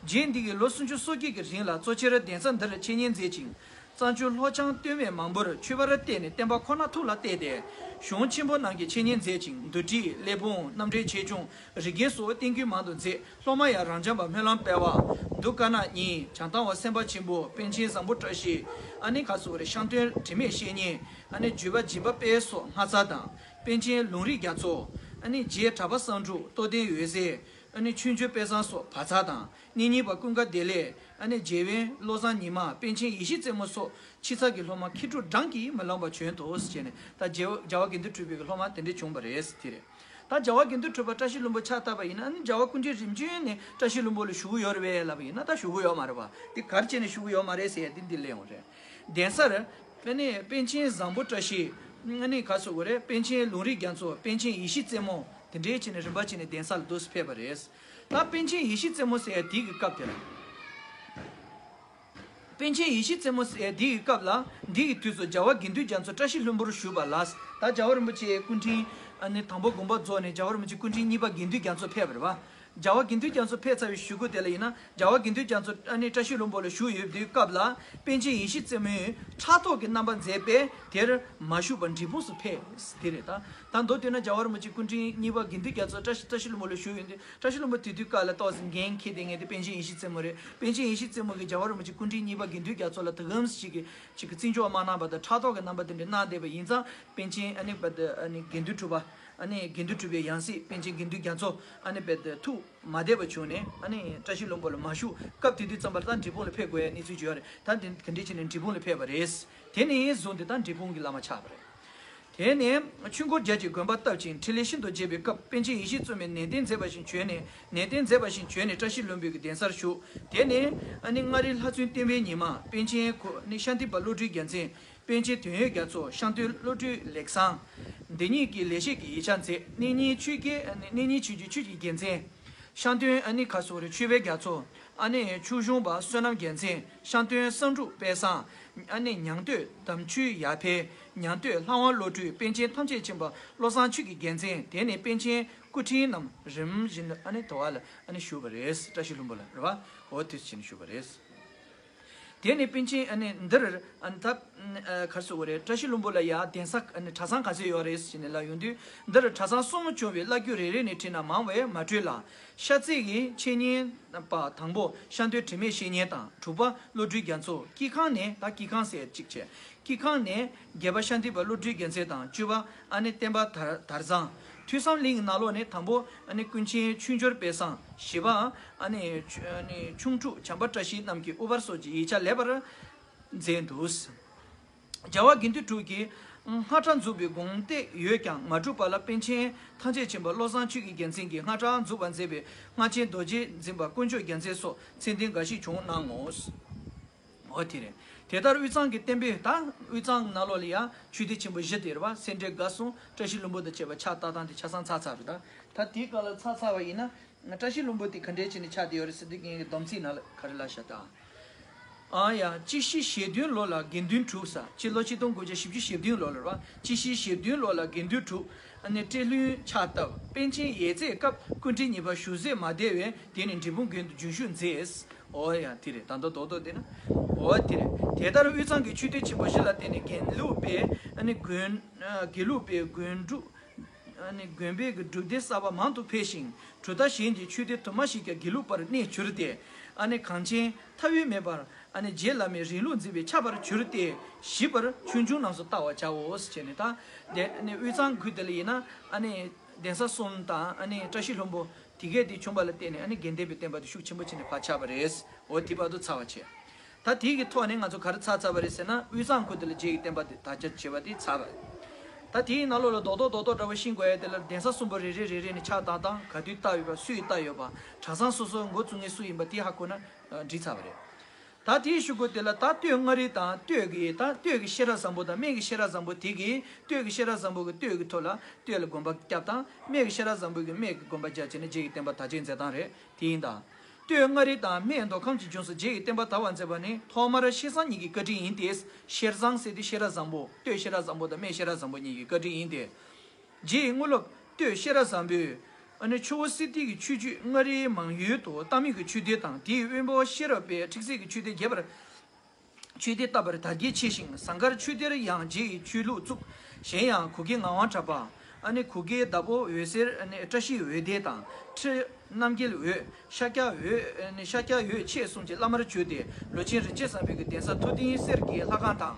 རྗེ་འདི་གིས་ལོ་སུམ་ཅུ་སོ་བརྒྱད་ཀྱི་རིང་ལ་གཙོ་ཆེར་གདན་ས་འདིར་འཆད་ཉན་མཛད་ཅིང་། གཙང་ཆུ་ལྷོ་བྱང་སྟོད་སྨད་མང་པོར་མཆོད་པར་བརྟེན་ནས་བསྟན་པ་ཁོ་ན་ཐུགས་ལ་གཏད་དེ། གཞུང་ཆེན་པོ་རྣམས་ཀྱི་འཆད་ཉན་མཛད་ཅིང་། འདུལ་ཁྲིད། གླེགས་བམ། རྣམ་འགྲེལ་ཆེ་ཆུང་། རིགས་རྒྱན་སོགས་བསྟན་རྒྱུན་མང་དུ་མཛད། སློབ་མ་ཡང་རབ་འབྱམས་པ་སྨོན་ལམ་དཔལ་བ། འདུ་དཀར་ནག་གཉིས། བྱང་ཐང་བ་སེམས་དཔའ་ཆེན་པོ། པཎ་ཆེན་བཟང་པོ་བཀྲ་ཤིས། ཨ་ནི་ག་སོགས་རེད། ཤངས་སྟོན་དྲི་མེད་བཤེས་གཉེན། ཨ་ནི་བརྒྱུད་པ་འཇིགས་པ་དཔལ་སོགས་ལྔ་ཚར་དང་། པཎ་ཆེན་ལུང་རིགས་རྒྱ་མཚོ། ཨ་ནི་རྗེ་གྲགས་པ་བསམ་འགྲུབ། རྟོགས་ལྡན་འོད་ཟེར། ཨ་ནི་ཆོས་འབྱོར་དཔལ་བཟང་སོགས་བག་ཚ་དང་། གནས་རྙིང་པ་ཀུན་དགའ་བདེ་ལེགས། ཨ་ནི་རྗེ་དབོན་བློ་བཟང་ཉི་མ། པཎ་ཆེན་ཡེ་ཤེས་རྩེ་མོ་སོགས་ཕྱི་ཚར་གྱི་སློབ་མ་ཁྱི་ཕྲུག་བགྲང་གིས་མི་ལང་བ་བྱོན་ཏོ་ཟེར་བྱས་ནས། ད་རྒྱལ་བ་རྒྱལ་བ་དགེ་འདུན་གྲུབ་པའི་སློབ་མ་དེ་འདྲས་བྱུང་བ་རེད་དེ་རེད། ད་རྒྱལ་བ་དགེ་འདུན་གྲུབ་པ་བཀྲ་ཤིས་ལྷུན་པོ་ཕྱག་བཏབ་པ་ཡིན་ན། ཨ་ནི་རྒྱལ་བ་སྐུ་ཕྲེང་རིམ་བྱོན་ནས་བཀྲ་ཤིས་ལྷུན་པོ་ལ་བཞུགས་ཡོད་རེད་པས་ལབ་པ་ཡིན་ན། ད་བཞུགས་ཡོད་མ་རེད་པ། དེ་ག་རེ་བྱས་ནས་བཞུགས་ཡོད་མ་རེད་ཟེར་ཡ་དེ་འདི་སླེབས་ཡོང་རེད། གདན་སར་ཨ་ནི་པཎ་ཆེན་བཟང་པོ་བཀྲ་ཤིས། ཨ་ནི་ག་སོགས་རེད། པཎ་ཆེན་ལུང་རིགས་རྒྱ་མཚོ། པཎ་ཆེན་ཡེ་ཤེས་རྩེ་མོ། དེ་འདྲའི་བྱས་ནས་རིམ་པ་བྱས་ནས་གདན་ས་ལ་འདུག་སེ་ཕེབས་པ་རེད། ད་པཎ་ཆེན་ཡེ་ཤེས་རྩེ་མོ་ཟེར་ཡ་དེ་གི་སྐབས་དེ་ལ། པཎ་ཆེན་ཡེ་ཤེས་རྩེ་མོ་ཟེར་ཡ་དེ་གི་སྐབས་ལ། འདི་གི་དུས་སུ་རྒྱལ་བ་དགེ་འདུན་རྒྱ་མཚོ་བཀྲ་ཤིས་ལྷུན་པོར་བཞུགས་པ་ལ། ད་རྒྱལ་བ་རིན་པོ་ཆེ་སྐུ་ཕྲེང་ཨ་ནི་དང་པོ་དགོངས་པ་རྫོགས་ནས། རྒྱལ་བ་རིན་པོ་ཆེ་སྐུ་ཕྲེང་གཉིས་པ་དགེ་འདུན་རྒྱ་མཚོ་ཕེབས་པ་རེད་པ། རྒྱལ་བ་དགེ་འདུན་རྒྱ་མཚོ་ཕེབས་ཚར་བའི་གཞུག་གུ་དེ་ལ་ཡིན་ན། རྒྱལ་བ་དགེ་འདུན་རྒྱ་མཚོ་ཨ་ནི་བཀྲ་ཤིས་ལྷུན་པོ་ལ་བཞུགས་ཡོད་དུས་སྐབས་ལ། པཎ་ཆེན་ཡེ་ཤེས་རྩེ་མོས་ཕྲག་དོག་གི་རྣམ་པ་མཛད་པས་དེར་མ་བཞུགས་པར་འབྲས་སྤུངས་སུ་ཕེབས། དེ་རེད། ད་ད་མདོར་བསྡུས་ན་རྒྱལ་བ་རིན་པོ་ཆེ་སྐུ་ཕྲེང་གཉིས་པ་དགེ་འདུན་རྒྱ་མཚོ་བཀྲ་ཤིས་བཀྲ་ཤིས་ལྷུན་པོ་ལ་བཞུགས་ཡོད་དུས། བཀྲ་ཤིས་ལྷུན་པོ་དེ་དུས་སྐབས་ལ་ཏོག་ཙམ་འགན་འཁྱེར་བསྡད་མཁན་དེ་པཎ་ཆེན་ཡེ་ཤེས་རྩེ་མོ་རེད། པཎ་ཆེན་ཡེ་ཤེས་རྩེ་མོ་གིས་རྒྱལ་བ་རིན་པོ་ཆེ་སྐུ་ཕྲེང་གཉིས་པ་དགེ་འདུན་རྒྱ་མཚོ་ལ་དེ་གམ་ཞིག་གི་ཅིག་གི་བརྩི་འཇོག་མ་གནང་བ་དང་། ཕྲག་དོག་གི་རྣམ་པ་དེ་འདྲ་གནང་བསྡད་པ་ཡིན་ཙང་། པཎ་ཆེན་ཨ་ནི་བ་དེ་ཨ་ནི་དགེ་འདུན་གྲུབ་པ། ཨ་ནི་དགེ་འདུན་གྲུབ་པའི་ཡང་སྲིད་པཎ་ཆེན་དགེ་འདུན་རྒྱ་མཚོ་ཨ་ནི་བ་དེ་ཐུགས་མ་བདེ་བ་བྱུང་ནས། ཨ་ནི་བཀྲ་ཤིས་ལྷུན་པོ་ལ་མ་བཞུགས། སྐབས་དེ་དུས་ཙམ་པ་ལ་ད་འབྲས་སྤུངས་ལ་ཕེབས་དགོས་ཡ་གནས་ཚུལ་ཅིག་ཡོད་རེད། ད་དེ་ག་འདྲས་བྱས་ནས་འབྲས་སྤུངས་ལ་ཕེབས་པ་རེད། དེ་ནས་བཟུང་སྟེ་ད་འབྲས་སྤུངས་ཀྱི་བླ་མ་ཆགས་པ་རེད། དེ་ནས་ཆོས་འཁོར་བརྒྱད་ཀྱི་དགོན་པ་བཏབ་ཅིང་འཕྲིན་ལས་ཤིན་ཏུ་རྒྱས་པའི་སྐབས། པཎ་ཆེན་ཡེ་ཤེས་རྩེ་མོས་ནན་ཏན་མཛད་པ་བཞིན་བྱོན་ནས། ནན་ཏན་མཛད་པ་བཞིན་བྱོན་ནས་བཀྲ་ཤིས་ལྷུན་པོའི་གདན་སར་བཞུགས། དེ་ནས་ཨ་ནི་མངའ་རིས་ལྷ་བཙུན་བསྟན་པའི་ཉི་མ། པཎ་ཆེན་ཁོ་ནི་ཤཱནྟི་པ་བློ་གྲོས་རྒྱལ་མཚན། པཎ་ཆེན་དོན་ཡོད་རྒྱ་མཚོ། ཤངས་སྟོན་བློ་གྲོས་ལེགས་བཟང་། འདི་ཉིད་ཀྱིས་ལེགས་བཤད་ཀྱི་ཡིག་ཆ་མཛད། གནས་རྙིང་ཆོས་ཀྱི་གནས་རྙིང་ཆོས་ཀྱི་ཆོས་ཀྱི་རྒྱལ་མཚན། ཤངས་སྟོན་ཨ་ནི་ཁ་སོ་རེ་ཆོས་དཔལ་རྒྱ་མཚོ། ཨ་ནི་ཆོས་གཞུང་པ་བསོད་ནམས་རྒྱལ་མཚན། ཤངས་སྟོན་བསམ་འགྲུབ་དཔལ་བཟང་། ཨ་ནི་ཉང་སྟོད་དམ་ཆོས་ཡར་འཕེལ། ཉང་སྟོད་ལྷ་དབང་བློ་གྲོས། པཎ་ཆེན་ཐམས་ཅད་མཁྱེན་པ་བློ་བཟང་ཆོས་ཀྱི་རྒྱལ་མཚན། དེ་ནས་པཎ་ཆེན་སྐུ་ཕྲེང་རྣམས་རིམ་བཞིན་དུ་ཨ་ནི་དོ་བ་ལ་ཨ་ནི་བཞུགས་པ་རེད། བཀྲ་ཤིས་ལྷུན་པོ་ལ་རེད་བ། འོ་དེ་བཞིན་བཞུགས་པ་རེད། དེ་ནས་པཎ་ཆེན་ཨ་ནི་འདིར་ཨ་ནི་ད་ཨ་ག་རེ་ཟེར་དགོས་རེད། བཀྲ་ཤིས་ལྷུན་པོ་ལ་ཡ་གདན་ས་ཨ་ནི་གྲྭ་ཚང་ག་ཚོད་ཡོད་རེད་ཟེར་ནས་ལབ་ཡོང་དུས། འདིར་གྲྭ་ཚང་གསུམ་བྱུང་བའི་བླ་བརྒྱུད་རེ་རེ་ནས་བྲིས་ན་མང་བས་མ་འཕྲོད་ལ། ཤར་རྩེ་གི་འཆད་ཉན་པ་དང་པོ་ཤངས་སྟོན་དྲི་མེད་བཤེས་གཉེན་དང་། དྲུག་པ་བློ་གྲོས་རྒྱ་མཚོ། དཀྱིལ་ཁང་ནས། ད་དཀྱིལ་ཁང་ཟེར་གཅིག་བྱས། དཀྱིལ་ཁང་ནས་བརྒྱད་པ་ཤངས་སྟོན་པ་བློ་གྲོས་རྒྱལ་མཚན་དང་། བཅུ་པ་ཨ་ནི་བསྟན་པ་དར་དར་བཟང་། ཐོས་བསམ་གླིང་ནང་ལོགས་ནས་དང་པོ་ཨ་ནི་ཀུན་མཁྱེན་ཆོས་འབྱོར་དཔལ་བཟང་། བཞི་པ་ཨ་ནི་ཆུ་ཨ་ནི་ཁྱུང་འབྲུག་བྱམས་པ་བཀྲ་ཤིས་རྣམས་ཀྱིས་དབུ་པར་སོགས་ཀྱི་ཡིག་ཆ་ལེགས་པར་མཛད་འདུག། རྒྱལ་བ་དགེ་འདུན་གྲུབ་ཀྱིས་སྔགས་གྲྭ་འཛུགས་པའི་དགོངས་གཏད་ཡོད་ཀྱང་མ་གྲུབ་པ་ལ། པཎ་ཆེན་ཐམས་ཅད་མཁྱེན་པ་བློ་བཟང་ཆོས་ཀྱི་རྒྱལ་མཚན་གྱིས་སྔགས་གྲྭ་འཛུགས་པར་མཛད་པའི་སྔགས་ཆེན་རྡོ་རྗེ་འཛིན་པ་དཀོན་མཆོག་རྒྱལ་མཚན་སོགས་མཚན་ལྡན་འགའ་ཞིག་བྱུང་གནང་ངོ་། འོ་དེ་རེད། དེ་ལྟར་དབུས་གཙང་གི་བསྟན་པའི། ད་དབུས་གཙང་ནང་ལོགས་ལ་ཡང་ཆོས་སྡེ་ཆེན་པོ་བཞི་དེ་རེད་བ། སེ་འབྲས་དགའ་གསུམ་བཀྲ་ཤིས་ལྷུན་པོ་དང་བཅས་པ་ཕྱག་བཏབ་སྟངས་དེ་ཆ་ཚང་ཚར་ཚར་རེད། ད་ད་དེའི་སྐབས་ལ་ཚར་ཚར་བ་ཡིན་ན། བཀྲ་ཤིས་ལྷུན་པོ་དེ་ག་འདྲས་བྱས་ནས་ཆགས་བསྡད་ཡོད་རེད་ཟེར་དུས། ངའི་སྡོམ་ཚིག་ནང་ལ་ག་རེ་ལབ་བཞག་ད། ཨ་ཡ། སྤྱི་ཤེས་ཞེ་བདུན་ལོ་ལ་དགེ་འདུན་གྲུབ་ས། སྤྱི་ལོ་ཆིག་སྟོང་དགུ་བརྒྱ་བཞི་བཅུ་ཞེ་བདུན་ལོ་ལ་རེད་བ། སྤྱི་ཤེས་ཞེ་བདུན་ལོ་ལ་དགེ་འདུན་གྲུབ། ཨ་ནི་བཀྲས་ལྷུན་ཕྱག་བཏབ། པཎ་ཆེན་ཡབ་སྲས་སྐབས་སྐུ་ཕྲེང་གཉིས་པ་བཞུགས་ཚད་མ་བདེ་བས། དེ་ནས་འབྲས་སྤུངས་དགོན་དུ་འཛུལ་ཞུགས་མཛད། འོ་ཡ་དེ་རེད། ད་ལྟ་རྡོག་རྡོག་བལྟས་ན། འོ་དེ་རེད། དེ་ལྟར་དབུས་གཙང་གི་ཆོས་སྡེ་ཆེན་པོ་བཞི་ལ་བརྟེན་ནས་དགེ་ལུགས་པའི་ཨ་ནི་དགོན། དགེ་ལུགས་པའི་དགོན་སྒྲུབ། ཨ་ནི་དགོན་པའི་གི་སྒྲུབ་སྡེ་གསར་པ་མང་དུ་འཕེལ་ཞིང་། གྲུབ་མཐའ་གཞན་གྱི་ཆོས་སྡེ་དུ་མ་ཞིག་ཀྱང་དགེ་ལུགས་པར་གནས་གྱུར་ཏེ། ཨ་ནི་གངས་ཅན་མཐའ་དབུས་མེད་པར་ཨ་ནི་རྗེ་བླ་མའི་རིང་ལུགས་འཛིན་པས་ཁྱབ་པར་གྱུར་ཏེ། ཞིབ་པར་ཆོས་འབྱུང་རྣམས་སུ་བལྟ་བར་བྱའོ་ཞེས་ནས། ད་དེ་ཨ་ནི་དབུས་གཙང་ཁུལ་དེ་ལ་ཡིན་ན། ཨ་ནི་གདན་ས་གསུམ་དང་། ཨ་ནི་བཀྲ་ཤིས་ལྷུན་པོ་དེ་གས་དེ་བྱུང་བ་ལ་བརྟེན་ནས། ཨ་ནི་དགེ་ལྡན་པའི་བསྟན་པ་དེ་ཤུགས་ཆེན་པོ་བྱས་ནས་ཕར་ཆགས་པ་རེད། འོ་དེ་བར་དུ་ཚར་བ་བྱས། ད་དེའི་གི་ཐོག་ནས་ང་ཚོ་ག་རེ་ཚར་ཚར་བ་རེད་ཟེར་ན། དབུས་གཙང་ཁུལ་དེ་ལ་རྗེ་ཡི་བསྟན་པ་དེ་དར་ཁྱབ་བྱས་པ་དེ་ཚར་བ་རེད། ད་དེའི་ནང་ལོགས་ལ་རྡོག་རྡོག་རྡོག་རྡོག་འདྲ་བོ་ཤེས་དགོས་ཡ་དེ་ལ། གདན་ས་གསུམ་པོ་རེ་རེ་རེ་རེ་ནས་ཕྱག་བཏབ་སྟངས། ག་དུས་བཏབ་ཡོད་པ། སུས་བཏབ་ཡོད་པ། གྲྭ་ཚང་སོ་སོ་འགོ་བཙུགས་མཁན་སུ་ཡིན་པ་དེ་ཧ་གོ་ན་འགྲིག་ཚར་བ་རེད། ད་དེའི་གཞུག་གུ་དེ་ལ་ད་སྟོད་མངའ་རིས་དང་སྟོད་ཀྱི། ད་སྟོད་ཀྱི་ཤེས་རབ་བཟང་པོ་དང་སྨད་ཀྱི་ཤེས་རབ་བཟང་པོ། དེ་གི་སྟོད་ཀྱི་ཤེས་རབ་བཟང་པོ་གི་སྟོད་ཀྱི་ཐོག་ལ་སྟོད་ལ་དགོན་པ་བརྒྱབ་སྟངས། སྨད་ཀྱི་ཤེས་རབ་བཟང་པོ་གི་སྨད་ཀྱི་དགོན་པ་བརྒྱབ་བྱས་ནས་རྗེ་ཡི་བསྟན་པ་དར་རྒྱས་མཛད་སྟངས་རེད། དེ་ཡིན་ད། སྟོད་མངའ་རིས་དང་སྨད་མདོ་ཁམས་ཀྱི་ལྗོངས་སུ་རྗེ་ཡི་བསྟན་པ་དར་བར་མཛད་པ་ནི། ཐོག་མར་ཤེས་བཟང་གཉིས་ཀྱི་བཀའ་དྲིན་ཡིན་ཏེ། ཤེས་བཟང་ཟེར་དུས་ཤེས་རབ་བཟང་པོ། སྟོད་ཤེས་རབ་བཟང་པོ་དང་སྨད་ཤེས་རབ་བཟང་པོ་གཉིས་ཀྱི་བཀའ་དྲིན་ཡིན་ཏེ། རྗེའི་དངོས་སློབ་སྟོད་ཤེས་རབ་བཟང་པོས། ཨ་ནི་ཆུ་བོ་སི་ཏའི་གི་ཆོས་བརྒྱུད་མངའ་རིས་མང་ཡུལ་དུ་བཏང་མིན་གྱི་ཆོས་སྡེ་དང་། དེའི་དབོན་པོ་ཤེས་རབ་པས་ཁྲིག་སེ་གི་ཆོས་སྡེ་རྒྱས་པར། ཆོས་སྡེ་བཏབ་པར་དར་རྒྱས་ཆེ་ཞིང་། ཟངས་དཀར་ཆོས་སྡེར་ཡང་རྗེ་ཡི་ཆོས་ལུགས་བཙུགས། གཞན་ཡང་གུ་གེ་ངག་དབང་གྲགས་པ། ཨ་ནི་གུ་གེའི་བདག་པོ་འོད་ཟེར། ཨ་ནི་བཀྲ་ཤིས་འོད་ལྡན་དང་། ཁྲི་རྣམ་རྒྱལ་འོད། ཤཱཀྱ་འོད། ཨ་ནི་ཤཱཀྱ་འོད་མཆེད་གསུམ་གྱི་བླ་མར་གྱུར་ཏེ། ལུས་ཅན་རིན་ཆེན་བཟང་པོའི་གི་གདན་ས་ཐུབ་བསྟན་གསེར་གྱི་ལྷ་ཁང་དང་།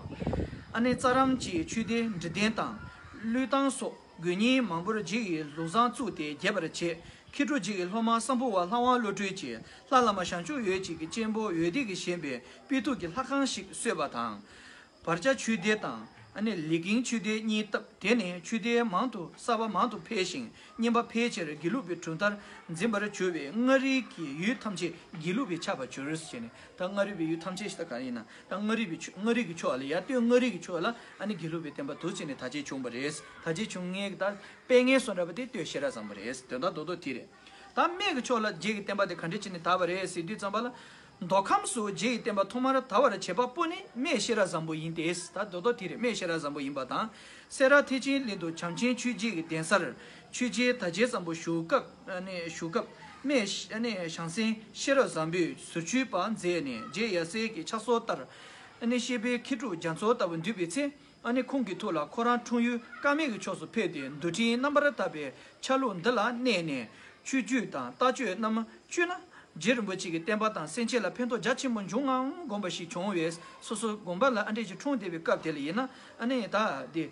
ཨ་ནི་རྩ་རམ་གྱི་ཆོས་སྡེ་འབྲི་གདན་དང་། བློས་བཏང་སོགས་དགོན་རྙིང་མང་པོར་རྗེ་ཡིས་ལུགས་བཟང་བཙུགས་ཏེ་རྒྱས་པར་བྱས། མཁས་གྲུབ་རྗེ་ཡི་སློབ་མ་སམ་བྷོ་ཝ་ལྷ་དབང་བློ་གྲོས་ཀྱིས་ལྷ་བླ་མ་བྱང་ཆུབ་འོད་ཅན་གྱི་གཅེན་པོ་འོད་ལྡན་གྱིས་བཞེངས་པའི་དཔེ་ཐུབ་ཀྱི་ལྷ་ཁང་ཞིག་གསོས་པ་དང་། བར་ཆ་ཆོས་སྡེ་དང་ཨ་ནི་ལི་གིང་ཆོས་སྡེ་གཉིས་བཏབ། དེ་ནས་ཆོས་སྡེ་མང་དུ་གསར་པ་མང་དུ་འཕེལ་ཞིང་། བསྙེན་པ་ཕལ་ཆེར་དགེ་ལུགས་པའི་གྲུབ་མཐར་འཛིན་པར་གྱུར་པས། མངའ་རིས་ཀྱི་ཡུལ་ཐམས་ཅད་དགེ་ལུགས་པས་ཁྱབ་པར་གྱུར་ཞེས་ནས། ད་མངའ་རིས་པའི་ཡུལ་ཐམས་ཅད་ཞེས་ད་ག་ཡིན་ན། ད་མངའ་རིས་པའི་ཆོས་མངའ་རིས་ཀྱི་ཕྱོགས་ལ་ཡ། སྟོད་མངའ་རིས་ཀྱི་ཕྱོགས་ལ་ཨ་ནི་དགེ་ལུགས་པའི་བསྟན་པ་འདུག་ཅེས་ནས་དར་རྒྱས་བྱུང་བ་རེད། དར་རྒྱས་བྱུང་མཁན་གྱི་ད་དཔེ་ངན་སོང་འདྲ་པོ་དེ་སྟོད་ཤེས་རབ་བཟང་པོ་རེད། དོན་དག་རྡོག་རྡོག་དེ་རེད། ད་སྨད་ཀྱི་ཕྱོགས་ལ་རྗེ་ཡི་བསྟན་པ་དེ་ག་འདྲ་བྱས་ནས་དར་བ་རེད་ཟེར་དུས་ཙམ་པ་ལ། མདོ་ཁམས་སུ་རྗེ་ཡི་བསྟན་པ་ཐོག་མར་དར་བར་བྱེད་པ་པོ་ནི་སྨད་ཤེས་རབ་བཟང་པོ་ཡིན་ཏེ། ད་རྡོག་རྡོག་དེ་རེད། སྨད་ཤེས་རབ་བཟང་པོ་ཡིན་པ་དང་། སེ་ར་ཐེག་ཆེན་གླིང་དུ་བྱམས་ཆེན་ཆོས་རྗེ་གི་གདན་སར་ཆོས་རྗེ་དར་རྒྱས་བཟང་པོ་བཞུགས་སྐབས་ནས་བཞུགས་སྐབས་སྨད་ནས་བྱང་སེམས་ཤེས་རབ་བཟང་པོས་ཟུར་མཆོད་པ་མཛད་ནས། རྗེ་ཡབ་སྲས་ཀྱི་ཕྱག་སྲོལ་ལྟར་ཨ་ནི་བཤད་པའི་མཁས་གྲུབ་རྒྱ་མཚོ་ལྟ་བུ་འདུས་པའི་ཚེ། ཨ་ནི་ཁོང་གི་ཐུགས་ལ་ཁོ་རང་འཁྲུངས་ཡུལ་ཀ་མད་ཀྱི་ཕྱོགས་སུ་ཕེབས་ཏེ། འདུལ་ཁྲིམས་རྣམ་པར་དག་པའི་ཆ་ལུགས་འདི་ལ་གནས་ནས་ཆོས་བརྒྱུད་དང་ལྟ་སྤྱོད་རྣམས་བཅོས་ན། རྗེ་རིན་པོ་ཆེ་གི་བསྟན་པ་དང་སེམས་ཅན་ལ་ཕན་ཐོགས་རྒྱ་ཆེན་པོ་འབྱུང་ངམ་དགོངས་པ་ཞིག་བྱུང་བས། སོ་སོ་དགོན་པ་ལ་ཨ་འདྲས་ཅིག་འཁྲུངས་བསྡད་པའི་སྐབས་དེ་ལ་ཡིན་ན། ཨ་ནི་ད་དེ་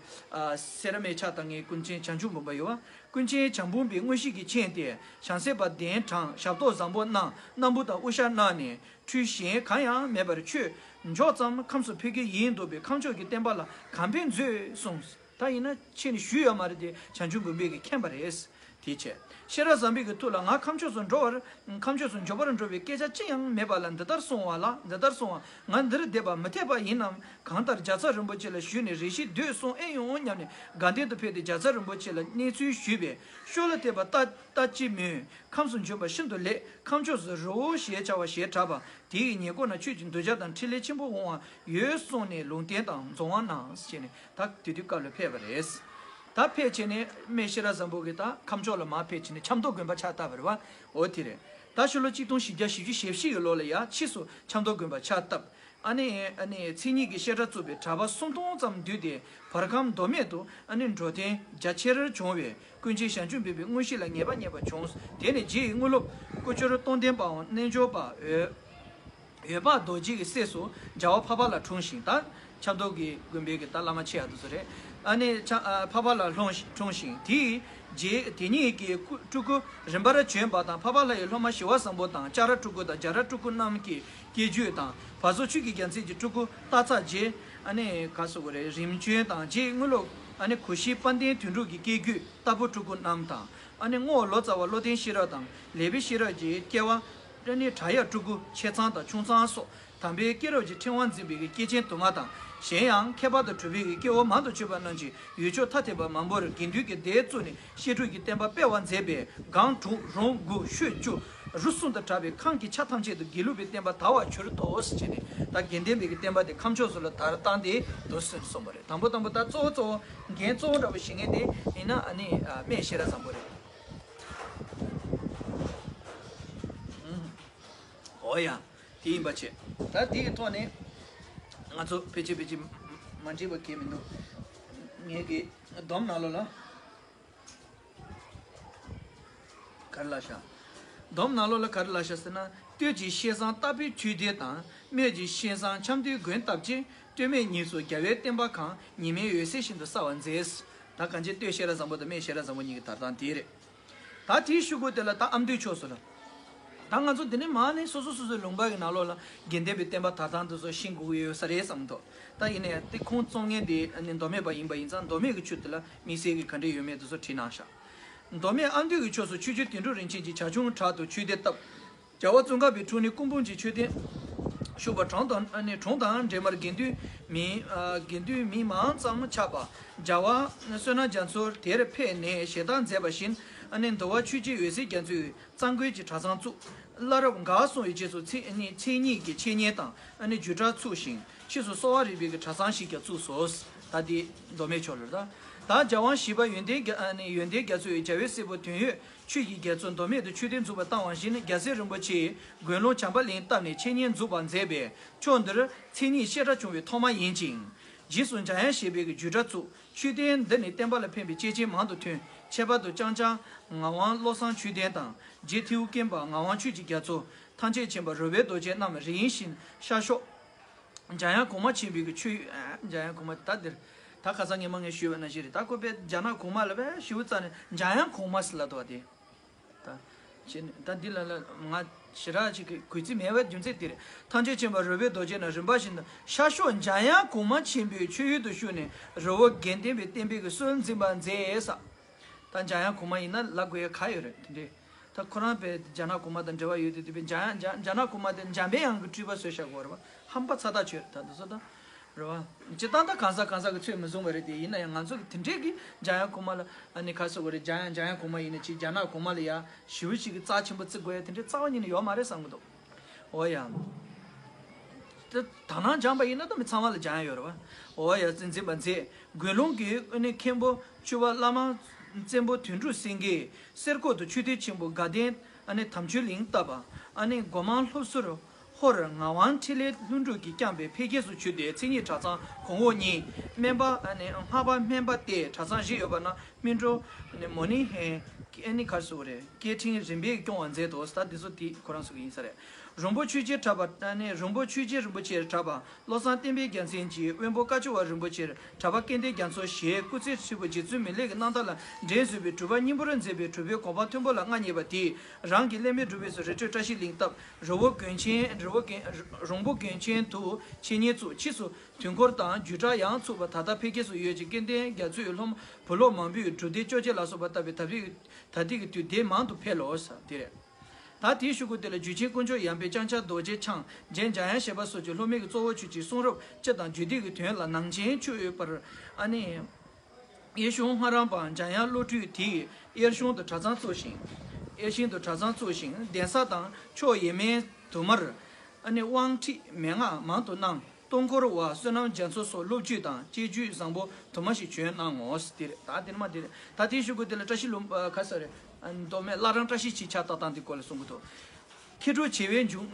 སེ་ར་སྨད་ཕྱག་བཏང་མཁན་ཀུན་མཁྱེན་བྱང་ཆུབ་འབུམ་པ་ཡོད་པ། ཀུན་མཁྱེན་བྱང་འབུམ་པའི་དངོས་གཞི་གི་མཁྱེན་ཏེ། བྱང་སེམས་པ་གདན་དྲངས། ཞབས་ཏོག་བཟང་པོ་གནང་། སྣམ་བུ་དང་དབུ་ཞྭ་གནང་ནས། འཕྲུལ་གཞན་གང་ཡང་མེད་པར་ཆོས་འཇོག་ཙམ་ཁམས་སུ་ཕེབས་ཀྱི་ཡིན་འདུག་པས། ཁམས་ཕྱོགས་ཀྱི་བསྟན་པ་ལ་གང་ཕན་མཛོད་གསུངས། ད་ཡིན་ན་ཁྱེད་ནི་ཞུས་ཡོད་མ་རེད་དེ། བྱང་ཆུབ་འབུམ་པས་ཀྱིས་མཁྱེན་པ་རེད། དེའི་ཕྱིར་ཤེས་རབ་བཟང་པོའི་གི་ཐུགས་ལ། ང་ཁམས་ཕྱོགས་སུ་འགྲོ་བར་ཁམས་ཕྱོགས་སུ་འགྱོ་བར་འགྲོ་བའི་སྐད་ཆ་ཅི་ཡང་མེད་པ་ལ། འདི་ལྟར་གསུང་བ་ལ། འདི་ལྟར་གསུང་བ། ང་འདིར་བསྡད་པ་མི་འཐད་པ་ཡིན་ནམ། གང་ལྟར་རྒྱལ་ཚབ་རིན་པོ་ཆེ་ལ་ཞུས་ནས་རེ་ཞིག་སྡོད་གསུང་ཨེ་ཡོང་སྙམ་ནས་དགའ་ལྡན་དུ་ཕེབས་ཏེ་རྒྱལ་ཚབ་རིན་པོ་ཆེ་ལ་གནས་ཚུལ་ཞུས་པས། ཤོ་ལོ་ཀ་དེ་པ་ལྟ་ལྟ་ཅི་སྨོས། ཁམས་སུ་འབྱོན་པ་ཤིན་ཏུ་ལེགས། ཁམས་ཕྱོགས་སུ་རི་བོ་ཞེས་བྱ་བ་ཞེས་གྲགས་པ་དེ་ཡི་ཉེ་འཁོར་ན་ཆོས་ཀྱི་གདུལ་བྱ་དང་འཕྲིན་ལས་ཆེན་པོ་འོང་བ་ཡོད་གསུངས་ནས་ལུང་བསྟན་དང་རྫོགས་དབང་གནང་ཞེས་ནས། ད་དེ་དུས་སྐབས་ལ་ཕེབས་པ་རེད། ད་ཕེབས་བྱས་ནས་སྨད་ཤེས་རབ་བཟང་པོ་གིས་ད་ཁམས་ཕྱོགས་ལ་མར་ཕེབས་བྱས་ནས་ཆབ་མདོ་དགོན་པ་ཕྱག་བཏབ་པ་རེད་པ། འོ་དེ་རེད། ད་ཕྱི་ལོ་གཅིག་སྟོང་བཞི་བརྒྱ་བཞི་བཅུ་ཞེ་བཞི་ཡི་ལོ་ལ་ཡ་ཕྱིས་སུ་ཆབ་མདོ་དགོན་པ་ཕྱག་བཏབ། ཨ་ནི་ཨ་ནི་མཚན་ཉིད་ཀྱི་བཤད་གྲྭ་བཙུགས་པའི་གྲྭ་པ་སུམ་སྟོང་ཙམ་འདུས་ཏེ། བར་ཁམས་མདོ་སྨད་དུ་ཨ་ནི་འགྲོ་དོན་རྒྱ་ཆེར་བྱུང་བས། ཀུན་མཁྱེན་བྱང་ཆུབ་འབུམ་པའི་དངོས་གཞི་ལ་ངེས་པ་རྙེད་པ་བྱུང་། དེ་ནས་རྗེ་ཡི་དངོས་སློབ་སྐུ་སྤྱོད་རྟོགས་ལྡན་པའམ་རྣལ་འབྱོར་པ་འོད་འོད་དཔག་རྡོ་རྗེ་གི་སྲས་སུ་རྒྱལ་བ་འཕགས་པ་ལྷ་འཁྲུངས་ཤིང་། ད་ཆབ་མདོ་གི་དགོན་པའི་གི་ད་བླ་མ་ཆེ་ཡ་དེ་ཚོ་རེད། ཨ་ནི་ཆ་ཨ་འཕགས་པ་ལྷ་ལྷུང་འཁྲུངས་ཤིང་། དེའི་རྗེ་དེ་ཉིད་ཀྱི་སྐུ་སྤྲུལ་སྐུ་རིམ་པར་བྱོན་པ་དང་། འཕགས་པ་ལྷ་ཡི་སློབ་མ་ཞི་བ་བཟང་པོ་དང་། ལྕགས་ར་སྤྲུལ་སྐུ་དང་རྒྱ་ར་སྤྲུལ་སྐུ་རྣམས་ཀྱི་སྐྱེ་བརྒྱུད་དང་། བར་སོག་ཆོས་ཀྱི་རྒྱལ་མཚན་གྱི་སྤྲུལ་སྐུ་སྟག་ཚང་རྗེ། ཨ་ནི་ག་སོགས་རེད། རིམ་བྱོན་དང་རྗེའི་དངོས་སློབ་ཨ་ནི་གུ་ཤྲི་དཔལ་ལྡན་དོན་གྲུབ་ཀྱི་སྐྱེ་བརྒྱུད་རྟ་ཕོ་སྤྲུལ་སྐུ་རྣམས་དང་། ཨ་ནི་རྔོག་ལོ་ཙཱ་བ་བློ་ལྡན་ཤེས་རབ་དང་ལེགས་པའི་ཤེས་རབ་ཀྱི་སྐྱེ་བ། ཨ་ནི་བྲག་གཡབ་སྤྲུལ་སྐུ་ཆེ་ཚང་དང་ཆུང་ཚང་སོགས། དམ་པའི་སྐྱེས་རབས་ཀྱི་ཕྲེང་བ་འཛིན་པའི་སྐྱེས་ཆེན་དུ་མ་དང་། གཞན་ཡང་མཁས་པ་དང་གྲུབ་པའི་སྐྱེ་བོ་མང་དུ་བྱོན་པ་རྣམས་ཀྱིས་ཡུལ་ཕྱོགས་ཐ་དད་པ་མང་པོར་དགེ་འདུན་གྱི་སྡེ་བཙུགས་ནས་བཤད་སྒྲུབ་ཀྱི་བསྟན་པ་སྤེལ་བར་མཛད་པས། སྒང་དྲུག་རོང་དགུ་ཤོད་བཅུ་རུ་གསུམ་དུ་གྲགས་པའི་ཁམས་ཀྱི་ཆ་ཐམས་ཅད་དུ་དགེ་ལུགས་པའི་བསྟན་པ་དར་བར་གྱུར་ཏོ་ཞེས་བྱས་ནས། ད་དགེ་ལྡན་པའི་གི་བསྟན་པ་དེ་ཁམས་ཕྱོགས་སུ་ལ་དར་བཏང་སྟེ་འདུག་སེ་གསུངས་པ་རེད། དང་པོ་དང་པོ་ད་གཙོ་བོ་གཙོ་བོ་འགན་གཙོ་བོ་འདྲ་པོ་བཞེས་མཁན་དེ་ཡིན་ན་ཨ་ནི་སྨད་ཤེས་རབ་བཟང་པོ་རེད། ཨུམ། འོ་ཡ། དེ་ཡིན་པ་བྱས། ད་དེ་གི་ཐོག་ནས་ང་ཚོ་ཕལ་ཆེར་ཕལ་ཆེར་མ་འགྲིག་པ་གང་ཡང་མི་འདུག་ངེད་ཀྱི་སྡོམ་ནང་ལོགས་ལ་ག་རེ་ལབ་ཤག་སྡོམ་ནང་ལོགས་ལ་ག་རེ་ལབ་ཤག་ཟེར་ན། སྟོད་ཀྱི་ཤེས་བཟང་ལྟ་བུའི་ཆོས་སྡེ་དང་། སྨད་ཀྱི་ཤེས་བཟང་ཆབ་མདོའི་དགོན་བཏབ་ཅིང་། སྟོད་སྨད་གཉིས་སུ་རྒྱལ་བའི་བསྟན་པ་གང་། ཉི་མའི་འོད་ཟེར་བཞིན་དུ་གསལ་བར་མཛད། ད་གང་ཅི་སྟོད་ཤེས་རབ་བཟང་པོ་དང་སྨད་ཤེས་རབ་བཟང་པོ་གཉིས་ཀྱི་དར་སྟངས་དེ་རེད། ད་དེའི་གཞུག་གུ་དེ་ལ་ད་ཨ་མདོའི་ཕྱོགས་སུ་ལ། ད་ང་ཚོ་འདི་ནས་མར་ནས་སོ་སོ་སོ་སོའི་ལུང་པ་གི་ནང་ལོགས་ལ་དགེ་ལྡན་པའི་བསྟན་པ་དར་སྟངས་དེ་ཚོ་ཤེས་དགོས་ཀྱི་ཡོད་ས་རེད་བསམ་འདུག་ད་ཡིན་ནའི་དེ་ཁུངས་བཙུན་མཁན་དེ་ནི་མདོ་སྨད་པ་ཡིན་པ་ཡིན་ཙང་། མདོ་སྨད་ཀྱི་ཆོས་དེ་ལ་དམིགས་བསལ་གྱི་ག་འདྲ་ཡོད་མེད་དེ་ཚོ་བྲིས་གནང་ཤག་མདོ་སྨད་ཨ་མདོའི་གི་ཕྱོགས་སུ་ཆོས་རྗེ་དོན་གྲུབ་རིན་ཆེན་གྱིས་བྱ་ཁྱུང་བྲག་ཏུ་ཆོས་སྡེ་བཏབ། རྒྱལ་བ་ཙོང་ཁ་པའི་འཁྲུངས་གནས་སྐུ་འབུམ་གྱི་མཆོད་རྟེན་བཞུགས་པ་གྲོང་དང་ཨ་ནི་གྲོང་དང་འབྲེལ་མར་དགེ་འདུན་མི་ཨ་དགེ་འདུན་མི་མང་ཙམ་ཆགས་པ། རྒྱལ་བ་བསོད་ནམས་རྒྱ་མཚོ་དེར་ཕེབས་ནས་ཞལ་ཏང་མཛད་པ་བཞིན། ཨ་ནི་འདུལ་བ་ཆོས་རྗེ་འོད་ཟེར་རྒྱ་མཚོས་གཙང་དགོན་གྱི་གྲྭ་ཚང་བཙུགས། བླ་རབས་འགའ་གསུངས་པའི་རྗེས་སུ་མཚན་ཨ་ནི་མཚན་ཉིད་ཀྱི་འཆད་ཉན་དང་ཨ་ནི་བརྒྱུད་གྲྭ་ཚུགས་ཤིང་། ཕྱིས་སུ་གསོ་བ་རིག་པའི་གི་གྲྭ་ཚང་ཞིག་ཀྱང་བཙུགས་སོ། ད་འདི་མདོ་སྨད་ཕྱོགས་ལ་རེད། ད་རྒྱལ་དབང་བཞི་པ་ཡོན་ཏན་རྒྱ་ཨ་ནི་ཡོན་ཏན་རྒྱ་མཚོས་རྒྱལ་བའི་སྲས་པོ་དོན་ཡོད་ཆོས་ཀྱི་རྒྱ་མཚོ་མདོ་སྨད་དུ་ཆོས་སྡེ་འཛུགས་པ་བཏང་བ་བཞིན། རྒྱལ་སྲས་རིན་པོ་ཆེས་དགོན་ལུང་བྱམས་པ་གླིང་བཏབ་ནས་འཆད་ཉན་འཛུགས་པར་མཛད་པས། ཕྱོགས་འདིར་མཚན་ཉིད་བཤད་གྲྭ་བྱུང་བའི་ཐོག་མ་ཡིན་ཅིང་། རྗེས་སུ་འཇམ་དབྱངས་བཞད་པའི་གི་བརྒྱུད་གྲྭ་བཙུགས། ཆོས་སྡེ་འདི་ནས་བསྟན་པ་ལ་ཕན་པའི་སྐྱེས་ཆེན་མང་དུ་ཐོན། ཁྱད་པར་དུ་ལྕང་སྐྱ་ངག་དབང་བློ་བཟང་ཆོས་ལྡན་དང་། རྗེ་ཐེའུ་སྐྱིན་པ་ངག་དབང་ཆོས་ཀྱི་རྒྱ་མཚོ། ཐམས་ཅད་མཁྱེན་པ་རོལ་པའི་རྡོ་རྗེ་རྣམས་རིམ་བཞིན་ཤར་ཕྱོགས། འཇམ་དབྱངས་གོང་མ་ཆེན་པོའི་གི་ཆོས། ཨ། འཇམ་དབྱངས་གོང་མ་ད་འདིར་ད་ཁ་སང་ངས་མ་ངས་ཞུས་པ་ནང་བཞིན་རེད། ད་ཁོ་པས་རྒྱ་ནག་གོང་མ་ལ་བས་ཞུ་ཙ་ནས་འཇམ་དབྱངས་གོང་མ་ཟེར་ལབ་འདུག་བ་དེ། ད་ བྱས་ནས་ད་འདི་ལ་ལ་ང་ཞེ་དྲག་ཅིག་གི་གུས་བརྩི་མེད་པའི་རྒྱུ་མཚན་དེ་རེད། ཐམས་ཅད་མཁྱེན་པ་རོལ་པའི་རྡོ་རྗེ་རྣམས་རིམ་པ་བཞིན་དུ་ཤར་ཕྱོགས་འཇམ་དབྱངས་གོང་མ་ཆེན་པོའི་མཆོད་ཡུལ་དུ་བཞུགས་ནས་རི་བོ་དགེ་ལྡན་པའི་བསྟན་པའི་གི་སྲོལ་འཛིན་པར་མཛད་ས། ད་འཇམ་དབྱངས་གོང་མ་ཡིན་ན་ལབ་དགོས་ཡ་ག་ཡོད་རེད་དེ་འདྲས། ད་ཁོ་རང་དཔེ་རྒྱ་ནག་གོང་མ་དང་འབྲེལ་བ་ཡོད་དུས་དེ་དཔེ་འཇམ་དབྱངས་རྒྱ་རྒྱ་ནག་གོང་མ་དེ་འཇམ་པའི་དབྱངས་ཀྱི་སྤྲུལ་པ་བཟོས་བཞག་གོ་རེད་བ། ཧམ་པ་ཚ་ཐག་ཆོད་རེད་ད་འདི་ཚོ་ད། རེད་བ། སྤྱིར་བཏང་ད་གང་ཟག་གང་ཟག་གི་ཚོད་མི་བཟུང་བ་རེད་དེ། ཡིན་ན་ཡང་ང་ཚོ་གི་དེ་འདྲས་ཀྱི་འཇམ་དབྱངས་གོང་མ་ལ་ཨ་ནི་ག་ཟེར་དགོས་རེད། འཇམ་དབྱངས་འཇམ་དབྱངས་གོང་མ་ཡིན་ན་ཅིག་རྒྱ་ནག་གོང་མ་ལ་ཡ་ཞེ་པོ་ཅིག་གི་རྩ་ཆེན་པོ་བརྩི་དགོས་ཡ་དེ་འདྲས་རྩ་བ་ཉིད་ནས་ཡོད་མ་རེད་བསམ་གི་འདུག་འོ་ཡ། ད་དག་སྣང་སྦྱངས་པ་ཡིན་ན་ད་མི་ཚང་མ་ལ་སྦྱང་ཡ་ཡོད་རེད་བ། འོ་ཡ། སྲོལ་འཛིན་པར་མཛད། དགེ་སློང་གི་ཨ་ནི་མཁན་པོ་ཆུ་བ་བླ་མ་བཙན་པོ་དོན་གྲུབ་སེང་གེས་གསེར་ཁོག་ཏུ་མཆོད་རྟེན་ཆེན་པོ་དགའ་ལྡན་ཨ་ནི་དམ་ཆོས་གླིང་བཏབ་པ། ཨ་ནི་སྒོ་མང་སློབ་ཟུར་ཧོར་ངག་དབང་འཕྲིན་ལས་ལྷུན་གྲུབ་ཀྱིས་བསྐྱངས་པའི་འཕེལ་རྒྱས་སུ་གྱུར་ཏེ། མཚན་ཉིད་གྲྭ་ཚང་གོང་འོག་གཉིས། སྨན་པ་ཨ་ནི་སྔགས་པ་སྨན་པ་སྟེ་གྲྭ་ཚང་བཞི་ཡོད་པ་ན། སྨིན་གྲོལ་ནས་མོ་ནི་ཧན་ཨེ་ནི་གར་སོགས་རེད། སྐད་འཕྲིན་རིམ་པས་སྐྱོང་བར་མཛད་དོ། ད་འདི་ཚོ་དེ་ཁོ་རང་ཚོ་གི་ཡིན་ས་རེད། རོང་པོ་ཆོས་རྒྱལ་གྲགས་པ་ཨ་ནི་རོང་པོ་ཆོས་རྒྱལ་རིན་པོ་ཆེར་གྲགས་པ་བློ་བཟང་བསྟན་པའི་རྒྱལ་མཚན་གྱིས་དབོན་པོ་དཀའ་སྤྱོད་པ་རིན་པོ་ཆེར་གྲགས་པ་སྐལ་ལྡན་རྒྱ་མཚོ་ཞེས་སྐུ་ཚེ་ཧྲིལ་པོ་རྗེ་བཙུན་མི་ལས་ཀྱི་རྣམ་ཐར་ལ་འགྲན་བཟོད་པའི་གྲུབ་པ་སྙིང་པོར་མཛད་པའི་གྲུབ་པའི་གོ་འཕང་མཐོན་པོ་ལ་མངའ་བརྙེས་པ་དེས་རང་གི་ཀླད་མེད་སྒྲུབ་པའི་སྲོལ་རི་ཁྲོད་བཀྲ་ཤིས་གླིང་བཏབ། རི་བོ་དགོན་ཆེན་རི་བོ་དགོན་རོང་པོ་དགོན་ཆེན་དུ་འཆད་ཉན་བཙུགས། ཕྱིས་སུ་དུས་འཁོར་དང་བརྒྱུད་གྲྭ་ཡང་ཚུགས་པ་ད་ལྟ་འཕེལ་རྒྱས་སུ་ཡོད་ཅིང་། སྐལ་ལྡན་རྒྱ་མཚོའི་སློབ་མ་བུ་སློབ་མང་པོས་སྒྲུབ་སྡེ་ཅོ་ཅེ་ལ་སོགས་པ་བཏབ་པས་ད་ལྟའི་ད་ལྟའི་གི་དུས་སྡེ་མང་དུ་འཕེལ་ལོ། ས་དེ་རེད། ད་དེའི་གཞུག་གུ་དེ་ལ་རྒྱུད་ཆེན་དཀོན་མཆོག་ཡངས་པའི་བརྐྱང་བྱ་རྡོ་རྗེ་འཆང་རྗེ་འཇམ་དབྱངས་བཞད་པ་སོགས་ཀྱི་སློབ་མའི་གི་གཙོ་བོ་ཆོས་ཀྱི་གསུང་རབ་སྤྱི་དང་རྒྱུད་སྡེ་གི་དོན་ལ་ནང་བྱན་ཆུ་ཡོད་པར་ཨ་ནི། གཡས་གཞུང་སྔ་རམ་པ་འཇམ་དབྱངས་བློ་གྲོས་དེས་གཡས་གཞུང་དུ་གྲྭ་ཚང་བཙུགས་ཤིང་། གཡས་གཞུང་དུ་གྲྭ་ཚང་བཙུགས་ཤིང་གདན་ས་དང་ཕྱོགས་ཡས་མས་དུ་མར་ཨ་ནི་དབང་ཁྲིད་མན་ངག་མང་དུ་གནང་། སྟོང་འཁོར་བ་བསོད་ནམས་རྒྱ་མཚོ་སོགས་སློབ་བརྒྱུད་དང་དཔྱད་བརྗོད་བཟང་པོ་དུ་མ་ཞིག་བྱོན་གནང་ངོ་། དེ་རེད། ད་དེ་ནི་མ་དེ་རེད། ད་དེའི་གཞུག་གུ་དེ་ལ་བཀྲ་ཤིས་ལྷུན་པོ་ག་ས་རེད། མདོ་སྨད་བླ་བྲང་བཀྲ་ཤིས་ཀྱི་ཕྱག་བཏབ་སྟངས་དེ་སྐོར་ལ་གསུང་གི་འདུག་མཁས་གྲུབ་བྱེ་བའི་འབྱུང་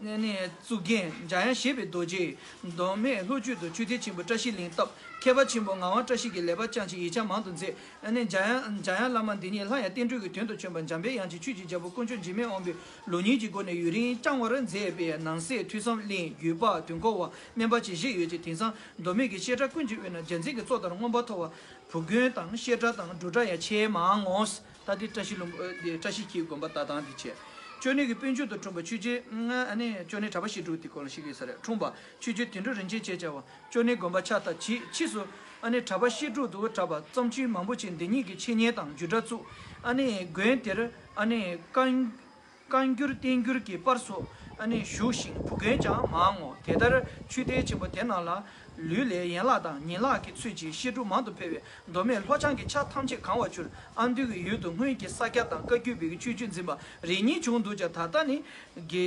གནས་གཙུག་རྒྱན་འཇམ་དབྱངས་བཞད་པའི་རྡོ་རྗེས་མདོ་སྨད་ལྷོ་རྒྱུད་དུ་མཆོད་རྟེན་ཆེན་པོ་བཀྲ་ཤིས་གླིང་བཏབ། མཁས་པ་ཆེན་པོ་ངག་དབང་བཀྲ་ཤིས་ཀྱིས་ལེགས་པར་བསྐྱངས་ཤིང་ཡིག་ཆ་མང་དུ་མཛད། ཨ་ནི་འཇམ་དབྱངས་འཇམ་དབྱངས་བླ་མ་འདི་ཉིད་སླར་ཡང་བསྟན་འགྲོའི་གི་དོན་དུ་བྱོན་པ་འཇམ་པའི་དབྱངས་ཀྱིས་ཆོས་ཀྱི་རྒྱལ་པོ་དཀོན་མཆོག་འཇིགས་མེད་དབང་པོའི་ལུགས་གཉིས་ཀྱི་སྒོ་ནས་ཡུན་རིང་བསྐྱང་བར་མཛད་པས་ནང་གསེས་ཐོས་བསམ་གླིང་བརྒྱུད་པ་དུས་འཁོར་བ་སྨན་པ་བཅས་བཞི་ཡོད་ཅིང་། དེང་སང་མདོ་སྨད་ཀྱི་བཤད་གྲྭ་ཀུན་གྱི་དབུས་ན་རྒྱལ་མཚན་གྱི་གཙོ་ལྟར་མངོན་པར་མཐོ་བ་བུ་དགོན་དང་བཤད་གྲྭ་དང་སྒྲུབ་གྲྭ་ཡང་ཆེས་མང་ངོ་། ད་འདི་བཀྲ་ཤིས་ལྷུན་པོ་འདི་བཀྲ་ཤིས་འཁྱིལ་དགོན་པ་ལྟ་སྟངས་འདི་བྱས། ཅོ་ནེ་གི་དཔོན་གཅིག་ཏུ་འཁྲུངས་པ་ཆོས་རྗེ་ཨ་ནི་ཅོ་ནེ་གྲགས་པ་བཤད་སྒྲུབ་དེ་སྐོར་ལ་ཤེས་ཀྱི་ས་རེད། འཁྲུངས་པ་ཆོས་རྗེ་དོན་གྲུབ་རིན་ཆེན་ཞེས་བྱ་བ་ཅོ་ནེ་དགོན་པ་ཕྱག་བཏབ། ཕྱིས་ཕྱིས་སུ་ཨ་ནི་གྲགས་པ་བཤད་སྒྲུབ་ཏུ་གྲགས་པ་རྩོམ་ཆོས་མང་པོ་ཅིག་འདི་ཉིད་ཀྱི་འཆད་ཉན་དང་བརྒྱུད་གྲྭ་བཙུགས། ཨ་ནི་དགོན་དེར་ཨ་ནི་བཀའ་བཀའ་འགྱུར་བསྟན་འགྱུར་གྱི་པར་སོགས་ཨ་ནི་བཞུགས་ཤིང་བུ་དགོན་ཀྱང་མང་ངོ་། དེ་ལྟར་ཆོས་སྡེ་ཆེན་པོ་དེ་རྣམས་ལ་ལུས་ལས་ཡན་ལག་དང་ཡན་ལག་གི་ཚུལ་གྱིས་བཤད་སྒྲུབ་མང་དུ་འཕེལ་བས་མདོ་སྨད་ལྷོ་བྱང་གི་ཆ་ཐམས་ཅད་གང་བར་གྱུར། ཨ་མདོའི་ཡུལ་དུ་སྔོན་གྱི་ས་སྐྱ་དང་བཀའ་བརྒྱུད་པའི་ཆོས་བརྒྱུད་འཛིན་པ་རེ་གཉིས་བྱུང་འདུག་ཀྱང་ད་ལྟ་ནི་དགེ་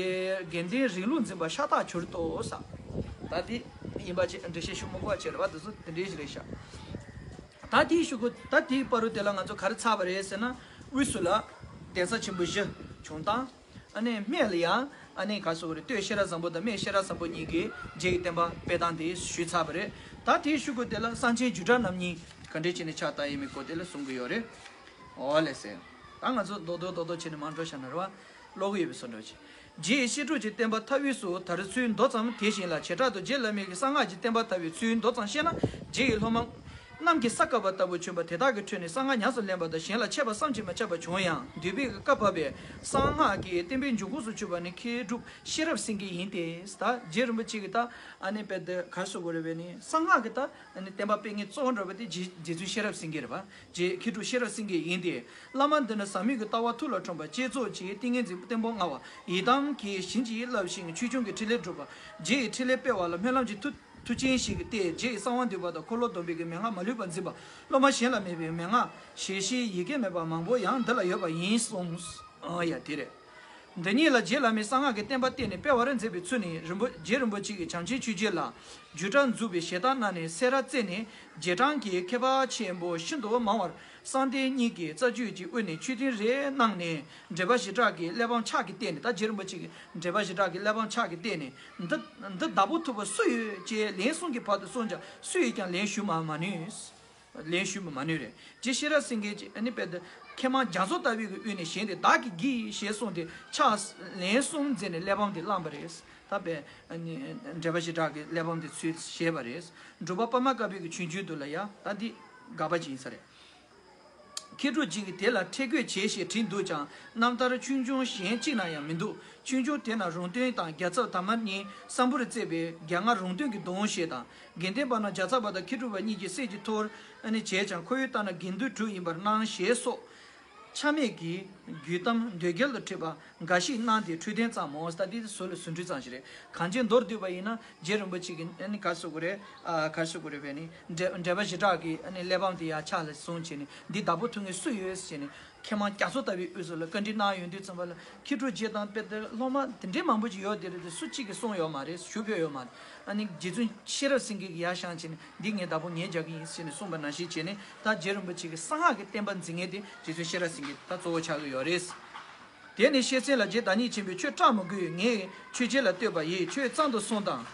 དགེ་ལྡན་རིང་ལུགས་འཛིན་པ་ཤ་སྟག་གྱུར་ཏོ་ས། ད་འདི་ཡིན་པ་ཅིག་འགྲེལ་བཤད་ཞུ་མི་དགོས་པ་བྱས་རེད་བ། འདི་ཚོ་དེ་འདྲའི་ཞིག་རེད་ཤག་ད་དེའི་གཞུག་གུ་ད་དེའི་བར་དུ་དེ་ལ་ང་ཚོ་ག་རེ་ཚར་བ་རེད་ཟེར་ན། དབུས་སུ་ལ་གདན་ས་ཆེན་པོ་བཞི་བྱུང་སྟངས། ཨ་ནི་སྨད་ལ་ཡང་ཨ་ནི་ག་སོགས་རེད། སྟོད་ཤེས་རབ་བཟང་པོ་དང་སྨད་ཤེས་རབ་བཟང་པོ་གཉིས་ཀྱི་རྗེ་ཡི་བསྟན་པ་སྤེལ་སྟངས་དེ་ཞུས་ཚར་བ་རེད། ད་དེའི་གཞུག་གུ་དེ་ལ་གསང་ཆེན་བརྒྱུད་གྲྭ་རྣམ་གཉིས་ག་འདྲས་བྱས་ནས་ཕྱག་བཏབ་ཡིན་མིན་སྐོར་དེ་ལ་གསུང་གི་ཡོད་རེད། འོ་ལགས་སེ། ད་ང་ཚོ་རྡོག་རྡོག་རྡོག་རྡོག་བྱས་ནས་མར་འགྲོ་བཞག་ན་རེད་བ། ཀློག་གི་ཡོད་པའི་བཟོ་འདྲ་བྱས། རྗེ་ཡི་བཤད་སྒྲུབ་ཀྱི་བསྟན་པ་མཐའ་དབུས་སུ་དར་ཚུལ་མདོ་ཙམ་དེ་བཞིན་ལ། བྱེ་བྲག་ཏུ་རྗེ་བླ་མའི་གསང་སྔགས་ཀྱི་བསྟན་པ་དར་བའི་ཚུལ་མདོ་ཙམ་བཤད་ན། རྗེ་ཡི་སློབ་མ་གནམ་གྱི་ས་བཀབ་པ་ལྟ་བུ་བྱོན་པ་དེ་དག་གི་ཁྲོད་ནས་གསང་སྔགས་ཉམས་སུ་ལེན་པ་དང་གཞན་ལ་འཆད་པ་བསམ་གྱིས་མི་ཁྱབ་པ་བྱུང་ཡང་། འདུས་པའི་བཀའ་བབས་པས་གསང་སྔགས་ཀྱི་བསྟན་པའི་འབྱུང་ཁུངས་སུ་གྱུར་པ་ནི་མཁས་གྲུབ་ཤེས་རབ་སེང་གེ་ཡིན་ཏེ། ད་རྗེ་རིན་པོ་ཆེ་གིས་ད་ཨ་ནི་དཔེ་དེ་གར་སོ་གོ་རེ་བས་ནི་གསང་སྔགས་ཀྱི་ད་ཨ་ནི་བསྟན་པ་སྤེལ་མཁན་གཙོ་བོ་འདྲ་བ་དེ་རྗེ་རྗེ་བཙུན་ཤེས་རབ་སེང་གེ་རེད་བ། རྗེ་མཁས་གྲུབ་ཤེས་རབ་སེང་གེ་ཡིན་ཏེ། བླ་མ་འདི་ནི་ཟབ་མོའི་གི་ལྟ་བ་ཐུགས་ལ་འཁྲུངས་པ་བསྐྱེད་རྫོགས་ཀྱི་ཏིང་ངེ་འཛིན་བརྟན་པོ་མངའ་བ། ཡི་དམ་གྱི་བྱིན་གྱིས་བརླབས་ཤིང་ཆོས་སྐྱོང་གི་ཕྲིན་ལས་སྒྲུབ་པ། རྗེ་ཡི་ཕྲིན་ལས་སྤེལ་བ་ལ་སྨོན་ལམ་གྱི་མཐུ་མཐུ་ཆེན་ཞིག་སྟེ། རྗེ་ཡི་གསང་བ་འདུས་པ་དང་འཁོར་ལོ་སྡོམ་པའི་གི་མན་ངག་མ་ལུས་པ་འཛིན་པ། སློབ་མ་གཞན་ལ་མེད་པའི་མན་ངག་ཞལ་བཞེས་ཡི་གེ་མེད་པ་མང་པོ་ཡང་འདི་ལ་ཡོད་པ་ཡིན་གསུངས། ཨ་ཡ་དེ་རེད། འདི་ཉིད་ལ་རྗེ་བླ་མའི་གསང་སྔགས་ཀྱི་བསྟན་པ་བརྟེན་ནས་སྤེལ་བར་མཛད་པའི་ཚུལ་ནི་རིན་པོ་རྗེ་རིན་པོ་ཆེ་གིས་བྱམས་ཆེན་ཆོས་རྗེ་ལ་བརྒྱུད་གྲྭ་འཛུགས་པའི་ཞལ་ཏ་གནང་ནས་སེ་ར་རྩེ་ནས་རྗེས་འབྲང་གི་མཁས་པ་ཆེན་པོ་ཤིན་ཏུ་མང་བར་གསང་བསྟེན་གཉིས་ཀྱི་རྩ་བརྒྱུད་ཀྱི་དབུས་ནས་ཆོས་ཐུན་རེ་གནང་ནས་འགྲེལ་པ་བཞི་སྦྲགས་ཀྱི་གླེགས་བམ་ཕྱག་གིས་བལྟས་ནས། ད་རྗེ་རིན་པོ་ཆེ་གིས་འགྲེལ་པ་བཞི་སྦྲགས་ཀྱི་གླེགས་བམ་ཕྱག་གིས་བལྟས་ནས། འདི་འདི་བདག་པོ་ཐུབ་པ་སུ་ཡོད་ཅེས་ལན་གསུམ་གྱི་བར་དུ་གསུངས་ཀྱང་སུ་ཡིས་ཀྱང་ལན་ཞུ་མ་མ་ནུས། ལན་ཞུ་མ་མ་ནུས་རེད། རྗེ་ཤེས་རབ་སེང་གེ་ཨ་ནི་དཔེ་དེ་མཁས་མང་རྒྱ་མཚོ་ལྟ་བུའི་གི་དབུས་ནས་བཞེངས་ཏེ་བདག་གིས་བགྱི་ཞེས་གསུངས་ཏེ་ཕྱག་ལན་གསུམ་མཛད་ནས་གླེགས་བམ་དེ་བླངས་པ་རེད། ད་དཔེ་ཨ་ནི་འགྲེལ་པ་བཞི་སྦྲགས་ཀྱི་གླེགས་བམ་དེ་ཚུར་བཞེས་པ་རེད། འབྲུག་པ་པདྨ་དཀར་པོའི་གི་ཆོས་འབྱུང་དུ་ལ་ཡ་ད་འདི་དགག་པ་ཅིག་ཡིན་ས་རེད། མཁས་གྲུབ་རྗེ་གིས་དེ་ལ་ཁྲེལ་དགོད་བྱས་ཞེས་བྲིས་འདུག་ཀྱང་རྣམ་ཐར་ཆོས་འབྱུང་གཞན་གཅིག་ན་ཡང་མི་འདུག་ཆོས་འབྱུང་དེ་ན་རོང་སྟོན་དང་རྒྱལ་ཚབ་དར་མ་གཉིས་སམ་བྷོ་ཊར་བརྩེགས་པའི་རྒྱ་མངའ་རོང་སྟོན་གྱི་གདུང་ཞེས་དང་། དགེ་ལྡན་པ་རྣམས་རྒྱལ་ཚབ་པ་དང་མཁས་གྲུབ་པ་གཉིས་ཀྱི་སྲས་ཀྱི་ཐོར་བྱས་ཀྱང་ཁོ་བོས་བལྟས་ན་དགེ་འདུན་གྲུབ་ཡིན་པར་སྣང་ཞེས་སོགས། ཆ་མེད་ཀྱི་རྒྱུད་གཏམ་འདོད་རྒྱལ་དུ་ཁྲིད་པ་འགའ་ཞིག་གནང་སྟེ་འཕྲོས་དོན་ཙམ་མོ། ད་འདི་ཟུར་ལ་ཟུར་འཕྲོས་ཙམ་ཞིག་རེད། གང་ཅི་མདོར་བསྡུས་པ་ཡིན་ན་རྗེ་རིན་པོ་ཆེ་གིས་ཨ་ནི་ག་རེ་ཟེར་དགོས་རེད། ཨ། ག་རེ་ཟེར་དགོས་རེད་བས་ནི་འགྲེལ་འགྲེལ་པ་བཞི་སྦྲགས་ཀྱི་ཨ་ནི་གླེགས་བམ་དེ་ཡར་ཕྱག་ལ་བཟུང་བྱས་ནི་འདི་བདག་པོ་ཐུབ་མཁན་སུ་ཡོད་ཟེར་ནས་མཁས་མང་རྒྱ་མཚོ་ལྟ་བུའི་དབུས་སུ་ལ་བཀའ་འདྲི་གནང་ཡོང་དུས་ཙམ་པ་ལ་མཁས་གྲུབ་རྗེ་དང་དཔེ་དེ་སློབ་མ་དེ་འདྲའི་མང་པོ་ཅིག་ཡོད་དེ་རེད་དེ་སུ་གཅིག་གིས་གསུངས་ཡོད་མ་རེད། ཞུ་ཕོད་ཡོད་མ་རེད། ཨ་ནི་རྗེ་བཙུན་ཤེས་རབ་སེང་གེ་གིས་ཡར་བཞེངས་བྱས་ནས་འདི་ངའི་བདག་པོ་ངས་རྒྱག་གི་ཡིན་ཟེར་ནས་གསུངས་པ་ནང་བཞིན་བྱས་ནས་ད་རྗེ་རིན་པོ་ཆེ་གི་གསང་སྔགས་ཀྱི་བསྟན་པ་འཛིན་མཁན་དེ་རྗེ་བཙུན་ཤེས་རབ་སེང་གེ་ད་གཙོ་བོ་ཆགས་ཀྱི་ཡོད་རེད། དེ་ནས་ཤེར་སེང་ལ་རྗེ་བདག་ཉིད་ཆེན་པོས་ཁྱོད་སྐྲག་མི་དགོས། ངས་ཆོས་རྗེ་ལ་བསྟོད་པ་ཡིས། ཁྱོད་གཙང་དུ་སོང་དང་།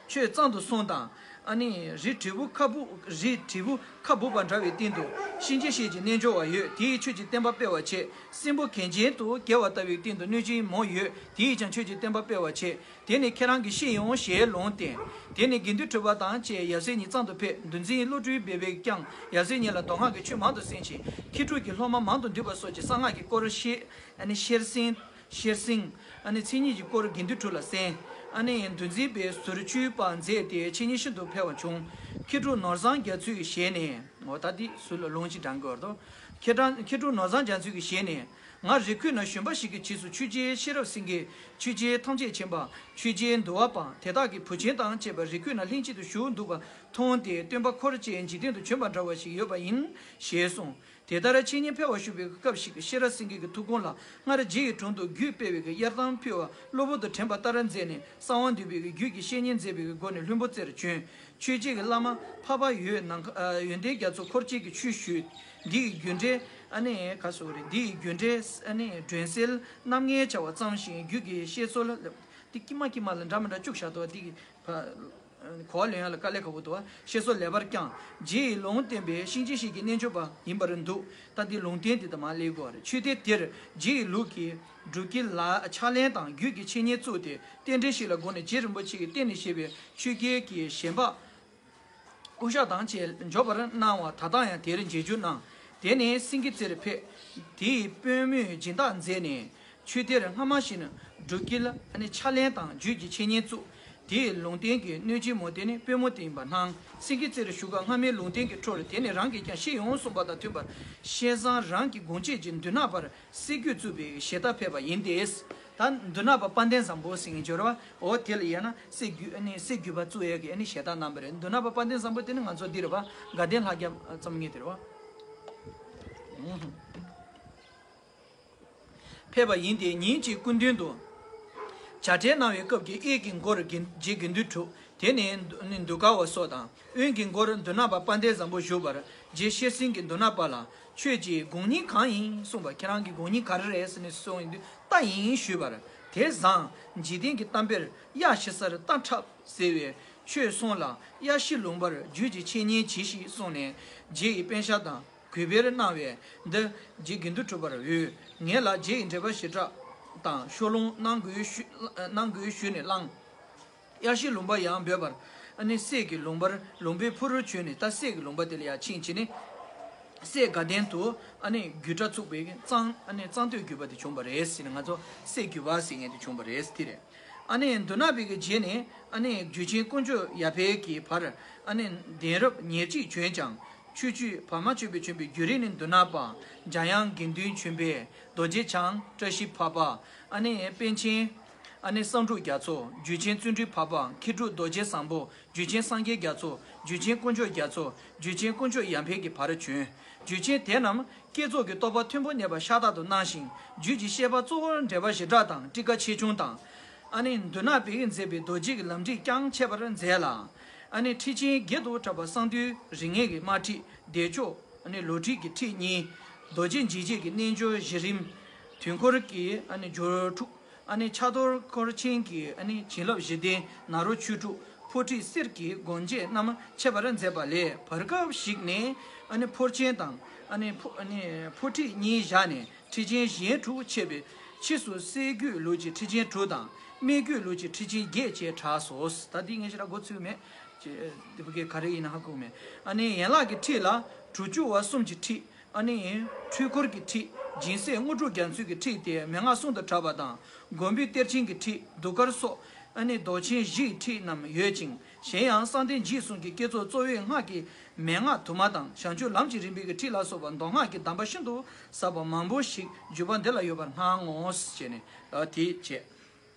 ཁྱོད་གཙང་དུ་སོང་དང་། ཨ་ནི་རི་དྲིལ་བུ་ཁ་སྦུབ་རི་དྲིལ་བུ་ཁ་སྦུབ་པ་འདྲ་བའི་སྟེང་དུ་གཤིན་རྗེ་གཤེད་ཀྱི་རྣལ་འབྱོར་བ་ཡོད། དེ་ཡིས་ཁྱོད་ཀྱི་བསྟན་པ་སྤེལ་བར་བྱེད། སྲིན་པོ་གན་རྐྱལ་དུ་བརྒྱལ་བ་ལྟ་བུའི་སྟེང་དུ་གནོད་སྦྱིན་མོ་ཡོད། དེ་ཡིས་ཀྱང་ཁྱོད་ཀྱི་བསྟན་པ་སྤེལ་བར་བྱེད། དེ་ནི་ཁྱེད་རང་གིས་ཤེས་ཡོང་ཞེས་ལུང་བསྟན། དེ་ནས་དགེ་འདུན་གྲུབ་པ་དང་བཅས་ཡབ་སྲས་གཉིས་གཙང་དུ་ཕེབས། འདུལ་འཛིན་བློ་གྲོས་སྦས་པས་ཀྱང་ཡབ་སྲས་གཉིས་ལ་མདོ་སྔགས་ཀྱི་ཆོས་མང་དུ་གསན་ཞིང་མཁས་གྲུབ་ཀྱི་སློབ་མ་མང་དུ་འདུས་པ་སོགས་ཀྱིས་གསང་སྔགས་ཀྱི་སྐོར་ཤེས། ཨ་ནི་ཤེར་སེང་། ཤེར་སེང་། ཨ་ནི་མཚན་ཉིད་ཀྱི་སྐོར་དགེ་འདུན་དྲུག་ལ་གསན། ཨ་ནི་འདུལ་འཛིན་པས་ཟུར་མཆོད་པ་མཛད་དེ་འཆད་ཉན་ཤིན་ཏུ་འཕེལ་བ་བྱུང་། མཁས་གྲུབ་ནོར་བཟང་རྒྱ་མཚོའི་ཞལ་ནས། འོ་ད་འདི་ཟུར་ལ་ལུང་ཅིག་དྲངས་དགོས་རེད་དོ། མཁས་དྲང་མཁས་གྲུབ་ནོར་བཟང་རྒྱ་མཚོའི་ཞལ་ནས། ང་རི་ཁུག་ན་ཞོན་པ་ཞིག་གི་རྗེས་སུ་ཆོས་རྗེ་ཤེས་རབ་སེང་གེ། ཆོས་རྗེ་ཐམས་ཅད་མཁྱེན་པ། ཆོས་རྗེ་འདུལ་བ་པ། དེ་དག་གི་བུ་ཆེན་དང་བཅས་པ་རི་ཁུག་ན་ལྷན་ཅིག་ཏུ་བཞུགས་འདུག་པ་མཐོང་སྟེ་སྟོན་པ་འཁོར་བཅས་འཇིག་རྟེན་དུ་བྱོན་པ་འདྲ་བ་ཞིག་ཡོད་པ་ཡིན། ཞེས་གསུངས། དེ་ལྟར་འཆད་ཉན་འཕེལ་བར་བཞུགས་པའི་སྐབས་ཤིག་ཤེས་རབ་སེང་གེ་གི་ཐུགས་དགོངས་ལ་སྔར་རྗེ་ཡི་དྲུང་དུ་རྒྱུད་སྤེལ་བའི་གཡར་དམ་ཕུལ་བ་གློ་བུར་དུ་དྲན་པ་ལྟར་མཛད་ནས་གསང་བ་འདུས་པའི་རྒྱུད་ཀྱི་བཤེས་གཉེན་མཛད་པའི་སྒོ་ནས་ལྷུན་པོ་རྩེར་བྱོན། ཆོས་རྗེ་གི་བླ་མ་འཕགས་པ་ཡོན་ནམ་མཁའ་ཡོན་ཏན་རྒྱ་མཚོ་འཁོར་བཅས་ཀྱི་ཆོས་ཞུས། འདི་ཡི་རྒྱུད་འགྲེལ་ཨ་ནི་ག་སོགས་རེད། འདི་ཡི་རྒྱུད་འགྲེལ་ཨ་ནི་སྒྲོན་གསལ་རྣམ་ངེས་བྱ་བ་བརྩམས་ཤིང་རྒྱུད་ཀྱི་བཤད་སྲོལ་ལ་འདི་ཀྱི་མ་ཀྱི་མ་ལ་འདྲ་མི་འདྲ་བཅུག་བཞག་འདུག་འདི་གི་གོ་བ་ལེན་ཡ་ལ་དཀའ་ལས་ཁག་པོ་འདུག་བ། བཤད་སྲོལ་ལེགས་པར་བསྐྱངས། རྗེ་ཡི་ལུང་བསྟན་པའི་གཤིན་རྗེ་གཤེད་ཀྱི་རྣལ་འབྱོར་པ་ཡིན་པར་འདུག་ད་འདི་ལུང་བསྟན་འདི་ད་མ་ལས་དགོས་པ་རེད། ཆོས་སྡེ་འདིར་རྗེ་ཡི་ལུགས་ཀྱི་སྒྲུབ་དཀའི་ལ་ཕྱག་ལེན་དང་རྒྱུད་ཀྱི་འཆད་ཉན་བཙུགས་ཏེ་རྟེན་འབྲེལ་ཞིག་ལ་དགོངས་ནས་རྗེ་རིན་པོ་ཆེ་གིས་གཏན་ནས་བཞེས་པའི་ཆོས་རྒྱལ་གྱི་ཞལ་འབག་དབུ་ཞྭ་དང་བཅས་འཇོག་པར་གནང་བ་ད་ལྟ་ཡང་དེར་མཇལ་རྒྱུ་གནང་། དེ་ནས་སེང་གེ་རྩེར་ཕེབས། དེའི་དཔོན་མོས་སྦྱིན་བདག་མཛད་ནས། ཆོས་སྡེར་སྔ་མ་བཞིན་སྒྲུབ་དཀའི་ཨ་ནི་ཕྱག་ལེན་དང་རྒྱུད་ཀྱི་འཆད་ཉན་བཙུགས། དེའི་ལུང་བསྟན་གྱིས་གནོད་སྦྱིན་མོ་དེ་ནི་དཔོན་མོ་དེ་ཡིན་པ་སྣང་། སེང་གེ་རྩེར་བཞུགས་སྐབས་སྔ་མའི་ལུང་བསྟན་གྱི་འཕྲོར་དེ་ནི་རང་གིས་ཀྱང་ཤེས་ཡོང་གསུངས་པ་དང་མཐུན་པར་བཤད་བཟང་རང་གི་དགོངས་གཅིག་གི་མདུན་ནག་པར་གསེར་རྒྱུད་བཙུགས་པའི་ཞལ་ཏ་ཕེབས་པ་ཡིན་ཏེ། ད་མདུན་ནག་པ་དཔལ་ལྡན་བཟང་པོ་ཟེར་མཁན་འབྱོར་བ་འོ་དེ་ལ་ཡིན་ན་གསེར་རྒྱུད་ཨ་ནི་གསེར་རྒྱུད་པ་བཙུགས་ཡས་ཀྱི་ཨ་ནི་ཞལ་ཏ་གནང་བ་རེད། མདུན་ནག་པ་དཔལ་ལྡན་བཟང་པོ་དེ་ནི་ང་ཚོ་འདི་རེད་བ། དགའ་ལྡན་ལྷ་རྒྱལ་ཙམ་ངེས་དེ་རེད་བ། ཕེབས་པ་ཡིན་ཏེ་ཉིན་གཅིག་སྐུ་མདུན་དུ་བྱ་བྲལ་གནང་བའི་སྐབས་ཀྱི་གཡས་ཀྱི་མགོར་དགེ་རྗེ་དགེ་འདུན་གྲུབ་དེ་ནས་འདུ་འདུ་ཁང་བ་སོགས་དང་། དབོན་གྱི་མགོར་མདུན་ནག་པ་དཔལ་ལྡན་བཟང་པོ་བཞུགས་པར་རྗེ་ཤེར་སེང་གིས་མདུན་ནག་པ་ལ་ཁྱོད་ཀྱི་དགོངས་སྙིང་གང་ཡིན་གསུངས་པ། ཁྱེད་རང་གི་དགོངས་སྙིང་ག་རེ་རེད་ཟེར་ནས་གསུངས་ཡོང་དུས་རྟ་ཡིན་ཞུས་པར། དེ་བཟང་འཇིག་རྟེན་གྱི་གཏམ་དཔེར་གཡག་ཤི་སར་རྟ་འཁྲབ་ཟེར་བས་ཁྱོད་སོང་ལ་གཡག་ཤི་ལུང་པར་རྒྱུད་ཀྱི་འཆད་ཉན་གྱིས་ཤིག་གསུངས་ནས་རྗེ་ཡི་པཎ་ཞྭ་དང་། གུས་པར་གནང་བས་འདི་རྗེ་དགེ་འདུན་གྲུབ་པར་འོས། ངེད་ལ་རྗེ་ཡི་འགྲེལ་པ་བཞི་སྦྲགས་དང་ཤོ་ལོང་གནང་དགོས་ཞུ་གནང་དགོས་ཞུས་ནས་བླངས། གཡག་ཤི་ལུང་པ་ཡང་འབོད་པར་ཨ་ནི་གསེར་གྱི་ལུང་པར་ལུང་པའི་ཕུ་རུར་བྱོན་ནས་ད་གསེར་གྱི་ལུང་པ་དེ་ལ་ཡར་ཕྱིན་བྱས་ནས་གསེར་དགའ་ལྡན་དུ་ཨ་ནི་རྒྱུད་གྲྭ་བཙུགས་པའི་གཙང་ཨ་ནི་གཙང་སྟོད་རྒྱུད་པ་དེ་བྱུང་བ་རེད་ཟེར་ནས་ང་ཚོ་གསེར་རྒྱུད་པ་ཟེར་མཁན་དེ་བྱུང་བ་རེད་དེ་རེད། ཨ་ནི་མདུན་ནག་པའི་གི་རྗེས་ནས་ཨ་ནི་རྒྱུད་ཆེན་དཀོན་མཆོག་ཡར་འཕེལ་གྱི་བར་ཨ་ནི་གདན་རབས་ཉེར་གཅིག་བྱོན་ཀྱང་ཆོས་སྤྱོད་བར་མ་ཆོད་པའི་བྱོན་པའི་བརྒྱུད་རིམ་ནི་མདུན་ནག་པ་འཇམ་དབྱངས་དགེ་འདུན་ཆོས་འཕེལ་རྡོ་རྗེ་འཆང་བཀྲ་ཤིས་འཕགས་པ་ཨ་ནི་པཎ་ཆེན་ཨ་ནི་བསམ་འགྲུབ་རྒྱ་མཚོ་རྒྱུད་ཆེན་བརྩོན་འགྲུས་འཕགས་པ་མཁས་གྲུབ་རྡོ་རྗེ་བཟང་པོ་རྒྱུད་ཆེན་སངས་རྒྱས་རྒྱ་མཚོ་རྒྱུད་ཆེན་དཀོན་མཆོག་རྒྱ་མཚོ་རྒྱུད་ཆེན་དཀོན་མཆོག་ཡར་འཕེལ་གྱི་བར་བྱོན། རྒྱུད་ཆེན་དེ་རྣམས་བསྐྱེད་རྫོགས་ཀྱི་རྟོགས་པ་མཐོན་པོ་གནས་པ་ཤ་སྟག་ཏུ་སྣང་ཞིང་རྒྱུད་ཀྱི་བཤད་པ་གཙོ་བོར་འགྲེལ་པ་བཞི་སྦྲགས་དང་ཊཱི་ཀ་ཆེ་ཆུང་དང་། ཨ་ནི་མདུན་ནག་པས་མཛད་པའི་རྡོ་རྗེ་གི་ལམ་ཁྲིད་ཀྱང་འཆད་པར་མཛད་ལ། ཨ་ནི་ཁྲིད་ཆེན་བརྒྱད་དུ་གྲགས་པ་གསང་འདུས་རིགས་ལྔའི་གི་དམར་ཁྲིད་བདེ་མཆོག་ཨ་ནི་ལོ་ཁྲིད་ཀྱི་ཁྲིད་གཉིས། རྡོ་རྗེ་འཇིགས་བྱེད་ཀྱི་རྣལ་འབྱོར་བཞི་རིམ། དུས་འཁོར་གྱི་ཨ་ནི་སྦྱོར་དྲུག་ཨ་ནི་ཕྱག་རྡོར་འཁོར་ཆེན་གྱི་ཨ་ནི་བྱིན་རླབས་བཞི་ལྡན་ནཱ་རོ་ཆོས་དྲུག་ཕོ་ཁྲིད་གསེར་གྱི་སྒོ་འབྱེད་རྣམས་འཆད་པར་མཛད་པ་ལས་བར་སྐབས་ཤིག་ནས་ཨ་ནི་ཕོར་ཆེན་དང་ཨ་ནི་ཕོ་ཨ་ནི་ཕོ་ཁྲིད་གཉིས་བཞག་ནས་ཁྲིད་ཆེན་གཞན་དྲུག་འཆད་པའི་ཕྱིས་སུ་གསེར་རྒྱུད་ལུགས་ཀྱི་ཁྲིད་ཆེན་དྲུག་དང་སྨད་རྒྱུད་ལུགས་ཀྱི་ཁྲིད་ཆེན་བརྒྱད་བཅས་གྲགས་སོ། ད་འདི་ངས་ཞེ་དྲག་མགོ་ཚོས་མེད། ཅེས་འདི་བུ་གའི་ག་རེ་ཡིན་ན་ཧ་གོ་མེད། ཨ་ནི་ཡན་ལག་གི་ཁྲིད་ལ་ གྲུ་བཅུ་བ་གསུམ་གྱི་ཁྲིད། ཨ་ནི་འཁྲུལ་འཁོར་གྱི་ཁྲིད། སྦྱིན་སྲེག་དངོས་གྲུབ་རྒྱ་མཚོའི་གི་ཁྲིད་དེ་མན་ངག་གསུམ་དུ་གྲགས་པ་དང་། མགོན་པོའི་གཏེར་ཆེན་གྱི་ཁྲིད། ཟློས་གར་སོགས། ཨ་ནི་མདོ་ཆེན་བཞིའི་ཁྲིད་རྣམས་ཡོད་ཅིང་། གཞན་ཡང་བསམ་གཏན་རྒྱས་གསུམ་གྱི་བསྐྱེད་རྫོགས་གཙོ་བོའི་སྔགས་ཀྱི་མན་ངག་དུ་མ་དང་། བྱང་ཆུབ་ལམ་གྱི་རིམ་པའི་གི་ཁྲིད་ལ་སོགས་པ་མདོ་སྔགས་ཀྱི་གདམས་པ་ཤིན་ཏུ་ཟབ་པ་མང་པོ་ཞིག་བརྒྱུད་པ་འདི་ལ་ཡོད་པར་སྣང་ངོ་། ཞེས་ནས་དེ་བྱས།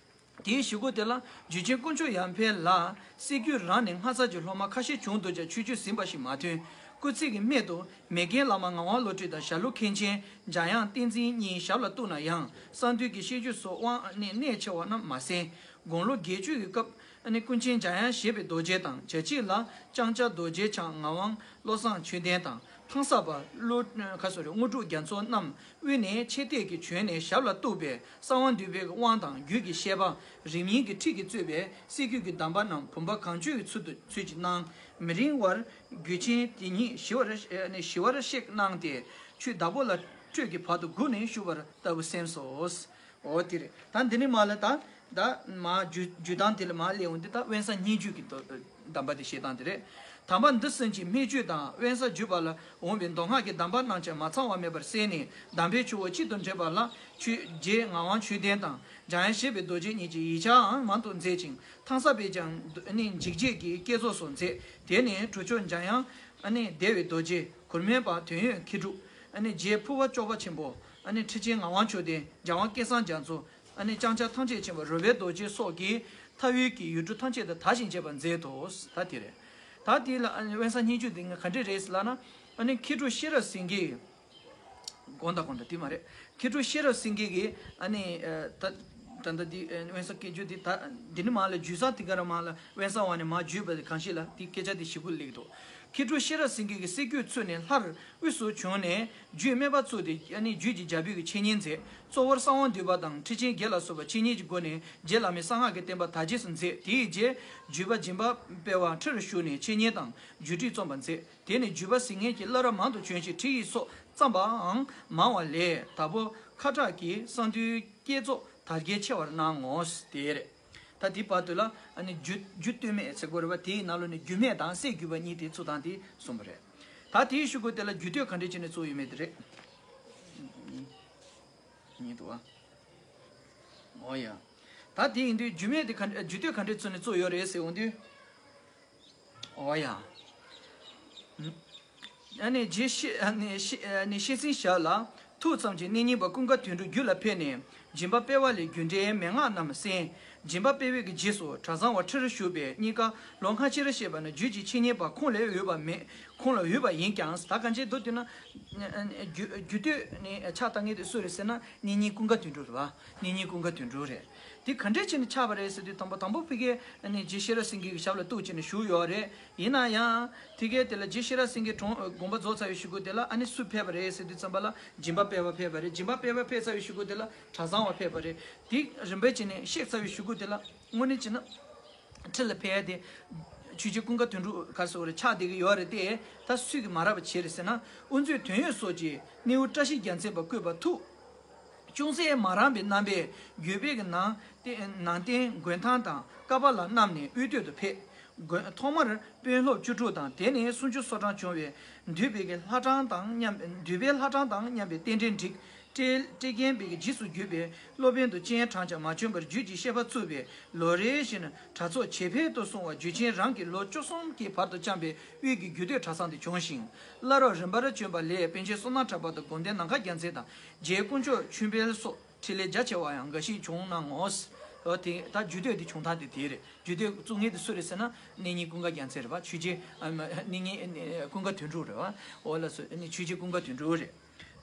དེའི་གཞུག་གུ་དེ་ལ་རྒྱུད་ཆེན་དཀོན་མཆོག་ཡར་འཕེལ་ལ་སྲས་རྒྱུད་རང་ནས་སྔགས་ཚར་གྱི་སློབ་མ་ཁ་ཤས་བྱུང་འདུག་ཀྱང་ཆོས་བརྒྱུད་ཟིན་པ་ཞིག་མ་ཐོན། སྐུ་ཚེ་གི་སྨད་དུ་མེ་རྒྱལ་བླ་མ་ངག་དབང་བློ་གྲོས་དང་ཞྭ་ལུ་མཁན་ཆེན་འཇམ་དབྱངས་བསྟན་འཛིན་གཉིས་ཞབས་ལ་གཏུགས་ན་ཡང་གསང་འདུས་ཀྱི་བཤད་རྒྱུད་སོགས་དབང་ནས་གནད་ཆེ་བ་རྣམས་མ་གསན། དགུང་ལོ་བརྒྱད་ཅུ་ཡི་སྐབས་ཨ་ནི་ཀུན་མཁྱེན་འཇམ་དབྱངས་བཞད་པའི་རྡོ་རྗེ་དང་། བྱ་གཅིག་ལ་ལྕང་སྐྱ་རྡོ་རྗེ་འཆང་ངག་དབང་བློ་བཟང་ཆོས་ལྡན་དང་། ཐང་ས་པ་བློ་ཁ་སོ་རེ་དངོས་གྲུབ་རྒྱ་མཚོ་རྣམས་དབུས་ནས་མཆེད་གཏད་ཀྱིས་བྱོན་ནས་ཞབས་ལ་གཏུགས་པས་གསང་བ་འདུས་པའི་དབང་དང་རྒྱུད་ཀྱི་བཤད་པ། རིམ་གཉིས་ཀྱི་ཁྲིད་ཀྱིས་གཙོས་པའི་སྲས་རྒྱུད་ཀྱི་གདམས་པ་རྣམས་བུམ་པ་གང་བྱོའི་ཚུལ་དུ་ཚུལ་གྱིས་གནང་། མི་རིང་བར་རྒྱུད་ཆེན་དེ་ཉིད་ཞི་བར་ཞི་བར་གཤེགས་གནང་སྟེ་ཆོས་བདག་པོ་ལ་སྤྲོད་ཀྱི་བར་དུ་བསྒུགས་ནས་བཞུགས་པ་ལྟ་བུ་སེམས་སོ། འོ་དེ་རེད། ད་འདི་ནས་མར་ལ་ད་ད་མར་རྒྱུད་རྒྱུད་དང་དེ་ལ་མར་སླེབས་འོང་དུས་ད་དབེན་ས་སྙན་བརྒྱུད་ཀྱི་གདམས་པ་དེ་བཤད་སྟངས་དེ་རེད། དམ་པ་འདི་གསུམ་གྱི་སྨད་རྒྱུད་དང་དབེན་ས་བརྒྱུད་པ་ལ་འོངས་པའི་མདོ་སྔགས་ཀྱི་གདམས་པ་རྣམས་ཀྱང་མ་ཚང་བ་མེད་པར་གསན་ནས་གདམས་པའི་ཆུ་བོ་གཅིག་ཏུ་འདྲེས་པ་ལ་ཆོས་རྗེ་ངག་དབང་ཆོས་ལྡན་དང་འཇམ་དབྱངས་བཞད་པའི་རྡོ་རྗེ་གཉིས་ཀྱིས་ཡིག་ཆའང་མང་དུ་མཛད་ཅིང་ཐང་ས་པས་ཀྱང་ནི་འཇིགས་བྱེད་ཀྱི་བསྐྱེད་རྫོགས་སོགས་མཛད། དེ་ནས་གྲུབ་མཆོག་འཇམ་དབྱངས་ནི་བདེ་བའི་རྡོ་རྗེ་གུར་མན་པ་དོན་ཡོད་མཁས་གྲུབ། རྗེ་ཕུར་པ་སྐྱོབ་པ་ཆེན་པོ། ཁྲི་ཆེན་ངག་དབང་ཆོས་ལྡན། འཇམ་དབྱངས་སྐལ་བཟང་རྒྱ་མཚོ། ཨ་ནི་ལྕང་སྐྱ་ཐམས་ཅད་མཁྱེན་པ་རོལ་པའི་རྡོ་རྗེ་སོགས་ཀྱིས་མཐའ་དབུས་ཀྱི་ཡུལ་གྲུ་ཐམས་ཅད་དུ་དར་ཞིང་རྒྱས་པར་མཛད་དོ། ད་དེ་རེད། ད་དེ་ལ་ཨ་ནི་དབེན་ས་སྙན་བརྒྱུད་དེ་ག་འདྲས་རེད་ལབ་ན། ཨ་ནི་མཁས་གྲུབ་ཤེས་རབ་སེང་གེ། དགོངས་དག་དགོངས་དག་དེ་མ་རེད། མཁས་གྲུབ་ཤེས་རབ་སེང་གེ་གིས་ཨ་ནི་ད་ད་ལྟ་འདི་དབེན་ས་སྐད་བརྗོད་དེ་ད་འདི་ནི་མ་ལ་བརྒྱུད་ས་དེ་ག་ར་མ་ལ་དབེན་ས་བ་ནས་མ་བརྒྱུད་པ་དེ་གང་ཞིག་ལ་དེ་སྐད་ཆ་དེ་ཞིབ་པོ་ལེགས་འདུག་མཁས་གྲུབ་ཤེས་རབ་སེང་གེ་གིས་སྲས་རྒྱུད་ཚུད་ནས་སླར་དབུས་སུ་བྱོན་ནས་རྒྱུད་སྨད་པ་བཙུགས་ཏེ་ཨ་ནི་རྒྱུད་ཀྱི་རྒྱ་བོད་ཀྱི་འཆད་ཉན་མཛད། གཙོ་བོར་གསང་བ་འདུས་པ་དང་ཁྲི་ཆེན་བརྒྱད་ལ་སོགས་པ་འཆད་ཉན་གྱི་སྒོ་ནས་རྗེ་བླ་མའི་གསང་སྔགས་ཀྱི་བསྟན་པ་དར་རྒྱས་སུ་མཛད། དེའི་རྗེས་བརྒྱུད་པ་སྦྱིན་པ་སྤེལ་བ་ཁྲིར་བཞུགས་ནས་འཆད་ཉན་དང་རྒྱུད་ཁྲིད་རྩོམ་པར་མཛད། དེ་ནས་བརྒྱུད་པ་ཟིན་མཁན་གྱི་བླ་རབས་མང་དུ་བྱོན་ཞིང་ཁྲིད་ཡིག་སོགས་བརྩམས་པའང་མང་བ་ལས་དྭགས་པོ་ཁ་བྲག་གི་གསང་འདུས་བསྐྱེད་རྫོགས་དར་རྒྱས་ཆེ་བར་སྣང་ངོ་། དེ་རེད། ད་དེའི་བར་དུ་ལ་ཨ་ནི་རྒྱུད་རྒྱུད་སྟོད་སྨད་ཟེར་དགོས་རེད་པ། དེའི་ནང་ལོགས་ནས་རྒྱུད་སྨད་དང་སྲས་བརྒྱུད་པ་གཉིས་དེ་ཚུར་དང་དེ་གསུངས་པ་རེད། ད་དེའི་གཞུག་གུ་དེ་ལ་རྒྱུད་སྟོད་ག་འདྲས་བྱས་ནས་བཙུགས་ཡོད་མེད་དེ་རེད། གཉིས་འདུག་ཨ། འོ་ཡ། ད་དེ་ཡིན་དུས་རྒྱུད་སྨད་དེ་ག་རྒྱུད་སྟོད་ག་འདྲས་བཙུགས་ནས་བཙུགས་ཡོད་རེད་ཟེར་འོང་དུས། འོ་ཡ། ཨ་ནི་རྗེ་ཤེས་ཨ་ནི་ཤེས་ཨ་ནི་ཤེས་ཚིག་ཞབས་ལ་ཐུགས་ཙམ་གྱི་གནས་རྙིང་པ་ཀུན་དགའ་དོན་གྲུབ་རྒྱུད་ལ་ཕེབས་ནས་སྦྱིན་པ་སྤེལ་བ་ལས་རྒྱུ་འབྲས་མན་ངག་རྣམས་གསན། སྦྱིན་པ་སྤེལ་བའི་གི་རྗེས་སུ་གྲྭ་ཚང་བ་ཁྲིར་བཞུགས་པས་གཉིས་ཀ་ལོ་སྔ་ཕྱིར་བཤད་པ་ན་རྒྱུད་ཀྱི་འཆད་ཉན་པ་ཁོང་ལས་འོས་པ་མེད། ཁོང་ལ་འོས་པ་ཡིན་ཀྱང་ད་གང་ཅི་འདུག་དུས་ན་རྒྱུ་རྒྱུད་སྟོད་ནས་ཕྱག་བཏབ་མཁན་དེ་སུ་རེད་ཟེར་ན་གནས་རྙིང་ཀུན་དགའ་དོན་གྲུབ་རེད་བ། གནས་རྙིང་ཀུན་དགའ་དོན་གྲུབ་རེད། དེ་ག་འདྲས་བྱས་ནས་ཆགས་པ་རེད་ཟེར་དུས་དང་པོ་དང་པོ་ཕ་གིའི་ཨ་ནི་རྗེ་ཤེས་རབ་སེང་གེ་གི་ཞབས་ལ་གཏུགས་བྱས་ནས་བཞུགས་ཡོད་རེད། ཡིན་ན་ཡང་ཕ་གིའི་དེ་ལ་རྗེ་ཤེས་རབ་སེང་གེ་གྲོངས་དགོངས་པ་རྫོགས་ཚར་བའི་གཞུག་གུ་དེ་ལ་ཨ་ནི་སུ་ཕེབས་པ་རེད་ཟེར་དུས་ཙམ་པ་ལ་སྦྱིན་པ་སྤེལ་བ་ཕེབས་པ་རེད། སྦྱིན་པ་སྤེལ་བ་ཕེབས་ཚར་བའི་གཞུག་གུ་དེ་ལ་གྲྭ་ཚང་བ་ཕེབས་པ་རེད། དེ་རིམ་པས་བྱས་ནས་གཤེགས་ཚར་བའི་གཞུག་གུ་དེ་ལ་དངོས་གནས་བྱས་ན་ཁྲི་ལ་ཕེབས་ཡ་དེ་ཆོས་རྗེ་ཀུན་དགའ་དོན་གྲུབ་ག་རེ་ཟེར་དགོས་རེད་ཆགས་བསྡད་ཀྱི་ཡོད་རེད་དེ། ད་སུས་ཀྱིས་མ་རག་པ་བྱས་རེད་ཟེར་ན་དབུ་མཛད་དོན་ཡོད་སོགས་ཀྱིས་སྣེའུ་བཀྲ་ཤིས་རྒྱལ་མཚན་པ་བསྐོས་པ་ཐུགས་ཅུང་ཟད་མ་རངས་པའི་རྣམ་པས་བརྒྱུད་པའི་གི་ནང་རྟེན་ནང་རྟེན་མགོན་ཐང་དང་ཀ་པ་ལ་བསྣམས་ནས་དབུས་སྟོད་དུ་ཕེབས། མགོན་ཐོག་མར་དཔོན་སློབ་བཅུ་དྲུག་དང་དེ་ནས་སུམ་ཅུ་སོ་གྲངས་བྱུང་བས་འདུས་པའི་གི་ལྷ་གྲངས་དང་མཉམ་འདུས་པའི་ལྷ་གྲངས་དང་མཉམ་པའི་རྟེན་འབྲེལ་འགྲིག་སྤྲེལ་སྤྲེལ་རྒན་པའི་གི་རྗེས་སུ་གྱུར་པའི་སློབ་དཔོན་དུ་སྤྱན་དྲངས་ཀྱང་མ་བྱོན་པར་རྒྱུད་ཀྱི་བཤད་པ་བཙུགས་པས་ལོ་རེ་བཞིན་གྲྭ་ཚོགས་ཇེ་འཕེལ་དུ་སོང་བ་རྒྱུད་ཆེན་རང་གི་ལོ་བཅུ་གསུམ་གྱི་བར་དུ་བརྩམས་པའི་དབུས་ཀྱི་རྒྱུད་སྟོད་གྲྭ་ཚང་དུ་བྱུང་ཞིང་། བླ་རབས་རིམ་པར་བྱོན་པ་ལས་པཎ་ཆེན་བསོད་ནམས་གྲགས་པ་དང་དགོན་བདག་ནམ་མཁའ་རྒྱལ་མཚན་དང་རྗེ་དཀོན་མཆོག་ཆོས་འཕེལ་སོགས་འཕྲིན་ལས་རྒྱ་ཆེ་བ་ཡང་འགའ་ཞིག་བྱུང་གནང་ངོ་། འོ་དེ་ད་རྒྱུད་སྟོད་དེ་བྱུང་སྟངས་དེ་དེ་རེད། རྒྱུད་སྟོད་བཙུགས་མཁན་དེ་སུ་རེད་ཟེར་ན་གནས་རྙིང་ཀུན་དགའ་རྒྱལ་མཚན་རེད་བ། ཆོས་རྗེ་ཨ་མ་གནས་རྙིང་ཀུན་དགའ་དོན་གྲུབ་རེད་བ། འོ་ལགས་སོ། ཆོས་རྗེ་ཀུན་དགའ་དོན་གྲུབ་རེད།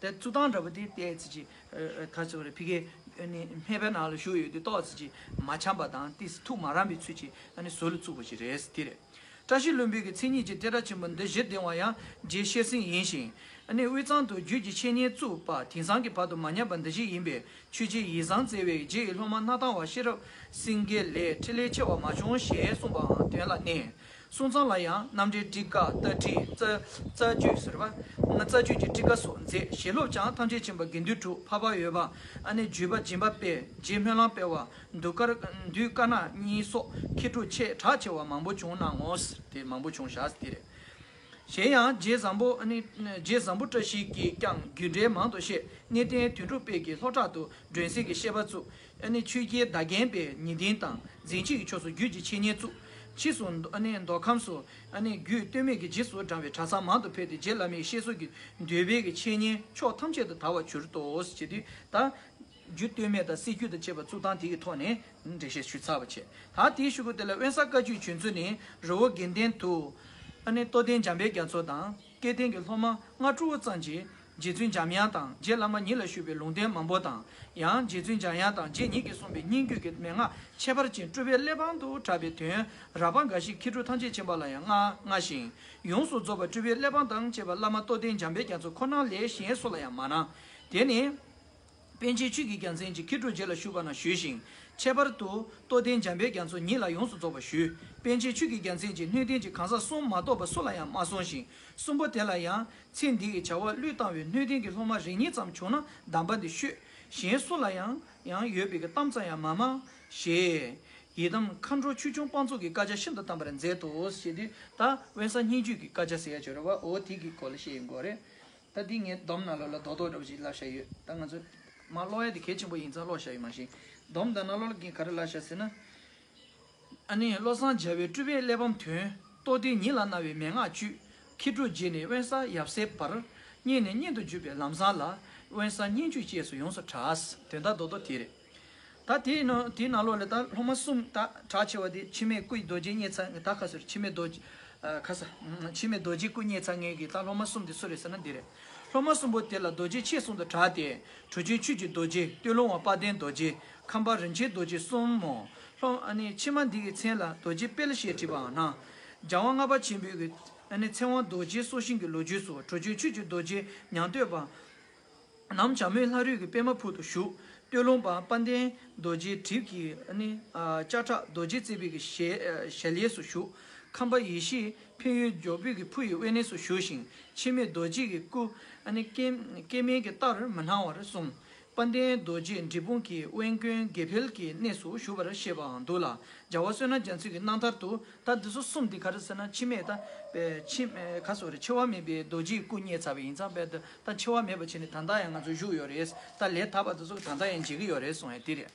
དེ་གཙུག་ཐང་འདྲ་པོ་དེ་བལྟས་ཚེ་ཅིག་ཨ་ཨ་ག་ཚོད་རེད། ཕ་གི་ཨ་ནི་སྨད་པའི་ནང་ལ་བཞུགས་ཡོད་དུས་ཏོག་ཙམ་ཅིག་མ་འཆམ་པ་དང་ཏོག་ཙམ་ཐུགས་མ་རངས་པའི་ཚུལ་ཅིག་ཨ་ནི་བཟོ་ལ་བཙུགས་པ་ཞིག་རེད་དེ་རེད། བཀྲ་ཤིས་ལྷུན་པོའི་གི་མཚན་ཉིད་ཀྱི་གཏེར་སྒྲ་ཆེན་པོ་འདི་གཞི་འདིང་བ་ཡང་རྗེ་ཤེར་སེང་ཡིན་ཞིང་། ཨ་ནི་དབུས་གཙང་དུ་རྒྱུད་ཀྱི་འཆད་ཉན་བཙུགས་པ་དེང་སང་གི་བར་དུ་མ་ཉམས་པ་འདི་ཞིག་ཡིན་པས་ཆོས་རྗེ་ཡིད་བཟང་རྩེ་བས་རྗེ་ཡི་སློབ་མ་སྣར་ཐང་བ་ཤེས་རབ་སེང་གེ་ལས་འཕྲིན་ལས་ཆེ་བ་མ་བྱུང་ཞེས་གསུངས་པའང་དོན་ལ་གནས། གསུང་ཚངས་ལ་ཡང་རྣམ་འགྲེལ་ཊཱི་ཀ་ཏ་ཊཱིཀ་རྩ་རྩ་རྒྱུད་ཟེར་བ། རྩ་རྒྱུད་ཀྱི་ཊཱི་ཀ་སོགས་མཛད། ཞལ་སློབ་ཀྱང་ཐམས་ཅད་མཁྱེན་པ་དགེ་འདུན་གྲུབ་འཕགས་པ་འོད་དཔལ། ཨ་ནི་བརྒྱུད་པ་སྦྱིན་པ་སྤེལ། རྗེ་སྨོན་ལམ་སྤེལ་བ། འདུས་དཀར་འདུས་དཀར་ནག་གཉིས་སོགས་མཁས་གྲུབ་ཆེས་གྲགས་ཆེ་བ་མང་པོ་བྱུང་གནང་ངོ་། དེ་མང་པོ་བྱུང་བཞག་དེ་རེད། གཞན་ཡང་རྗེ་བཟང་པོ་ཨ་ནི་རྗེ་བཟང་པོ་བཀྲ་ཤིས་ཀྱིས་ཀྱང་རྒྱུད་འགྲེལ་མང་དུ་བཤད། གནས་བརྟན་དོན་གྲུབ་དཔལ་གྱིས་ལྷོ་བྲག་ཏུ་སྒྲོན་གསལ་གྱི་བཤད་པ་བཙུགས། ཨ་ནི་ཆོས་རྒྱལ་ཟླ་རྒྱལ་པས་ཉི་སྟེང་དང་འཛིན་བྱེད་ཀྱི་ཕྱོགས་སུ་རྒྱུད་ཀྱི་འཆད་ཉན་བཙུགས། ཕྱིས་སུ་མདོ་ཨ་ནི་མདོ་ཁམས་སུ་ཨ་ནི་རྒྱུད་སྟོད་སྨད་ཀྱི་རྗེས་སུ་འབྲང་བའི་གྲྭ་ཚང་མང་དུ་འཕེལ་ཏེ། རྗེ་བླ་མའི་བཤད་སྲོལ་གྱི་འདུལ་བའི་གི་འཆད་ཉན་ཕྱོགས་ཐམས་ཅད་དུ་དར་བར་གྱུར་ཏོ། ཞེས་དུས་ད། རྒྱུད་སྟོད་སྨད་དང་སྲིད་རྒྱུད་དང་བཅས་པ་གཙུག་དང་དེ་གི་ཐོག་ནས་འགྲེལ་བཤད་ཞུས་ཚར་བ་བྱས། ད་དེའི་གཞུག་གུ་དེ་ལ་དབེན་ས་བཀའ་བརྒྱུད་བྱོན་ཚུལ་ནི། རི་བོ་དགེ་ལྡན་དུ་ཨ་ནི་རྟོགས་ལྡན་འཇམ་པའི་རྒྱ་མཚོ་དང་། སྐལ་ལྡན་གྱི་སློབ་མ་ལྔ་དྲུག་ཙམ་གྱིས་རྗེ་བཙུན་འཇམ་དབྱངས་དང་རྗེ་བླ་མ་ཉིད་ལ་ཞུས་པའི་ལུང་བསྟན་མང་པོ་དང་། ཡང་རྗེ་བཙུན་འཇམ་དབྱངས་དང་རྗེ་ཉིད་ཀྱིས་གསུངས་པའི་སྙན་བརྒྱུད་ཀྱི་མན་ངག་ཁྱད་པར་ཅན་སྤྲུལ་པའི་གླེགས་བམ་དུ་གྲགས་པའི་དོན་རབ་འབངས་འགའ་ཞིག་མཁས་གྲུབ་ཐམས་ཅད་མཁྱེན་པ་ལ་ཡང་མངའ་མངའ་ཞིང་། ཡོངས་སུ་རྫོགས་པ་སྤྲུལ་པའི་གླེགས་བམ་དང་བཅས་པ་བླ་མ་རྟོགས་ལྡན་འཇམ་པའི་རྒྱ་མཚོ་ཁོ་ན་ལས་གཞན་སུ་ལ་ཡང་མ་གནང་། དེ་ནི། པཎ་ཆེན་ཆོས་ཀྱི་རྒྱལ་མཚན་གྱིས་མཁས་གྲུབ་རྗེ་ལ་ཞུས་པ་ན་ཞུས་ཤིང་། ཁྱད་པར་དུ་རྟོགས་ལྡན་འཇམ་པའི་རྒྱ་མཚོ་ཉིད་ལ་ཡོངས་སུ་རྫོགས་པར་ཞུས། པཎ་ཆེན་ཆོས་ཀྱི་རྒྱལ་མཚན་གྱིས་སྣོད་ལྡན་གྱི་གང་ཟག་གསུམ་མ་གཏོགས་པ་སུ་ལ་ཡང་མ་གསུངས་ཤིང་། གསུམ་པོ་དེ་ལ་ཡང་ཚེ་འདི་ཡི་བྱ་བ་བློས་བཏང་བའི་སྣོད་ལྡན་གྱི་སློབ་མ་རེ་གཉིས་ཙམ་བྱུང་ན་གདམས་པ་འདི་ཤོད། གཞན་སུ་ལ་ཡང་ཡང་ཡོད་པའི་གི་གཏམ་ཙམ་ཡང་མ་སྨྲ། ཞེས། ཡི་དམ་མཁའ་འགྲོ་ཆོས་སྐྱོང་དཔང་བཙུགས་ཀྱི་བཀའ་རྒྱ་ཤིན་ཏུ་དམ་པར་མཛད་དོ། ཞེས་དུས་ད་དབེན་ས་སྙན་བརྒྱུད་ཀྱི་བཀའ་རྒྱ་ཟེར་ཡ་ཅིག་ཡོད་རེད་བ། འོ་དེ་གི་སྐོར་ལ་བཤད་ཡོང་གི་ཡོད་རེད། ད་འདི་ངས་སྡོམ་ནང་ལོགས་ལ་རྡོག་རྡོག་འདྲ་པོ་ཞིག་བསླབ་བཞག་ཡོད། ད་ང་ཚོ་མར་ཀློག་ཡ་དེ་གལ་ཆེན་པོ་ཡིན་ཙང་ཀློག་བཞག་ཡོད་མ་གཞི། སྡོམ་དང་ནང་ལོགས་ལ་གིན་ག་རེ་བསླབ་བཞག་ཟེར་ན། ཨ་ནི་བློ་བཟང་རྒྱལ་བའི་སྤྲུལ་པའི་གླེགས་བམ་དོན། རྟོགས་ལྡན་ཉིད་ལ་གནང་བའི་མན་ངག་བཅུད། མཁས་གྲུབ་རྗེ་ནས་དབེན་ས་ཡབ་སྲས་བར། སྙན་ནས་སྙན་དུ་བརྒྱུད་པའི་ལམ་བཟང་ལ། དབེན་ས་སྙན་བརྒྱུད་ཅེས་སུ་ཡོངས་སུ་གྲགས། དོན་དག་རྡོག་རྡོག་དེ་རེད། ད་དེའི་ནང་དེའི་ནང་ལོགས་ལ་ད་སློབ་མ་གསུམ་ད་གྲགས་ཆེ་བ་དེ་འཆི་མེད་སྐུ་ཡི་རྡོ་རྗེ་བརྙེས་ཚར་ད་ག་ཟེར་འཆི་མེད་རྡོ་རྗེ། ཨ་ག་ས། འཆི་མེད་རྡོ་རྗེ་སྐུ་བརྙེས་ཚར་མཁན་གྱི་ད་སློབ་མ་གསུམ་དེ་སུ་རེད་ཟེར་ན་འདི་རེད། སློབ་མ་གསུམ་པོ་དེ་ལ་རྡོ་རྗེ་མཆེད་གསུམ་དུ་གྲགས་ཏེ། གྲུབ་ཆེན་ཆོས་ཀྱི་རྡོ་རྗེ། སྟོད་ལུང་བ་དཔལ་ལྡན་རྡོ་རྗེ། ཁམས་པ་རིན་ཆེན་རྡོ་རྗེ་གསུམ་མོ། སློབ་ཨ་ནི་ཕྱི་མ་འདི་གི་མཚན་ལ་རྡོ་རྗེ་དཔལ་ཞེས་བྲིས་པའང་སྣང་། སྦྱང་བ་ལྔ་པ་ཆེན་པོའི་གི་ཨ་ནི་ཚེ་དབང་རྡོ་རྗེ་སྲོག་ཤིང་གི་ལོ་རྒྱུས་སུ་གྲུབ་ཆེན་ཆོས་ཀྱི་རྡོ་རྗེ་ཉང་སྟོད་པ། ནམ་བྱ་མོའི་ལྷ་རིས་ཀྱི་པདྨ་ཕུག་ཏུ་བཞུགས། སྟོད་ལུང་པ་དཔལ་ལྡན་རྡོ་རྗེ་གྲིབ་ཀྱི་ཨ་ནི་ཨ་ལྕགས་ཁྲ་རྡོ་རྗེ་བརྩེགས་པའི་གི་ཞལ་ཞལ་ལས་སུ་བཞུགས། ཁམས་པ་ཡེ་ཤེས་འཕན་ཡུལ་འཇོག་པོའི་གི་ཕུ་ཡི་དབེན་གནས་སུ་བཞུགས་ཤིང་། འཆི་མེད་རྡོ་རྗེ་གི་སྐུ་ཨ་ནི་སྐལ་སྐལ་དམན་གྱི་ལྟར་མི་སྣང་བར་གསུངས། དཔལ་ལྡན་རྡོ་རྗེ་འབྲས་སྤུངས་ཀྱི་དབེན་དཀོན་དགེ་འཕེལ་གྱི་གནས་སུ་བཞུགས་པར་བཤད་པའང་འདུག་ལ། རྒྱལ་བ་བསོད་ནམས་རྒྱ་མཚོ་གི་རྣམ་ཐར་དུ། ད་འདི་ཚོ་གསུམ་འདི་ག་རེ་ཟེར་ན་འཆི་མེད་ད། པའི་འཆི་ག་སོགས་རེད་འཆི་བ་མེད་པའི་རྡོ་རྗེའི་སྐུ་བརྙེས་ཚར་བ་ཡིན་ཙང་པས་ད་འཆི་བ་མེད་པ་བྱས་ནས་ད་ལྟ་ཡང་ང་ཚོ་བཞུགས་ཡོད་རེད། ད་ལས་དག་པ་དེ་ཚོ་ད་ལྟ་ཡང་མཇལ་གྱི་ཡོད་རེད་གསུང་ཡ་དེ་རེད།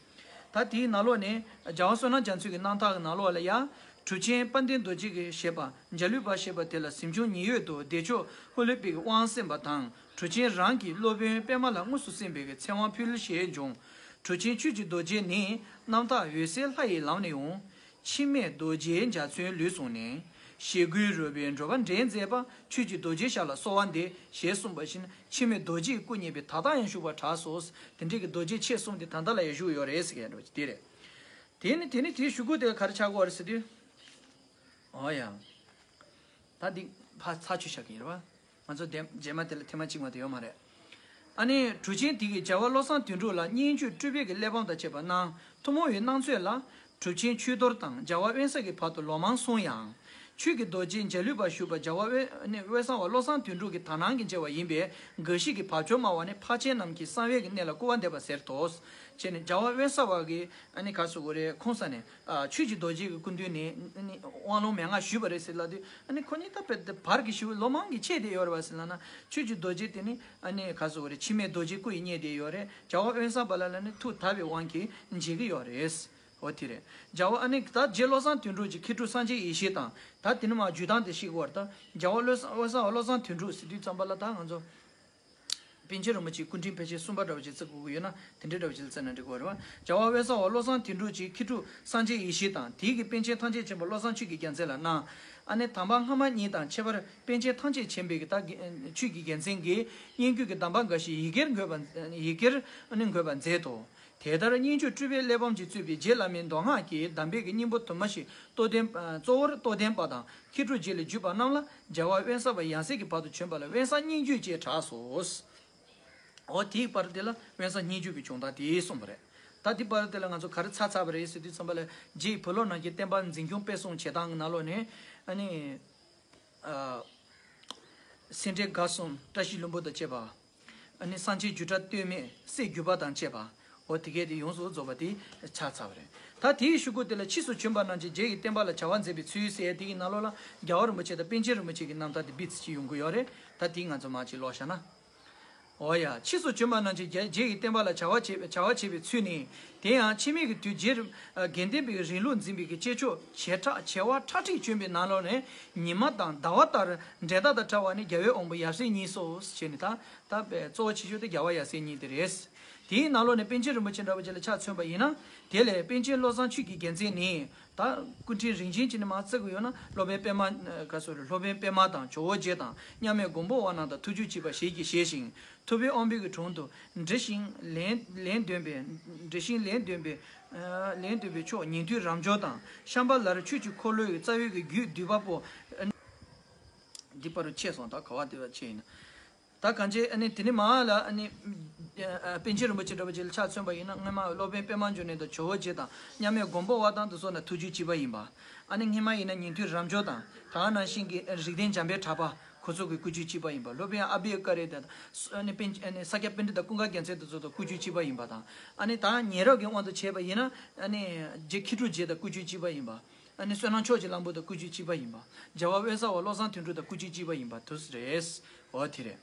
ད་དེའི་ནང་ལོགས་ནས་རྒྱལ་བ་བསོད་ནམས་རྒྱ་མཚོ་གི་རྣམ་ཐར་གྱི་ནང་ལོགས་ལ་ཡང་གྲུབ་ཆེན་དཔལ་ལྡན་རྡོ་རྗེ་གིས་བཞེད་པ་འཇའ་ལུས་པ་ཞེས་པ་དེ་ལ་གཟིམ་ཆུང་ཉི་འོད་དུ་བདེ་མཆོག་ཧོ་ལི་པའི་དབང་གསན་པ་དང་། གྲུབ་ཆེན་རང་གི་སློབ་དཔོན་པདྨ་ལ་དངོས་སུ་གསན་པའི་ཚེ་དབང་ཕུལ་ཞེས་འབྱུང་། གྲུབ་ཆེན་ཆོས་ཀྱི་རྡོ་རྗེ་ནི་རྣམ་དག་འོད་གསལ་ལྷ་ཡི་ལམ་ནས་འོང་། འཆི་མེད་རྡོ་རྗེའི་འཇའ་ཚོན་ལུས་བཟུང་ནས། ཞེ་དགུའི་རོལ་པའི་འགྲོ་བ་འདྲེན་མཛད་པ་ཆོས་ཀྱི་རྡོ་རྗེ་ཞབས་ལ་གསོལ་བ་འདེབས་ཞེས་གསུངས་པ་བཞིན་འཆི་མེད་རྡོ་རྗེའི་སྐུ་བརྙེས་པས་ད་ལྟ་ཡང་བཞུགས་པར་གྲགས་སོ། དེ་འདྲའི་གི་རྡོ་རྗེ་མཆེད་གསུམ་དེ་ད་ལྟ་ལ་ཡང་བཞུགས་ཡོད་རེད་ཟེར་མཁན་འདྲ་བ་དེ་རེད། དེ་ནི་དེ་ནི་དེའི་གཞུག་གུ་དེ་ག་རེ་ཆགས་ཀྱི་ཡོད་རེད་ཟེར་དུས། ཨོ་ཡ། ད་འདི་ཕར་ཚར་གཅོད་བྱ་གི་ཡིན་རེད་བ། ང་ཚོ་དེ་རྗེས་མ་དེ་ལ་ཐེངས་མ་གཅིག་མ་གཏོགས་ཡོད་མ་རེད། ཨ་ནི་གྲུབ་ཆེན་དེ་གིས་རྒྱལ་བ་བློ་བཟང་དོན་གྲུབ་ལ་སྙན་བརྒྱུད་སྤྲུལ་པའི་གི་གླེགས་བམ་དང་བཅས་པ་གནང་། ཐུན་མོང་བའི་སྣང་ཚོད་ལ། གྲུབ་ཆེན་ཆོས་རྡོར་དང་རྒྱལ་བ་དབེན་ས་གི་བར་དུ་ལོ་མང་སོང་ཡང་། ཆོས་ཀྱི་རྡོ་རྗེ་འཇའ་ལུས་པ་བཞུགས་པ་རྒྱལ་བ་དབེན་ནི་དབེན་ས་བ་བློ་བཟང་དོན་གྲུབ་ཀྱི་དག་སྣང་གིས་མཇལ་བ་ཡིན་པས་འགའ་ཞིག་གིས་བབ་ཅོལ་སྨྲ་བ་ནི་འཕགས་ཆེན་རྣམས་ཀྱི་གསང་བའི་གི་གནས་ལ་སྐུར་བ་འདེབས་པ་ཟེར་ཏོ། བྱས་ནས་རྒྱལ་བ་དབེན་ས་བ་གི་ཨ་ནི་ག་སོ་གོ་རེ་ཁོང་ས་ནས། ཨ་ཆོས་ཀྱི་རྡོ་རྗེ་གི་སྐུ་མདུན་ནས་ཨ་ནི་དབང་ལུང་མན་ངག་ཞུས་པ་རེད་ཟེར་ལབ་དུས་ཨ་ནི་ཁོ་གཉིས་ད་བར་གྱི་ཞུ་ལོ་མང་གི་ཆད་དེ་ཡོད་རེད་བ་ཟེར་ལབ་ན་ཆོས་ཀྱི་རྡོ་རྗེ་དེ་ནི་ཨ་ནི་ག་སོ་གོ་རེ་འཆི་མེད་རྡོ་རྗེ་སྐུ་ཡི་བརྙེས་དེ་ཡོད་རེད། རྒྱལ་བ་དབེན་ས་བ་ལ་ལ་ནི་ཐུགས་དག་པའི་དབང་གིས་མཇལ་གི་ཡོད་རེད། འོ་དེ་རེད། རྒྱལ་བ་ཨ་ནི་ད་རྗེ་བློ་བཟང་དོན་གྲུབ་ཀྱི་མཁས་གྲུབ་སངས་རྒྱས་ཡེ་ཤེས་དང་ད་དེ་ནི་མ་བརྒྱུད་སྟངས་དེ་ཤེས་དགོས་རེད། ད་རྒྱལ་བ་བློ་བཟང་བློ་བཟང་བ་བློ་བཟང་དོན་གྲུབ་ཟེར་དུས་ཙམ་པ་ལ་ད་ང་ཚོ། པཎ་ཆེན་རིན་པོ་ཆེའི་སྐུ་ཕྲེང་ཕལ་ཆེར་གསུམ་པ་འདྲ་བ་ཅིག་བརྩི་དགོས་ཀྱི་ཡོད་ན་དེ་འདྲའི་འདྲ་བ་ཅིག་ལ་བརྩི་ན་འགྲིག་གི་རེད་བ། རྒྱལ་བ་དབེན་ས་བ་བློ་བཟང་དོན་གྲུབ་ཀྱི་མཁས་གྲུབ་སངས་རྒྱས་ཡེ་ཤེས་དང་དེའི་གི་པཎ་ཆེན་ཐམས་ཅད་མཁྱེན་པ་བློ་བཟང་ཆོས་ཀྱི་རྒྱལ་མཚན་ལ་གནང་། ཨ་ནི་དམ་པ་སྔ་མ་གཉིས་དང་ཁྱད་པར་པཎ་ཆེན་ཐམས་ཅད་མཁྱེན་པའི་གི་ད་ཆོས་ཀྱི་རྒྱལ་མཚན་གྱིས་སྙན་བརྒྱུད་ཀྱི་གདམས་པ་འགའ་ཞིག་ཡི་གེར་འགོད་པ་ཡི་གེར་ཨ་ནི་འགོད་པ་མཛད་དོ། དེ་ལྟར་སྙན་བརྒྱུད་སྤྲུལ་པའི་གླེགས་བམ་གྱིས་གཙོས་པའི་རྗེ་བླ་མའི་མདོ་སྔགས་ཀྱི་གདམས་པའི་གི་སྙིང་པོ་དུ་མ་ཞིག་རྟོགས་ལྡན་གཙོ་བོར་རྟོགས་ལྡན་པ་དང་མཁས་གྲུབ་རྗེ་ལས་བརྒྱུད་པ་རྣམས་ལ་རྒྱལ་བ་དབེན་ས་བ་ཡང་སྲིད་ཀྱི་བར་དུ་བྱོན་པ་ལ་དབེན་ས་སྙན་བརྒྱུད་ཅེས་གྲགས་སོ། འོ་དེའི་བར་དེ་ལ་དབེན་ས་སྙན་བརྒྱུད་ཀྱི་བྱུང་སྟངས་དེ་གསུངས་པ་རེད། ད་དེ་བར་དེ་ལ་ང་ཚོ་ག་རེ་ཚར་ཚར་བ་རེད་ཟེར་དུས་ཙམ་པ་ལ་རྗེ་བོད་ལུགས་ནང་གི་བསྟན་པ་འཛིན་སྐྱོང་སྤེལ་གསུམ་བྱེད་སྟངས་ཀྱི་ནང་ལོགས་ནས་ཨ་ནི། སེ་འབྲས་དགའ་གསུམ་བཀྲ་ཤིས་ལྷུན་པོ་དང་བཅས་པ། ཨ་ནི་གསང་ཆེན་སྒྱུ་འཕྲུལ་སྟོད་སྨད་སྲས་བརྒྱུད་པ་དང་བཅས་པ། འོ་དེ་གས་དེ་ཡོངས་སུ་རྫོགས་པ་དེ་ཆགས་ཚར་བ་རེད། ད་དེའི་གཞུག་གུ་དེ་ལ་ཕྱིས་སུ་བྱོན་པ་རྣམས་ཀྱིས་རྗེ་ཡི་བསྟན་པ་ལ་བྱ་བ་མཛད་པའི་ཚུལ་ཟེར་ཡ་དེ་གི་ནང་ལོགས་ལ་རྒྱལ་བ་རིན་པོ་ཆེ་དང་པཎ་ཆེན་རིན་པོ་ཆེ་གི་རྣམ་ཐར་དེ་སྦིས་ཅིག་ཡོང་གི་ཡོད་རེད། ད་དེ་ང་ཚོ་མར་ཅིག་ཀློག་བཞག་ན། འོ་ཡ། ཕྱིས་སུ་བྱོན་པ་རྣམས་ཀྱིས་རྒྱ་རྗེ་ཡི་བསྟན་པ་ལ་བྱ་བ་བྱེད་བྱ་བ་བྱེད་པའི་ཚུལ་ནི། དེ་ཡང་ཕྱི་མའི་གི་དུས་རྗེ་རིམ་དགེ་ལྡན་པའི་རིང་ལུགས་འཛིན་པའི་གི་སྐྱེས་མཆོག་བྱེ་བྲག་བྱེ་བ་ཁྲག་ཁྲིག་བྱོན་པའི་ནང་ལོགས་ནས་ཉི་མ་དང་ཟླ་བ་ལྟར་འབྲེལ་ཟླ་དང་བྲལ་བ་ནི་རྒྱལ་བའི་དབང་པོ་ཡབ་སྲས་གཉིས་སོ་ཞེས་ནི། ད་ད་གཙོ་བོ་ཆེ་ཤོས་དེ་རྒྱལ་བ་ཡབ་སྲས་གཉིས་དེ་རེད། དེའི་ནང་ལོགས་ནས་པཎ་ཆེན་རིན་པོ་ཆེ་འདྲ་བོ་ཅིག་ལ་ཆ་མཚོན་པ་ཡིན་ན། དེ་ལས་པཎ་ཆེན་བློ་བཟང་ཆོས་ཀྱི་རྒྱལ་མཚན་ནི། ད་སྐུ་ཕྲེང་རིམ་བྱོན་གྱི་ནི་མར་བརྩི་དགོས་ཡོད་ན་སློབ་དཔོན་པདྨ་ག་སོ་རེད། སློབ་དཔོན་པདྨ་དང་ཇོ་བོ་རྗེ་དང་མཉམ་མེད་མགོན་པོ་བ་རྣམས་དང་ཐུགས་རྒྱུད་གཅིག་པ་ཞལ་གྱིས་བཞེས་ཤིང་ཐུབ་པའི་དབང་པོའི་གི་དྲུང་དུ་འབྲི་ཞིང་ལན་ལན་ལྡོན་པའི་འབྲི་ཞིང་ལན་ལྡོན་པའི་ལན་ལྡོན་པའི་མཆོག་ཉན་ཐོས་རབ་འབྱོར་དང་ཤམྦྷ་ལར་ཆོས་ཀྱི་འཁོར་ལོའི་རྩ་བའི་གི་རྒྱུད་བསྡུས་པ་པོ། འདི་པ་རུ་ཆད་སོང་། ད་ག་བ་འདི་པ་ཆད་ཡིན། ད་གང་ཅི་ཨ་ནི་དེ་ནི་མ་ལ་ཨ་ནི་ཨ་པཎ་ཆེན་རིན་པོ་ཆེ་འདྲ་བོ་ཅིག་ལ་ཆ་མཚོན་པ་ཡིན་ན། སྔོན་མ་སློབ་དཔོན་པདྨ་འབྱུང་གནས་དང་ཇོ་བོ་རྗེ་དང་མཉམ་མེད་མགོན་པོ་བ་དང་དེ་ཚོ་ན་ཐུགས་རྒྱུད་གཅིག་པ་ཡིན་པ། ཨ་ནི་སྔོན་མ་ཡིན་ན་ཉན་ཐོས་རབ་འབྱོར་དང་དེ་ནང་བཞིན་གྱི་རིགས་ལྡན་འཇམ་དཔལ་གྲགས་པ་ཁོ་ཚོ་གི་སྐུ་རྒྱུད་གཅིག་པ་ཡིན་པ། སློབ་དཔོན་ཨ་བྷི་ཡ་ཀ་རེ་དང་ཨ་ནི་པཎ་ཨ་ནི་ས་སྐྱ་པཎྜི་ཏ་ཀུན་དགའ་རྒྱལ་མཚན་དེ་ཚོ་དང་སྐུ་རྒྱུད་གཅིག་པ་ཡིན་པ་དང་། ཨ་ནི་ད་ཉེ་རབས་ཀྱི་དབང་དུ་བྱས་པ་ཡིན་ན་ཨ་ནི་རྗེ་མཁས་གྲུབ་རྗེ་དང་སྐུ་རྒྱུད་གཅིག་པ་ཡིན་པ། ཨ་ནི་བསོད་ནམས་ཕྱོགས་ཀྱི་གླང་པོ་དང་སྐུ་རྒྱུད་གཅིག་པ་ཡིན་པ། རྒྱལ་བ་དབེན་ས་པ་བློ་བཟང་དོན་གྲུབ་དང་སྐུ་རྒྱུད་གཅིག་པ་ཡིན་པ་དེ་རེད། འོ་དེ་རེད།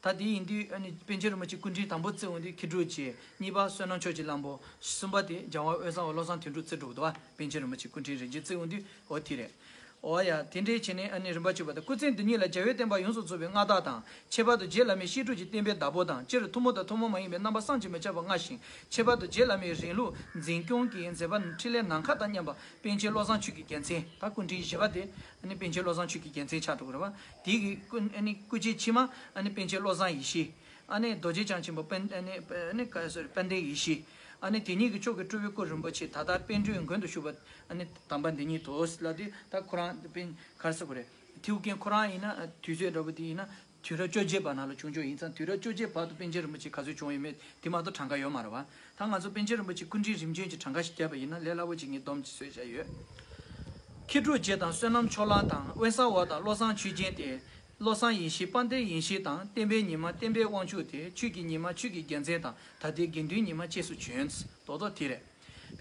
ད་དེ་ཡིན་དུས་ཨ་ནི་པཎ་ཆེན་རིན་པོ་ཆེ་སྐུ་ཕྲེང་དང་པོ་བརྩི་འོང་དུས་མཁས་གྲུབ་རྗེ། གཉིས་པ་བསོད་ནམས་ཕྱོགས་ཀྱི་གླང་པོ། གསུམ་པ་དེ་རྒྱལ་བ་དབེན་ས་པ་བློ་བཟང་དོན་གྲུབ་བརྩི་འགྲོ་གི་འདུག་བ། པཎ་ཆེན་རིན་པོ་ཆེ་སྐུ་ཕྲེང་རིམ་བྱོན་བརྩི་འོང་དུས་འོ་དེ་རེད། འོ་ཡ། དེ་འདྲའི་བྱས་ནས་ཨ་ནི་རིམ་པ་བཅུ་པ་དང་སྐུ་ཚེ་འདི་ཉིད་ལ་རྒྱལ་བའི་བསྟན་པ་ཡོངས་སུ་རྫོགས་པའི་མངའ་བདག་དང་། ཁྱད་པར་དུ་རྗེ་བླ་མའི་བཤད་སྒྲུབ་ཀྱི་བསྟན་པའི་བདག་པོ་དང་། སྤྱིར་ཐུན་མོང་དང་ཐུན་མོང་མ་ཡིན་པའི་རྣམ་པ་བསམ་གྱིས་མི་ཁྱབ་པ་མངའ་ཞིང་། ཁྱད་པར་དུ་རྗེ་བླ་མའི་རིང་ལུགས་འཛིན་སྐྱོང་གི་མཛད་པ་འཕྲིན་ལས་ནམ་མཁའ་དང་མཉམ་པ། པཎ་ཆེན་བློ་བཟང་ཆོས་ཀྱི་རྒྱལ་མཚན། ད་སྐུ་ཕྲེང་བཞི་པ་དེ་ཨ་ནི་པཎ་ཆེན་བློ་བཟང་ཆོས་ཀྱི་རྒྱལ་མཚན་ཆགས་འགྲོ་གི་རེད་བ། དེ་གི་སྐུ་ཨ་ནི་སྐུ་མཆེད་ཕྱི་མ་ཨ་ནི་པཎ་ཆེན་བློ་བཟང་ཡེ་ཤེས། ཨ་ནི་རྡོ་རྗེ་འཆང་ཆེན་པོ་དཔལ་ཨ་ནི་ཨ་ནི་ག་སོ་རེད། དཔལ་ལྡན་ཡེ་ཤེས། ཨ་ནི་དེ་ཉིད་ཀྱི་མཆོག་གི་སྤྲུལ་པའི་སྐུ་རིན་པོ་ཆེ། ད་ལྟ་པཎ་གྲུའི་མགོན་དུ་བཞུགས་པ་ཨ་ནི་དམ་པ་འདི་ཉིད་དོ་ལབ་དུས། ད་ཁོ་རང་དཔེ་ག་རེ་ཟེར་དགོས་རེད། ཐེའུ་ཀན་ཁོ་རང་ཡིན་ན་དུས་ཚོད་འདྲ་པོ་དེ་ཡིན་ན་དུས་རབས་བཅོ་བརྒྱད་པ་ནང་ལ་བྱུང་ཆོག་ཡིན་ཙང་། དུས་རབས་བཅོ་བརྒྱད་བར་དུ་པཎ་ཆེན་རིན་པོ་ཆེ་ག་ཚོད་བྱུང་ཡོད་མེད་དེ་མ་གཏོགས་གྲངས་ཀ་ཡོད་མ་རེད་བ། ད་ང་ཚོ་པཎ་ཆེན་རིན་པོ་ཆེ་སྐུ་ཕྲེང་རིམ་བྱོན་གྱི་གྲངས་ཀ་ཞིག་བརྒྱབ་པ་ཡིན་ན་ལས་སླ་པོ་ཅིག་ངས་སྡོམ་ཅིག་བཟོས་བཞག་ཡོད། མཁས་གྲུབ་རྗེ་དང་བསོད་ནམས་ཕྱོགས་གླང་དང་། དབེན་ས་པ་དང་བློ་བཟང་ཆོས་རྒྱན་ཏེ། བློ་བཟང་ཡེ་ཤེས་དཔལ་ལྡན་ཡེ་ཤེས་དང་། བསྟན་པའི་ཉི་མ་བསྟན་པའི་དབང་ཕྱུག་སྟེ། ཆོས་ཀྱི་ཉི་མ་ཆོས་ཀྱི་རྒྱལ་མཚན་དང་། ད་ལྟའི་དགེ་འདུན་ཉི་མ་བཅས་སུ་བྱོན། རྡོག་རྡོག་དེ་རེད།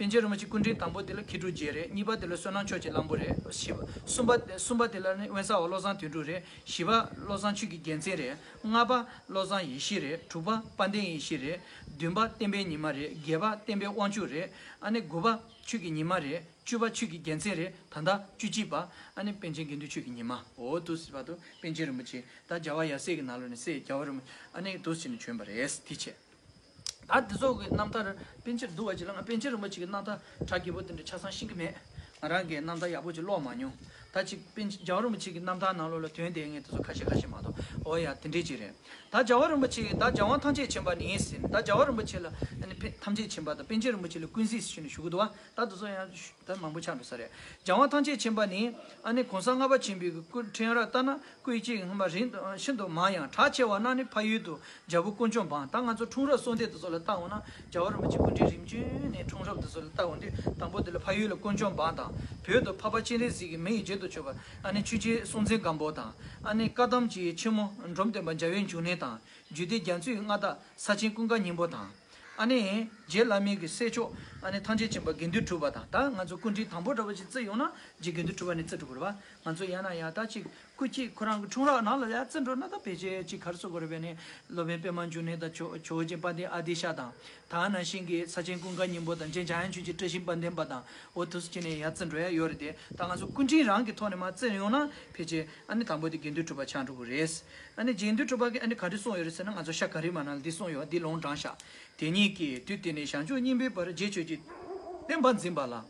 པཎ་ཆེན་རིན་པོ་ཆེ་སྐུ་ཕྲེང་དང་པོ་དེ་ལ་མཁས་གྲུབ་རྗེ་རེད། གཉིས་པ་དེ་ལ་བསོད་ནམས་ཕྱོགས་ཀྱི་གླང་པོ་རེད། བཞི་པ་གསུམ་པ་གསུམ་པ་དེ་ལ་ནི་དབེན་ས་པ་བློ་བཟང་དོན་གྲུབ་རེད། བཞི་པ་བློ་བཟང་ཆོས་ཀྱི་རྒྱལ་མཚན་རེད། ལྔ་པ་བློ་བཟང་ཡེ་ཤེས་རེད། དྲུག་པ་དཔལ་ལྡན་ཡེ་ཤེས་རེད། བདུན་པ་བསྟན་པའི་ཉི་མ་རེད། བརྒྱད་པ་བསྟན་པའི་དབང་ཕྱུག་རེད། ཨ་ནི་དགུ་པ་ཆོས་ཀྱི་ཉི་མ་རེད། བཅུ་པ་ཆོས་ཀྱི་རྒྱལ་མཚན་རེད། ད་ལྟ་བཅུ་གཅིག་པ་ཨ་ནི་པཎ་ཆེན་དགེ་འདུན་ཆོས་ཀྱི་ཉི་མ། འོ་འདུག་ཟེར་བར་དུ་པཎ་ཆེན་རིན་པོ་ཆེ་ད་རྒྱལ་བ་ཡབ་སྲས་ཀྱི་ནང་ལོགས་ནས་སྲས་རྒྱལ་བ་རིན་པོ་ཆེ་ཨ་ནི་འདུག་ཟེར་ནས་བྱོན་པ་རེད། དེ་བྱས། ད་འདི་ཚོ་གི་རྣམ་ཐར་པཎ་ཆེན་འདུག་བ་ཅིག་ལ། ང་པཎ་ཆེན་རིན་པོ་ཆེ་གི་རྣམ་ཐར་གྲ་རྒྱས་པོ་དེ་འདྲ་ཆ་ཚང་ཤེས་ཀྱི་མེད། ང་རང་གིས་རྣམ་ཐར་ཡག་པོ་ཅིག་ཀློག་མ་མྱོང་། ད་ཅིག་པཎ་རྒྱལ་བ་རིན་པོ་ཆེ་གི་རྣམ་ཐར་ནང་ལོགས་ལ་དོན་དེ་ངས་དེ་ཚོ་ཁ་ཤས་ཁ་ཤས་མ་གཏོགས། འོ་ཡ། དེ་འདྲས་ཅིག་རེད། ད་རྒྱལ་བ་རིན་པོ་ཆེ་གིས་ད་རྒྱལ་དབང་ཐམས་ཅད་མཁྱེན་པ་ནི་ཟེར། ད་རྒྱལ་བ་རིན་པོ་ཆེ་ལ་ཨ་ནི་ཕེ་ཐམས་ཅད་མཁྱེན་པ་དང་པཎ་ཆེན་རིན་པོ་ཆེ་ལ་ཀུན་གཟིགས་ཟེར་ནས་ཞུ་གི་འདུག་བ། ད་དེ་ཚོ་ཡང་ད་མང་པོ་ཆགས་འགྲོ་ས་རེད། རྒྱལ་དབང་ཐམས་ཅད་མཁྱེན་པ་ནི་ཨ་ནི་གོང་ས་ལྔ་པ་ཆེན་པོའི་སྐུ་ཕྲེང་རབ་ལྟར་ན། སྐུ་ཡི་དཀྱིལ་སྔོན་པ་རིང་དུ་ཤིན་ཏུ་མང་ཡང་། གྲགས་ཆེ་བ་རྣམས་ནི་འཕགས་ཡུལ་དུ། རྒྱལ་པོ་དཀོན་མཆོག་འབངས། ད་ང་ཚོ་འཁྲུངས་རབས་གསུང་སྡེ་དེ་ཚོ་ལ་བལྟ་འོང་ན་རྒྱལ་བ་རིན་པོ་ཆེ་སྐུ་ཕྲེང་རིམ་བྱོན་ནས་འཁྲུངས་རབས་དེ་ཚོ་ལ་བལྟ་འོང་དུས། དང་པོ་དེ་ལ་འཕགས་ཡུལ་ལ་དཀོན་མཆོག་འབངས་དང་། བོད་དུ་འཕགས་པ་སྤྱན་རས་གཟིགས་ཀྱི་མིང་ཡི་རྗེས་སུ་བརྗོད་པ་ཨ་ནི་ཆོས་རྗེ་སྲོང་བཙན་སྒམ་པོ་དང་། ཨ་ནི་བཀའ་གདམས་ཀྱི་ཆེན་མོ་འབྲོམ་སྟོན་པ་འཇམ་དབྱངས་འབྱུང་གནས་དང་། རྒྱུད་སྡེ་རྒྱ་མཚོའི་མངའ་བདག་ས་ཆེན་ཀུན་དགའ་སྙིང་པོ་དང་། ཨ་ནི་རྗེ་བླ་མའི་གི་སྲས་མཆོག་ཨ་ནི་ཐམས་ཅད་མཁྱེན་པ་དགེ་འདུན་གྲུབ་པ་དང་། ད་ང་ཚོ་སྐུ་ཕྲེང་དང་པོ་འདྲ་བོ་ཅིག་བརྩི་ཡོང་ན་རྗེ་དགེ་འདུན་གྲུབ་པ་ནས་བརྩི་འགྲོ་དགོས་རེད་བ། ང་ཚོ་ཡང་ན་ཡང་ད་ཅིག་སྐུ་མཁྱེན་ཁོ་རང་གི་འཁྲུངས་རབས་ནང་ལ་ཡང་བརྩི་འགྲོ་ན། ད་ཕལ་ཆེར་ཅིག་ག་རེ་ཟེར་དགོས་རེད་པས་ནི། སློབ་དཔོན་པདྨ་འབྱུང་གནས་དང་ཇོ་ཇོ་བོ་རྗེ་དཔལ་ལྡན་ཨ་ཏི་ཤ་དང་། ད་ནང་བཞིན་གྱི་ས་ཆེན་ཀུན་དགའ་སྙིང་པོ་དང་། རྗེ་འཇམ་དབྱངས་ཆོས་རྗེ་བཀྲ་ཤིས་དཔལ་ལྡན་པ་དང་། འོ་དེ་ཚོ་བྱས་ནས་ཡར་བརྩི་འགྲོ་ཡ་ཡོད་རེད་དེ། ད་ང་ཚོ་སྐུ་ཕྲེང་རང་གི་ཐོག་ནས་མར་བརྩི་ཡོང་ན་ཕལ་ཆེར་ཨ་ནི་དང་པོ་དེ་དགེ་འདུན་གྲུབ་པ་ཆགས་འགྲོ་གི་རེད། ཨ་ནི་དགེ་འདུན་གྲུབ་པ་གིས་ཨ་ནི་ག་རེ་གསུངས་ཡོད་རེད་ཟེར་ན། ང་ཚོ་ཤ་ག་རི་མ་ནང་ལ་འདི་གསུངས་ཡོད། འདི་ལུང་དྲངས་ཤག་དེ་ཉིད་ཀྱིས་དུས་དེ་ནས་བྱང་ཆུབ་སྙིང་པོའི་བར། རྗེ་ཆོས་ཀྱི་བསྟན་པ་འཛིན་པ་ལ།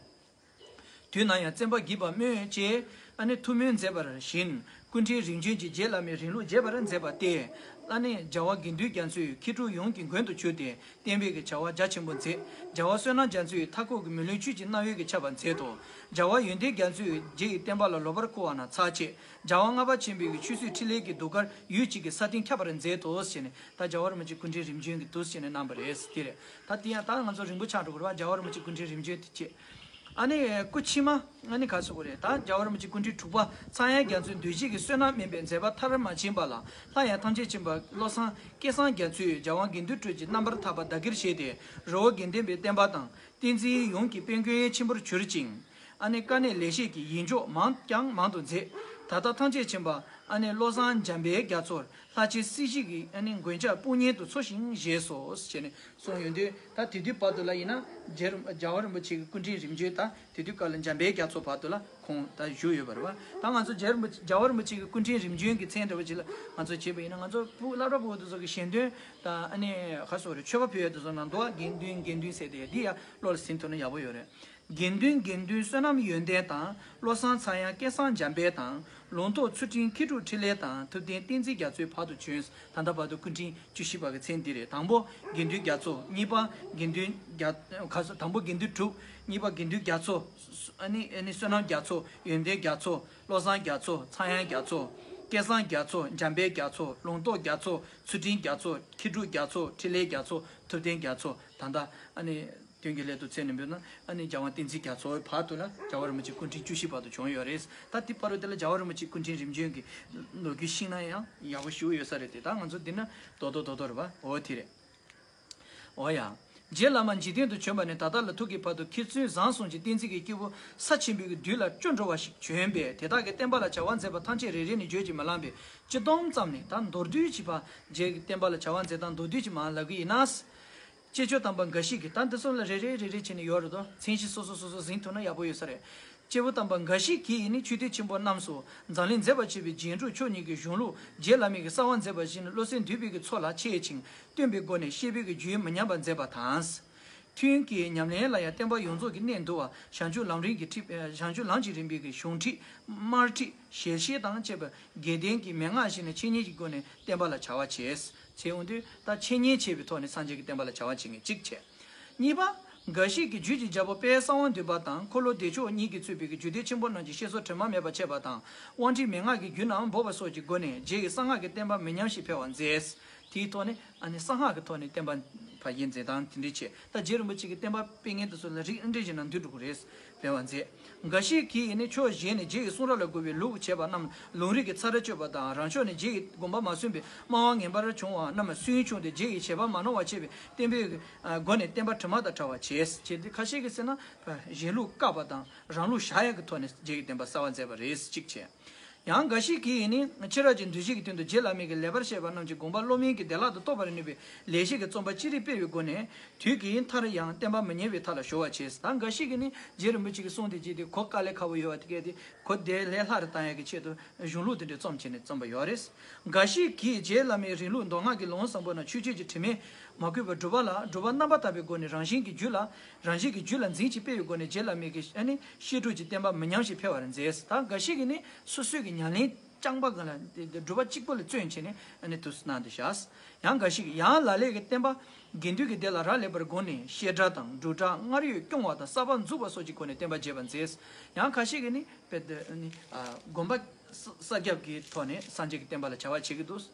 དུས་ནམ་ཡང་བཙན་པ་བགྱིས་པ་སྨོས་ཅེས་ཨ་ནི་ཐུགས་སྨོན་མཛད་པར་བཞིན། སྐུ་ཕྲེང་རིམ་བྱོན་གྱིས་རྗེ་བླ་མའི་རིང་ལུགས་རྒྱས་པར་མཛད་པ་སྟེ། ཨ་ནི་རྒྱལ་བ་དགེ་འདུན་རྒྱ་མཚོའི་མཁས་གྲུབ་ཡོངས་ཀྱི་མགོན་དུ་གྱུར་ཏེ། བསྟན་པའི་གི་བྱ་བ་རྒྱ་ཆེན་པོ་མཛད། རྒྱལ་བ་བསོད་ནམས་རྒྱ་མཚོའི་མཐའ་འཁོབ་ཀྱི་མི་ལུས་ཆོས་ཀྱི་རྣ་བའི་གི་ཁྱབ་པ་མཛད་དོ། རྒྱལ་བ་ཡོན་ཏན་རྒྱ་མཚོས་རྗེ་ཡི་བསྟན་པ་ལ་ལོག་པར་བཀུར་བ་རྣམས་ཚར་བཅད། རྒྱལ་བ་ལྔ་པ་ཆེན་པོའི་གི་ཆོས་སྲིད་འཕྲིན་ལས་ཀྱི་ཟློས་གར་ཡུལ་གཅིག་གི་ས་སྟེང་ཁྱབ་པར་མཛད་དོ་ཞེས་ནས། ད་རྒྱལ་བ་རིན་པོ་ཆེ་སྐུ་ཕྲེང་རིམ་བྱོན་གྱིས་འདུག་ཟེར་ནས་གནང་བ་རེད། དེ་རེད། ད་དེ་ཡང་ད་ང་ཚོ་རིང་པོ་ཆགས་འགྲོ་གི་རེད་བ། རྒྱལ་བ་རིན་པོ་ཆེ་སྐུ་ཕྲེང་རིམ་བྱོན་དེ་བྱས། ཨ་ནི་སྐུ་ཕྱི་མ། ཨ་ནི་ག་ཟེར་དགོས་རེད། ད་རྒྱལ་བ་རིན་པོ་ཆེ་སྐུ་ཕྲེང་དྲུག་པ་ཚངས་དབྱངས་རྒྱ་མཚོའི་འདུ་ཤེས་ཀྱི་བསོད་ནམས་དམན་པས་མཛད་པ་མཐར་མ་ཕྱིན་པ་ལ། སླར་ཡང་ཐམས་ཅད་མཁྱེན་པ་བློ་བཟང་སྐལ་བཟང་རྒྱ་མཚོས་རྒྱལ་དབང་དགེ་འདུན་གྲུབ་ཀྱི་རྣམ་པར་ཐར་པ་བདག་གིར་བཞེས་ཏེ། རི་བོ་དགེ་ལྡན་པའི་བསྟན་པ་དང་བསྟན་འཛིན་ཡོངས་ཀྱི་དཔལ་མགོན་ཆེན་པོར་གྱུར་ཅིང་། ཨ་ནི་དཀའ་གནད་ལེགས་བཤད་ཀྱི་ཡིད་འཇོག་མང་ཀྱང་མང་དུ་མཛད། ད་ལྟ་ཐམས་ཅད་མཁྱེན་པ་ཨ་ནི་བློ་བཟང་འཇམ་དཔལ་རྒྱ་མཚོར་ལྷ་ཆེན་སྲིད་ཞིའི་ཨ་ནི་མགོན་སྐྱབས་དཔུང་གཉེན་དུ་འཚོ་ཞིང་གཞེས་སོ་ཞེས་ནས་གསུངས་ཡོང་དུས། ད་དེ་དུས་བར་དུ་ལ་ཡིན་ན་རྒྱལ་རྒྱལ་བ་རིན་པོ་ཆེ་གི་སྐུ་ཕྲེང་རིམ་བྱོན། ད་དེ་དུས་སྐབས་ལ་འཇམ་དཔལ་རྒྱ་མཚོ་བར་དུ་ལ་ཁོང་ད་བཞུགས་ཡོད་པ་རེད་བ། ད་ང་ཚོ་རྒྱལ་རིན་པོ་རྒྱལ་བ་རིན་པོ་ཆེ་གི་སྐུ་ཕྲེང་རིམ་བྱོན་གྱི་མཚན་འདྲ་བོ་ཅིག་ལ་ང་ཚོ་བྱས་པ་ཡིན་ན། ང་ཚོ་བུ་སློབ་གྲྭ་བུ་དེ་ཚོ་གི་ཞལ་འདོན་ད་ཨ་ནི་ག་ཟེར་དགོས་རེད། མཆོད་པ་ཕུལ་ཡ་དེ་ཚོ་ནང་དུ་དགེ་འདུན་དགེ་འདུན་ཟེར་དེ་འདི་ཡ་བློ་ལ་ཟིན་ཐུབ་ན་ཡག་པོ་ཡོད་རེད། དགེ་འདུན་དགེ་འདུན་བསོད་ནམས་ཡོན་ཏན་དང་། བློ་བཟང་ཚངས་དབྱངས་སྐལ་བཟང་འཇམ་དཔལ་དང་། ལུང་རྟོགས་ཚུལ་ཁྲིམས་མཁས་གྲུབ་འཕྲིན་ལས་དང་། ཐུབ་བསྟན་བསྟན་འཛིན་རྒྱ་མཚོའི་བར་དུ་བྱོན། ད་ལྟ་བར་དུ་སྐུ་ཕྲེང་བཅུ་བཞི་པ་གི་མཚན་འདི་རེད། དང་པོ་དགེ་འདུན་རྒྱ་མཚོ། གཉིས་པ་དགེ་འདུན་རྒྱ་ཁ་སོ། དང་པོ་དགེ་འདུན་དྲུག། གཉིས་པ་དགེ་འདུན་རྒྱ་མཚོ། ཨ་ནི་ཨ་ནི་བསོད་ནམས་རྒྱ་མཚོ། ཡོན་ཏན་རྒྱ་མཚོ། བློ་བཟང་རྒྱ་མཚོ། ཚངས་དབྱངས་རྒྱ་མཚོ། སྐལ་བཟང་རྒྱ་མཚོ། འཇམ་དཔལ་རྒྱ་མཚོ། ལུང་རྟོགས་རྒྱ་མཚོ། ཚུལ་ཁྲིམས་རྒྱ་མཚོ། མཁས་གྲུབ་རྒྱ་མཚོ། འཕྲིན་ལས་རྒྱ་མཚོ། ཐུབ་བསྟན་རྒྱ་མཚོ། ད་ལྟ་ཨ་ནི། དོན་གྱི་སླད་དུ་མཚན་ནས་འབོད་ན། ཨ་ནི་རྒྱལ་དབང་བསྟན་འཛིན་རྒྱ་མཚོའི་བར་དུ་ལ་རྒྱལ་བ་རིན་པོ་ཆེ་སྐུ་ཕྲེང་བཅུ་བཞི་བར་དུ་བྱོན་ཡོད་རེད། ད་དེ་བར་དུ་དེ་ལ་རྒྱལ་བ་རིན་པོ་ཆེ་སྐུ་ཕྲེང་རིམ་བྱོན་གྱི་ལོ་རྒྱུས་ཤེས་ན་ཡང་ཡག་པོ་ཞེ་པོ་ཡོད་ས་རེད་དེ། ད་ང་ཚོ་འདི་ན་རྡོག་རྡོག་རྡོག་རྡོག་རེད་པ། འོ་དེ་རེད། འོ་ཡ། རྗེ་བླ་མ་འཇིག་རྟེན་དུ་བྱོན་པ་ནས་ད་ལྟ་ལ་ཐུག་གི་བར་དུ་མཁས་བཙུན་བཟང་གསུམ་གྱི་བསྟན་འཛིན་གྱི་སྐྱེས་བུ་ས་ཆེན་པོའི་རྒྱུད་ལ་བཅུ་འགྲོ་བ་ཞིག་བྱོན་པས། དེ་དག་གི་བསྟན་པ་ལ་བྱ་བ་མཛད་པ་ཐམས་ཅད་རེ་རེ་ནས་བརྗོད་ཀྱིས་མི་ལང་པས། སྤྱི་སྡོམ་ཙམ་ནས་ད་མདོར་བསྡུས་ཀྱི་བར། རྗེ་གི་བསྟན་པ་ལ་བྱ་བ་མཛད་སྟངས་མདོར་བསྡུས་ཀྱི་མར་ལབ་གི་ཡིན་ན། སྐྱེས་ཆོས་དམ་པ་འགའ་ཞིག་གིས། ད་འདི་ཚོ་ལ་རེ་རེ་རེ་རེ་བྱས་ནས་ཡོད་རེད་དོ། མཚན་གཞི་སོ་སོ་སོ་སོ་ཟིན་ཐུབ་ན་ཡག་པོ་ཡོད་ས་རེད། སྐྱེས་བུ་དམ་པ་འགའ་ཞིག་གིས་ནི་ཆོས་སྡེ་ཆེན་པོ་རྣམས་སུ་འཛམ་གླིང་མཛེས་པར་བྱེད་པའི་རྗེས་འཇུག་ཕྱོགས་གཉིས་ཀྱི་གཞུང་ལུགས་རྗེ་བླ་མའི་གི་གསང་བ་མཛད་པ་བཞིན་བློ་གསལ་འདུས་པའི་གི་ཚོགས་ལ་འཆད་ཅིང་སྟོན་པའི་སྒོ་ནས་བཤད་པའི་གི་རྒྱུན་མི་ཉམས་པར་མཛད་པ་དང་། ཐུན་གྱི་ཉམས་ལེན་ལ་ཡང་བསྟན་པ་ཡོངས་རྫོགས་ཀྱི་གནད་འདུ་བ། བྱང་ཆུབ་ལམ་རིམ་གྱི་ཁྲིད། བྱང་ཆུབ་ལམ་གྱི་རིམ་པའི་གི་གཞུང་ཁྲིད། དམར་ཁྲིད། ཞལ་ཤེས་དང་བཅས་པ་དགེ་ལྡན་གྱི་མན་ངག་བཞིན་འཆད་ཉན་གྱི་སྒོ་ནས་བསྟན་པ་ལ་བྱ་བ་བྱས། བྱས་འོང་དུས་ད་འཆད་ཉན་བྱས་པའི་ཐོག་ནས་སངས་རྒྱས་ཀྱི་བསྟན་པ་ལ་བྱ་བ་བྱེད་མཁན་གཅིག་བྱས། གཉིས་པ། འགའ་ཞིག་གིས་རྒྱུད་ཀྱི་རྒྱལ་པོ་དཔལ་གསང་བ་འདུས་པ་དང་འཁོར་ལོ་བདེ་མཆོག་གཉིས་ཀྱིས་གཙོས་པའི་རྒྱུད་སྡེ་ཆེན་པོ་རྣམས་ཀྱི་བཤད་སྲོལ་དྲི་མ་མེད་པར་འཆད་པ་དང་། དབང་ཁྲིད་མན་ངག་གི་རྒྱུན་རྣམས་འབོགས་པ་སོགས་ཀྱི་སྒོ་ནས་རྗེ་ཡི་གསང་སྔགས་ཀྱི་བསྟན་པ་མི་ཉམས་ཤིང་འཕེལ་བར་མཛད། དེའི་ཐོག་ནས་ཨ་ནི་གསང་སྔགས་ཀྱི་ཐོག་ནས་བསྟན་པ་འཕེལ་རྒྱས་མཛད་སྟངས་དེ་འདྲ་བྱས། ད་རྗེ་རིན་པོ་ཆེ་གི་བསྟན་པ་སྤེལ་མཁན་དེ་ཚོ་ལ་རིགས་འདྲ་ཞིག་ནང་འདུས་འགྲོ་གི་རེད། སྤེལ་བར་མཛད། འགའ་ཞིག་གིས་ནི་ཕྱོགས་གཞན་ནས་རྗེ་ཡི་གསུང་རབ་ལ་གུས་པའི་ལུགས་བྱས་པ་རྣམས་ལུང་རིགས་ཀྱི་ཚར་གཅོད་པ་དང་། རང་ཕྱོགས་ནས་རྗེ་ཡི་དགོངས་པ་མ་སོན་པའི་སྨྲ་བ་ངན་པར་བྱུང་བ་རྣམས་སུན་ཕྱུང་སྟེ་རྗེ་ཡི་བྱེད་པ་མ་ནོར་བར་འཆད་པའི་བསྟན་པའི་སྒོ་ནས་བསྟན་པ་དྲི་མ་དང་བྲལ་བར་བྱས། བྱས་ཏེ་ཁ་ཤས་ཀྱིས་ཟེར་ན་གཞན་ལུགས་བཀག་པ་དང་རང་ལུགས་བཞག་ཡག་གི་ཐོག་ནས་རྗེ་ཡི་བསྟན་པ་གསར་བ་མཛད་པ་རེད་གཅིག་བྱས། ཡང་འགའ་ཞིག་གིས་ནི་ཕྱི་རབས་ཀྱི་འདུ་ཤེས་ཀྱི་དོན་དུ་རྗེ་བླ་མའི་གི་ལེགས་པར་བཤད་པ་རྣམས་ཀྱི་དགོངས་པ་བློ་དམན་གྱི་བདེ་བླག་ཏུ་རྟོགས་པར་ནུས་པའི་ལེགས་བཤད་ཀྱི་རྩོམ་པ་ཅི་རིགས་སྤེལ་བའི་སྒོ་ནས་དུས་ཀྱི་མཐར་ཡང་བསྟན་པ་མི་ཉམས་པའི་མཐའ་ལ་གཞོལ་བར་བྱས། ད་འགའ་ཞིག་གིས་ནི་རྗེ་རིན་པོ་ཆེ་གི་གསུང་དེ་བརྗེད་དེ་གོ་དཀའ་ལས་ཁག་པོ་ཡོད་པ་དེ་གས་དེ་གོ་བདེ་ལས་སླ་རུ་བཏང་ཡག་གི་ཆེད་དུ་གཞུང་ལུགས་དེ་འདྲ་རྩོམ་བྱས་ནས་རྩོམ་པ་ཡོད་རེད། འགའ་ཞིག་གིས་རྗེ་བླ་མའི་རིང་ལུགས་མདོ་སྔགས་ཀྱི་ལུང་བཟང་པོ་རྣམས་ཆོས་བརྒྱད་ཀྱི་དྲི་མས་མ་གོས་པར་སྒྲུབ་པ་ལ་སྒྲུབ་པ་རྣམ་པར་དག་པའི་སྒོ་ནས་རང་བཞིན་གྱི་རྒྱུད་ལ་རང་བཞིན་གྱི་རྒྱུད་ལ་འཛིན་ཅིང་སྤེལ་བའི་སྒོ་ནས་རྗེ་བླ་མའི་གི་ཨ་ནི་བཤད་སྒྲུབ་ཀྱི་བསྟན་པ་མི་ཉམས་ཤིང་འཕེལ་བར་མཛད། ད་འགའ་ཞིག་གིས་ནི་སོ་སོའི་གི་ཉམས་ལེན་རྐྱང་པ་གང་ལ་སྒྲུབ་པ་གཅིག་པོ་ལ་བརྩོན་བྱས་ནས་ཨ་ནི་དུ་གནང་སྟེ་བཞག། ཡང་འགའ་ཞིག་ཡང་ལ་ལས་ཀྱི་བསྟན་པ་དགེ་འདུན་གྱི་སྡེ་ལ་རག་ལས་པར་དགོངས་ནས་བཤད་གྲྭ་དང་སྒྲུབ་གྲྭ་སྔར་ཡོད་སྐྱོང་བ་དང་གསར་པ་འཛུགས་པ་སོགས་ཀྱི་སྒོ་ནས་བསྟན་པ་རྒྱས་པར་མཛད། ཡང་ཁ་ཤས་ཀྱིས་ནི་དཔེ་དེ་ནི་དགོན་པ་ས་ས་ཁྱབ་ཀྱི་ཐོག་ནས་སངས་རྒྱས་ཀྱི་བསྟན་པ་ལ་བྱ་བ་བྱེད་ཀྱི་འདུག།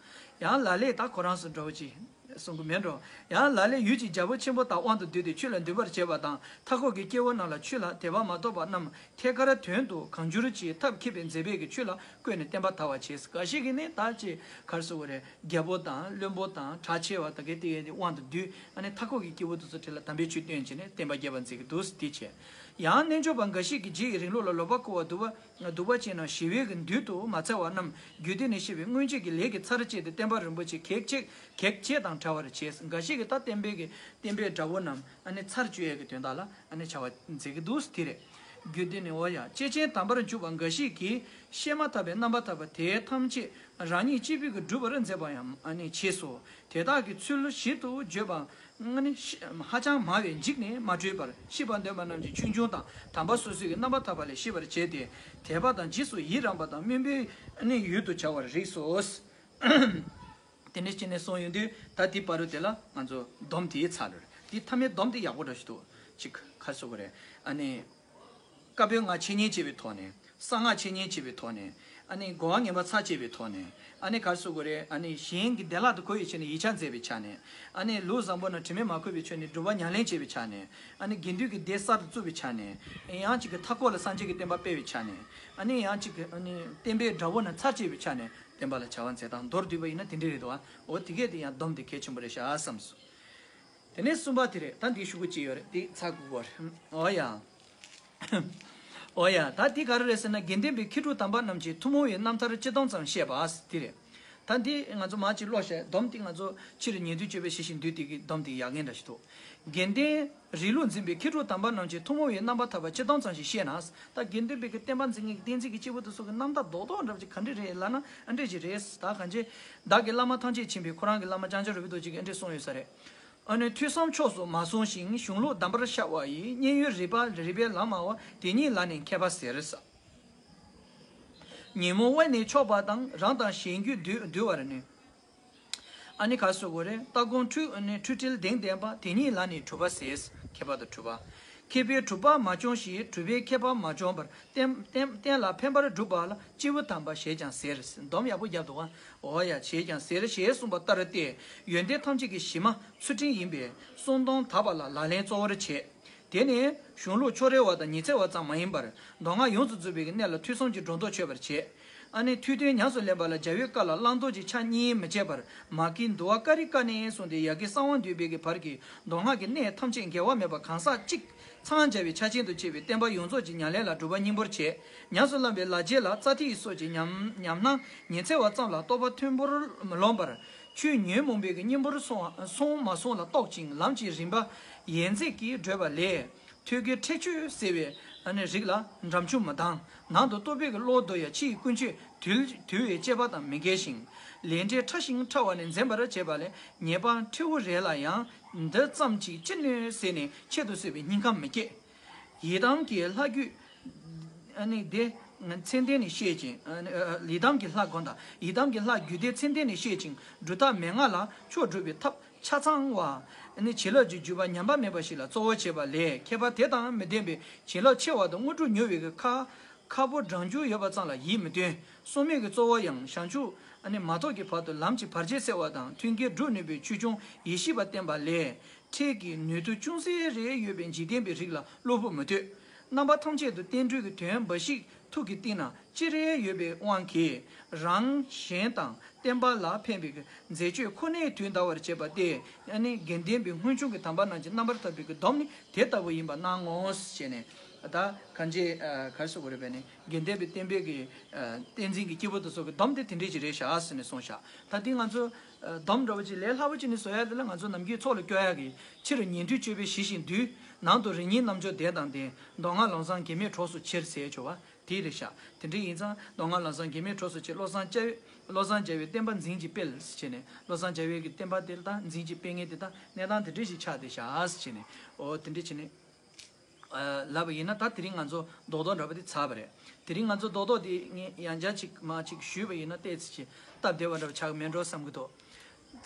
ཡང་ལ་ལས་ད་ཁོ་རང་ཚོ་འདྲ་བོ་ཅིག་གསུང་གི་མེད་འགྲོ། ཡང་ལ་ལས་ཡུལ་གྱི་རྒྱལ་པོ་ཆེན་པོ་དག་དབང་དུ་བསྡུས་ཏེ་ཆོས་ལ་འདུན་པར་བྱེད་པ་དང་། མཐའ་འཁོབ་ཀྱི་སྐྱེ་བོ་རྣམས་ལ་ཆོས་ལ་དད་པ་མ་གཏོགས་པ་རྣམས་ཐད་ཀར་དོན་དུ་གང་འགྱུར་གྱི་ཐབས་མཁས་པས་མཛད་པའི་གི་ཆོས་ལ་བཀོད་ནས་བསྟན་པ་དར་བར་བྱས། འགའ་ཞིག་གིས་ནི་ད་ཅི་ག་རེ་ཟེར་དགོས་རེད། རྒྱལ་པོ་དང་བློན་པོ་དང་གྲགས་ཆེ་བ་དང་གི་དེ་ཡི་དབང་དུ་བསྡུས། ཨ་ནི་མཐའ་འཁོབ་ཀྱི་སྐྱེ་བོ་དེ་ཚོ་གྲས་ལ་དམ་པའི་ཆོས་སྟོན་བྱས་ནས་བསྟན་པ་རྒྱས་པར་མཛད་ཀྱི་འདུག་དེ་བྱས། ཡང་རྣལ་འབྱོར་པ་འགའ་ཞིག་གིས་རྗེ་ཡི་རིང་ལུགས་ལ་ལོག་པར་རྐུ་བ་སྡུག་པ་སྡུག་པ་ཅན་རྣམས་ཞི་བའི་གི་མདུན་དུ་མ་འཚལ་བ་རྣམས་རྒྱུད་སྡེ་ནས་བཤད་པའི་སྔོན་ཆད་ཀྱི་ལས་ཀྱི་ཚར་བཅད་དེ་བསྟན་པ་རིན་པོ་ཆེ་གེགས་བྱེད་གེགས་བྱེད་དང་བྲལ་བར་བྱས། འགའ་ཞིག་གིས་ད་བསྟན་པའི་གི་བསྟན་པའི་དགྲ་བོ་རྣམས་ཨ་ནི་ཚར་གཅོད་ཡས་ཀྱི་དོན་དག་ལ་ཨ་ནི་བྱ་བ་མཛད་ཀྱི་འདུག་དེ་རེད། རྒྱུད་སྡེ་ནས། འོ་ཡ། སྐྱེས་ཆེན་དམ་པར་འཇུག་པ་འགའ་ཞིག་གིས་བཤད་མ་ཐག་པའི་རྣམ་པར་ཐར་པ་དེ་ཐམས་ཅད་རང་ཉིད་གཅིག་པུས་ཀྱིས་སྒྲུབ་པར་མཛད་པ་ཡང་ཨ་ནི་བྱས་སོ། དེ་དག་གི་ཚུལ་ཞིབ་ཏུ་བརྗོད་པ་ཨ་ནི་ཧ་ཅང་མང་བས་འཇིགས་ནས་མ་སྤྲོས་པར་ཤེས་པར་འདོད་པ་རྣམས་ཀྱིས་ཆོས་འབྱུང་དང་དམ་པ་སོ་སོའི་རྣམ་པར་ཐར་པ་ལས་ཤེས་པར་བྱས་ཏེ། དད་པ་དང་རྗེས་སུ་ཡི་རངས་པ་དང་སྨོན་པའི་ཨ་ནི་ཡུལ་དུ་བྱ་བར་རིགས་སོ། དེ་འདྲ་བྱས་ནས་གསུངས་ཡོང་དུས་ད་དེ་བར་དུ་དེ་ལ་ང་ཚོ་སྡོམ་དེ་ཚར་རེད། དེ་མཐའ་མའི་སྡོམ་དེ་ཡག་པོ་འདྲ་ཞིག་འདུག། ཅིག་ག་རེ་ཟེར་དགོས་རེད། ཨ་ནི། བཀའ་པོད་ལྔ་འཆད་ཉན་བྱེད་པའི་ཐོག་ནས། གསང་སྔགས་འཆད་ཉན་བྱེད་པའི་ཐོག་ནས། ཨ་ནི་གོ་བ་ངན་པ་ཚར་བཅད་པའི་ཐོག་ནས། ཨ་ནི་ག་རེ་ཟེར་དགོས་རེད། ཨ་ནི་གཞན་གྱི་བདེ་བླག་ཏུ་གོ་ཡི་ཆ་ནས་ཡིག་ཆ་མཛད་པའི་ཆ་ནས། ཨ་ནི་ལུགས་བཟང་པོ་ན་དྲི་མས་མ་གོས་པའི་ཆ་ནས་སྒྲུབ་པ་ཉམས་ལེན་བྱེད་པའི་ཆ་ནས། ཨ་ནི་དགེ་འདུན་གྱི་སྡེ་གསར་དུ་བཙུགས་པའི་ཆ་ནས། ཡང་གཅིག་གི་མཐའ་འཁོར་ལ་སངས་རྒྱས་ཀྱི་བསྟན་པ་སྤེལ་བའི་ཆ་ནས། ཨ་ནི་ཡང་གཅིག་གི་ཨ་ནི་བསྟན་པའི་དགྲ་བོ་ན་ཚར་བཅད་པའི་ཆ་ནས་བསྟན་པ་ལ་བྱ་བ་མཛད་སྟངས་མདོར་བསྡུས་པ་ཡིན་ན་དེ་འདྲ་རེད་འདུག་ཨ། འོ་དེ་གས་དེ་ཡང་སྡོམ་དེ་གལ་ཆེན་པོ་རེད་ཤག་བསམས་སོང་། དེ་ནས་གསུམ་པ་དེ་རེད། ད་འདི་ཤོག་གུ་གཅིག་ཡོད་རེད། འདི་ཚར་དགོས་པ་རེད། འོ་ཡ། འོ་ཡ། ད་འདི་ག་རེ་རེད་ཟེར་ན། དགེ་ལྡན་པའི་མཁས་གྲུབ་དམ་པ་རྣམས་ཀྱི་ཐུན་མོང་བའི་རྣམ་ཐར་སྤྱི་སྡོམ་ཙམ་བཤད་པ་འདི་རེད། ད་འདི་ང་ཚོ་མར་ཅིག་ཀློག་བཤད། སྡོམ་འདི་ང་ཚོ་ཕྱི་རུ་ཉན་ཐོས་སྤྱོད་པའི་ཞི་ཞིང་དུལ་དེ་གི་སྡོམ་འདི་ཡག་ངན་འདྲ་ཞིག་འདུག་དགེ་ལྡན་རིགས་ལུགས་འཛིན་པའི་མཁས་གྲུབ་དམ་པ་རྣམས་ཀྱི་ཐུན་མོང་བའི་རྣམ་པར་ཐར་པ་སྤྱི་སྡོམ་ཙམ་ཞིག་བཤད་ན། ད་དགེ་ལྡན་པའི་གི་བསྟན་པ་འཛིན་མཁན་གྱི་བསྟན་འཛིན་གྱི་སྐྱེས་བུ་དེ་ཚོ་གི་རྣམ་ཐར་རྡོག་རྡོག་འདྲ་བ་ཅིག་ག་འདྲ་རེད་ལབ་ན། ཨ་འདྲ་ཅིག་རེད། ད་གང་ཅི། བདག་གི་བླ་མ་ཐམས་ཅད་མཁྱེན་པའི་ཁོ་རང་གི་བླ་མ་བྱང་ཆུབ་རིན་པོ་ཆེ་གིས་ཨ་འདྲ་གསུངས་ཡོད་ས་རེད། ཨ་ནི་ཐོས་བསམ་ཕྱོགས་སུ་མ་སོང་ཞིང་། གཞུང་ལུགས་གདམས་པར་ཤར་བ་ཡི། མཉན་ཡོད་རིག་པ་རིག་པའི་ལམ་སྨྲ་བ། དེ་ཉིད་ལ་ནི་མཁས་པ་ཟེར་ཟེར། ཉོན་མོངས་དབེན་ནས་ཕྱོགས་པ་དང་། རང་དང་གཞན་རྒྱུད་འདུལ་འདུལ་བར་ནི། ཨ་ནི་ག་རེ་ཟེར་དགོས་རེད། ལྟ་སྒོམ་འཁྲུལ་ཨ་ནི་འཁྲུལ་བྲལ་གདེང་ལྡན་པ། དེ་ཉིད་ལ་ནི་གྲུབ་པ་ཟེར། མཁས་པ་དང་གྲུབ་པ། མཁས་པས་གྲུབ་པ་མ་བྱུང་ཞིང་། གྲུབ་པས་མཁས་པ་མ་བྱུང་བར། གཏན་གཏན་གཏན་ལ་ཕན་པར་གྲུབ་པ་ལ། སྐྱེས་བུ་དམ་པ་ཞེས་ཀྱང་ཟེར། སྡོམ་ཡག་པོ་བརྒྱབ་འདུག་ཨ། འོ་ཡ། ཞེས་ཀྱང་ཟེར་ཞེས་གསུངས་པ་ལྟར་ཏེ། ཡོན་ཏན་ཐམས་ཅད་ཀྱི་གཞི་མ་ཚུལ་ཁྲིམས་ཡིན་པས། གསུང་དོན་དག་པ་ལ་ལག་ལེན་གཙོ་བོར་བྱེད། དེ་ནི་གཞུང་ལུགས་ཕྱོགས་རེ་བ་དང་ཉི་ཚེ་བ་ཙམ་མ་ཡིན་པར། མདོ་སྔགས་ཡོངས་སུ་རྫོགས་པའི་གནད་ལ་ཐོས་བསམ་གྱི་སྒྲོ་འདོགས་ཆོད་པར་བྱེད། ཨ་ནི་ཐོས་དོན་ཉམས་སུ་ལེན་པ་ལ་རྒྱལ་བའི་བཀའ་ལ་བླང་དོར་གྱི་ཆ་གཉིས་མི་བྱེད་པར། མ་གི་འདུལ་བ་ཀ་རི་ཀ་ནས་གསུངས་ཏེ། ཡ་གི་གསང་བ་འདུས་པའི་གི་བར་གྱི་མདོ་སྔགས་ཀྱི་གནད་ཐམས་ཅད་འགལ་བ་མེད་པར་གང་ཟག་གཅིག་འཚང་རྒྱ་བའི་ཆ་ཅན་དུ་བྱས་པའི་བསྟན་པ་ཡོངས་རྫོགས་ཀྱི་ཉམས་ལེན་ལ་སྒྲུབ་པ་སྙིང་པོར་བྱེད། ཉམས་སུ་བླངས་པའི་ལག་རྗེས་ལ་རྩ་ཐིག་སོགས་ཀྱི་ཉམས་ཉམས་སྣང་ཉི་ཚེ་བ་ཙམ་ལ་རྟོགས་པ་ཐོན་པོར་མི་ལོངས་པར། ཆོས་ཉོན་མོངས་པའི་གཉེན་པོར་སོང་སོང་མ་སོང་ལ་རྟོག་ཅིང་ལམ་གྱི་རིམ་པ་ཡན་ཆད་ཀྱིས་བགྲོད་པ་ལས། ཐོད་རྒལ་ཁྲེགས་ཆོད་ཟེར་བའི་ཨ་ནི་རིགས་ལ་འགྲམ་ཆུ་མི་ལྡང་། ནང་དུ་རྟོག་པའི་གི་བློ་བསྡུ་ཡང་ཕྱི་ཡི་ཀུན་སྤྱོད་དུལ་དུལ་བའི་དཔྱད་པ་དང་མི་འགལ་ཞིང་། ལས་འབྲས་ཕྲ་ཞིང་ཕྲ་བ་ནི་འཛེམ་པར་བྱེད་པ་ལས། ཉེས་པ་ཕྲ་བོ་རེ་ལ་ཡང་འདི་ཙམ་གྱིས་ཅི་ནུས་ཟེར་ནས་ཁྱད་དུ་གསོད་པའི་སྙིང་ཁམས་མི་སྐྱེ། ཡི་དམ་གྱི་ལྷ་རྒྱུད་ཨ་ནི་སྡེ་མཚན་ལྡན་ནས་བཤད་ཅིང་། ཨ་ནི་ཨ་ཡི་དམ་གྱི་ལྷ་དགོངས་དག་ཡི་དམ་གྱི་ལྷ་རྒྱུད་སྡེ་མཚན་ལྡན་ནས་བཤད་ཅིང་། སྒྲུབ་ཐབས་མན་ངག་ལ་ཆོས་སྒྲུབ་པའི་ཐབས་ཆ་ཚང་བ། ཨ་ནི་བྱིན་རླབས་ཀྱི་བརྒྱུད་པ་ཉམས་པ་མེད་པ་ཞིག་ལ་གཙོ་བོར་བྱེད་པ་ལས། མཁས་པ་དེ་དང་མི་ལྡན་པའི་བྱིན་རླབས་ཆེ་བ་དང་དངོས་གྲུབ་མྱུར་བའི་གི་ཁ་ཁ་ཕོ་བགྲང་རྒྱུ་ཡོད་པ་ཙམ་ལ་ཡིད་མི་རྟོན། སྲོག་མེད་ཀྱི་གཙོ་བོ་ཡང་བྱང་ཆུབ་ཨ་ནི་མ་ཐོབ་ཀྱི་བར་དུ་ལམ་གྱི་བར་ཆད་སེལ་བ་དང་མཐུན་རྐྱེན་སྒྲུབ་ནུས་པའི་ཆོས་སྐྱོང་ཡེ་ཤེས་པ་བསྟེན་པ་ལས། འཕྲལ་གྱི་ནུས་མཐུ་ཅུང་ཟད་རེ་ཡོད་པའི་འཇིག་རྟེན་པའི་རིགས་ལ་བློ་ཕུགས་མི་གཏོད། རྣམ་པ་ཐམས་ཅད་དུ་བསྟན་འགྲོའི་གི་དོན་འབའ་ཞིག་ཐུགས་ཀྱི་གཏིང་ན་ཅི་རེ་ཡོད་པའི་དབང་གིས། རང་གཞན་དང་བསྟན་པ་ལ་ཕན་པའི་གི་མཛད་སྤྱོད་ཁོ་ནའི་དོན་དར་བར་བྱེད་པ་སྟེ། ཨ་ནི་དགེ་ལྡན་པའི་སྔོན་བྱུང་གི་དམ་པ་རྣམས་ཀྱི་རྣམ་པར་ཐར་པའི་གི་སྡོམ་ནི་དེ་ལྟ་བུ་ཡིན་པ་སྣང་ངོ་ཞེས་ནས། ད་གང་ཅི་ག་རེ་ཟེར་དགོས་རེད་པས་ནི། དགེ་ལྡན་པའི་བསྟན་པའི་གི་བསྟན་འཛིན་གྱི་སྐྱེས་བུ་དེ་ཚོ་གི་སྡོམ་དེ་དེ་འདྲས་ཅིག་རེད་ཤག་ཟེར་ནས་གསུངས་ཤག་ད་འདི་ང་ཚོ་སྡོམ་འདྲ་བོ་ཅིག་ལས་སླ་བོ་ཅིག་ནི་བཟོ་ཡ་དེ་ལ། ང་ཚོ་ནམ་རྒྱུན་ཚོགས་ལ་སྐྱོར་ཡ་གི། ཕྱི་རུ་ཉན་ཐོས་སྤྱོད་པའི་ཞི་ཞིང་དུལ། ནང་དུ་རིགས་ངེས་རྣམ་འཇོག་སྡེ་དང་ལྡན། མདོ་སྔགས་ལམ་བཟང་གེགས་མེད་གྲོགས་སུ་འཆེལ་ཟེར་ཆོག་པ་དེ་རེད་ཤག་དེ་འདྲ་ཡིན་ཙང་མདོ་སྔགས་ལམ་བཟང་གེགས་མེད་གྲོགས་སུ་འཆེལ། བློ་བཟང་རྒྱལ་བའི་བློ་བཟང་རྒྱལ་བའི་བསྟན་པ་འཛིན་གྱི་དཔལ་ཟེར་བྱས་ནས། བློ་བཟང་རྒྱལ་བའི་གི་བསྟན་པ་དེ་ལ་ད་འཛིན་གྱི་དཔལ་ངེས་དེ་ད་གནས་སྟངས་དེ་འདྲ་ཞིག་ཆགས་བསྡད་ཤག་ཟེར་བྱས་ནས། འོ་དེ་འདྲ་བྱས་ནས། ལབ་པ་ཡིན་ན། ད་དེ་རིང་ང་ཚོ་རྡོག་རྡོག་འདྲ་པོ་དེ་ཚར་བ་རེད། དེ་རིང་ང་ཚོ་རྡོག་རྡོག་དེ་ངས་ཡང་བསྐྱར་ཅིག་མར་ཅིག་ཞུས་པ་ཡིན་ན་ཏོག་ཙམ་ཅིག་སྟབས་བདེ་བ་འདྲ་པོ་ཆགས་ཀྱི་མེད་འགྲོ་བསམ་གྱི་འདུག་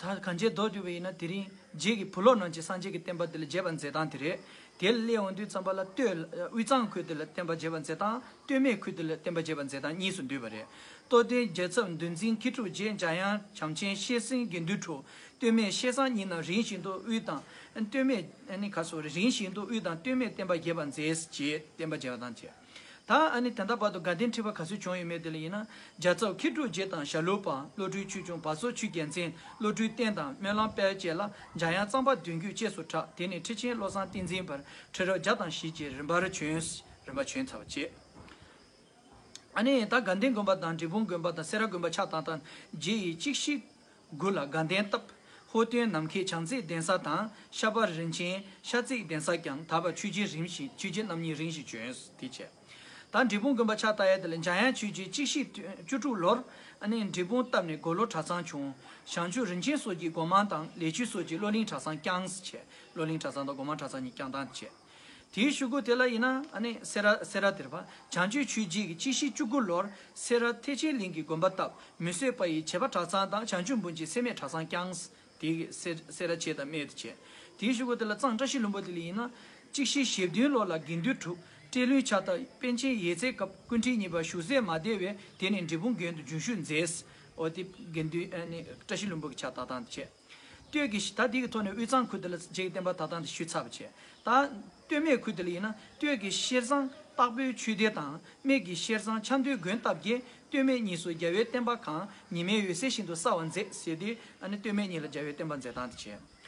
ད་གང་ཅིའི་མདོར་བསྡུས་པ་ཡིན་ན། དེ་རིང་རྗེ་གི་བུ་སློབ་རྣམས་ཀྱིས་སངས་རྒྱས་ཀྱི་བསྟན་པ་འདི་ལ་བྱས་པ་མཛད་སྟངས་དེ་རེད། དེ་ལ་སླེབས་ཡོང་དུས་ཙམ་པ་ལ། སྟོད་དབུས་གཙང་ཁུལ་དེ་ལ་བསྟན་པ་བྱས་པ་མཛད་སྟངས། སྟོད་སྨད་ཁུལ་དེ་ལ་བསྟན་པ་བྱས་པ་མཛད་སྟངས་གཉིས་སུ་འདུས་པ་རེད། སྟོད་ལྡན་རྒྱལ་ཚབ་འདུལ་འཛིན་མཁས་གྲུབ་རྗེ། འཇམ་དབྱངས་བྱམས་ཆེན་ཤེར་སེང་དགེ་འདུན་གྲུབ། སྟོད་སྨད་ཤེར་སེང་གཉིས་རྣམས་རིམ་བཞིན་དུ་དབུས་དང་། སྟོད་སྨད་ཨ་ནི་ག་སོགས་རིམ་བཞིན་དུ་དབུས་དང་སྟོད་སྨད་བསྟན་པ་རྒྱས་པར་མཛད་ཅེས་བསྟན་པ་རྒྱས་པ་དང་བཅས། ད་ཨ་ནི་ད་ལྟ་བར་དུ་དགའ་ལྡན་ཁྲི་པ་ག་ཚོད་བྱུང་ཡོད་མེད་དེ་ལ་ཡིན་ན། རྒྱལ་ཚབ་མཁས་གྲུབ་རྗེ་དང་ཞྭ་ལུ་པ། བློ་གྲོས་ཆོས་སྐྱོང་བ་སོ་ཆོས་རྒྱལ་མཚན། བློ་གྲོས་བསྟན་དང་སྨོན་ལམ་དཔལ་བཅས་ལ། འཇམ་དབྱངས་གཙང་པ་བདུན་བརྒྱུད་ཅེས་སུ་གྲགས། དེ་ནས་ཁྲི་ཆེན་བློ་བཟང་བསྟན་འཛིན་བར་ཁྲི་རབས་བརྒྱ་དང་བཞི་བཅས་རིམ་པར་བྱོན། རིམ་པ་བྱོན་ཚར་བ་བཅས། ཨ་ནི་ད་དགའ་ལྡན་དགོན་པ་དང་འབྲས་སྤུངས་དགོན་པ་དང་སེ་ར་དགོན་པ་ཕྱག་བཏང་སྟངས། རྗེ་ཡིས་གཅིག་ཤེས་དགུ་ལ་དགའ་ལྡན་བཏབ། ཧོར་སྟོན་ནམ་མཁའི་བྱང་རྩེ་གདན་ས་དང་། ཤར་པ་རིན་ཆེན་ཤར་རྩེ་གདན་ས་ཀྱང་། ད་བར་ཆོས་རྗེ་རིམ་བཞིན། ཆོས་རྗེ་རྣམ་གཉིས་རིམ་བཞིན་བྱོན། དེ་བྱས། ད་འབྲས་སྤུངས་དགོན་པ་ཕྱག་བཏང་ཡས་དེ་ལ་འཇམ་དབྱངས་ཆོས་རྗེ་གཅིག་ཤེས་བཅུ་དྲུག་ལོར་ཨ་ནི་འབྲས་སྤུངས་བཏབ་ནས་དགུང་ལོ་གྲྭ་ཚང་བྱུང་། བྱང་ཆུབ་རིན་ཆེན་སོགས་ཀྱིས་སྒོ་མང་དང་། ལེགས་བཅུ་སོགས་ཀྱིས་བློ་གླིང་གྲྭ་ཚང་བསྐྱངས། བྱས། བློ་གླིང་གྲྭ་ཚང་དང་སྒོ་མང་གྲྭ་ཚང་གཉིས་བསྐྱངས་སྟངས་བྱས། དེའི་གཞུག་གུ་དེ་ལ་ཡིན་ན་ཨ་ནི་སེ་ར་སེ་ར་དེར་བ་བྱང་ཆུབ་ཆོས་རྗེ་གིས་གཅིག་ཤེས་བཅུ་དགུ་ལོར་སེ་ར་ཐེག་ཆེན་གླིང་གི་དགོན་པ་བཏབ། མི་བསད་པ་ཡི་བྱེས་པ་གྲྭ་ཚང་དང་། བྱང་ཆུབ་འབུམ་གྱི་སེམས་མེད་གྲྭ་ཚང་བསྐྱངས། དེ་གི་སེ་སེ་ར་བྱེས་དང་སྨད་དུ་བྱས། དེའི་གཞུག་གུ་དེ་ལ་གཙང་བཀྲ་ཤིས་ལྷུན་པོ་དེ་ལ་ཡིན་ན། གཅིག་ཤེས་ཞེ་བདུན་ལོ་ལ་དགེ་འདུན་གྲུབ། སྤྲེལ་ལྷུན་ཕྱག་བཏབ། པཎ་ཆེན་ཡལ་ཚད་སྐབས་སྐུ་ཕྲེང་གཉིས་པ་བཞུགས་ས་མ་བདེ་བས་དེ་ནས་འབྲས་སྤུངས་དགོན་དུ་འབྱོན་བཞུགས་མཛད། འོ་དེ་དགེ་འདུན་ཨ་ནི་བཀྲ་ཤིས་ལྷུན་པོ་གི་ཕྱག་བཏབ་སྟངས་དེ་བྱས། སྟོད་ཀྱི་ད་འདི་གི་ཐོག་ནས་དབུས་གཙང་ཁུལ་དེ་ལ་རྗེ་གི་བསྟན་པ་དར་སྟངས་དེ་ཞུས་ཚར་བ་བྱས། ད་སྟོད་སྨད་ཁུལ་དེ་ལ་ཡིན་ན་སྟོད་ཀྱི་ཤེར་བཟང་སྟག་ཕུའི་ཆོས་སྡེ་དང་སྨད་ཀྱི་ཤེར་བཟང་ཆབ་མདོའི་དགོན་བཏབ་རྗེས་སྟོད་སྨད་གཉིས་སུ་རྒྱལ་བའི་བསྟན་པ་གང་ཉི་མའི་འོད་ཟེར་བཞིན་དུ་གསལ་བར་མཛད་ཟེར་ཏེ། ཨ་ནི་སྟོད་སྨད་གཉིས་ལ་རྒྱལ་བའི་བསྟན་པ་མཛད་སྟངས་དེ་བྱས།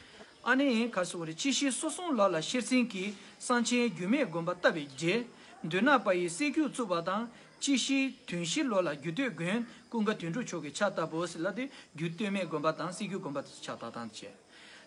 ཨ་ནི་ག་རེ་ཟེར་དགོས་རེད། སྤྱི་ལོ་སོ་གསུམ་ལོ་ལ་ཤེར་སེང་གིས་གསང་ཆེན་རྒྱུད་སྨད་དགོན་པ་བཏབ་པའི་རྗེས། མདུན་ནག་པ་ཡིས་སྲིད་རྒྱུད་བཙུགས་པ་དང་། སྤྱི་ལོ་དོན་བཞི་ལོ་ལ་རྒྱུད་སྟོད་དགོན་ཀུན་དགའ་དོན་གྲུབ་མཆོག་གིས་ཕྱག་བཏབ་པོ་ཟེར་ལབ་དུས་རྒྱུད་སྟོད་སྨད་དགོན་པ་དང་སྲིད་རྒྱུད་དགོན་པ་དེ་ཚོ་ཕྱག་བཏབ་སྟངས་དེ་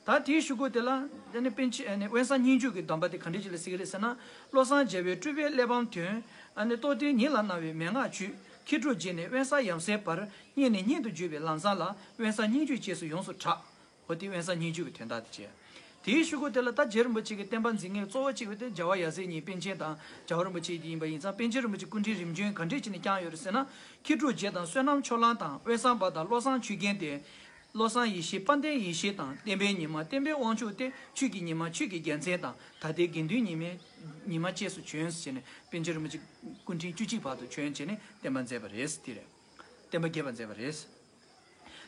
བྱས། ད་དེའི་གཞུག་གུ་དེ་ལ་ཨ་ནི་པཎ་ཆེན་ཨ་ནི་དབེན་ས་སྙན་བརྒྱུད་ཀྱི་སྡོམ་པ་དེ་ག་འདྲ་ཅིག་ལ་ཟེར་གྱི་རེད་ཟེར་ན། བློ་བཟང་རྒྱལ་པོའི་སྤྲུལ་པའི་གླེགས་བམ་དོན། ཨ་ནི་རྟོགས་ལྡན་ཉིད་ལ་གནང་བའི་མན་ངག་བཅུད། མཁས་གྲུབ་རྗེ་ནས་དབེན་ས་ཡབ་སྲས་བར་སྙན་ནས་སྙན་དུ་བརྒྱུད་པའི་ལམ་བཟང་ལ་དབེན་ས་སྙན་བརྒྱུད་ཅེས་སུ་ཡོངས་སུ་གྲགས། འོ་དེ་དབེན་ས་སྙན་བརྒྱུད་ཀྱི་དོན་དག་དེ་བྱས། དེའི་གཞུག་གུ་དེ་ལ་ད་རྗེ་རིན་པོ་ཆེ་གི་བསྟན་པ་འཛིན་མཁན་གཙོ་བོ་གཅིག་པུ་དེ་རྒྱལ་བ་ཡབ་སྲས་གཉིས་པཎ་ཆེན་དང་རྒྱལ་བ་རིན་པོ་ཆེ་དེ་ཡིན་པ་ཡིན་ཙང་། པཎ་ཆེན་རིན་པོ་ཆེ་སྐུ་ཕྲེང་རིམ་བྱོན་ག་འདྲས་བྱས་ནས་བསྐྱངས་ཡོད་རེད་ཟེར་ན། མཁས་གྲུབ་རྗེ་དང་བསོད་ནམས་ཕྱོགས་གླང་དང་དབེན་ས་པ་དང་བློ་བཟང་ཆོས་རྒྱན་ཏེ། བློ་བཟང་ཡེ་ཤེས་དཔལ་ལྡན་ཡེ་ཤེས་དང་བསྟན་པའི་ཉི་མ་བསྟན་པའི་དབང་ཕྱུག་སྟེ། ཆོས་ཀྱི་ཉི་མ་ཆོས་ཀྱི་རྒྱལ་མཚན་དང་། ད་ལྟའི་དགེ་འདུན་ཉི་མའི་ཉི་མ་བཅས་སུ་བྱོན་ཟེར་ནས་པཎ་ཆེན་རིན་པོ་ཆེ་སྐུ་ཕྲེང་བཅུ་གཅིག་བར་དུ་བྱོན་བྱས་ནས་བསྟན་པ་མཛད་པ་རེད། དེ་རེད། བསྟན་པ་རྒྱས་པར་མཛད་པ་རེད།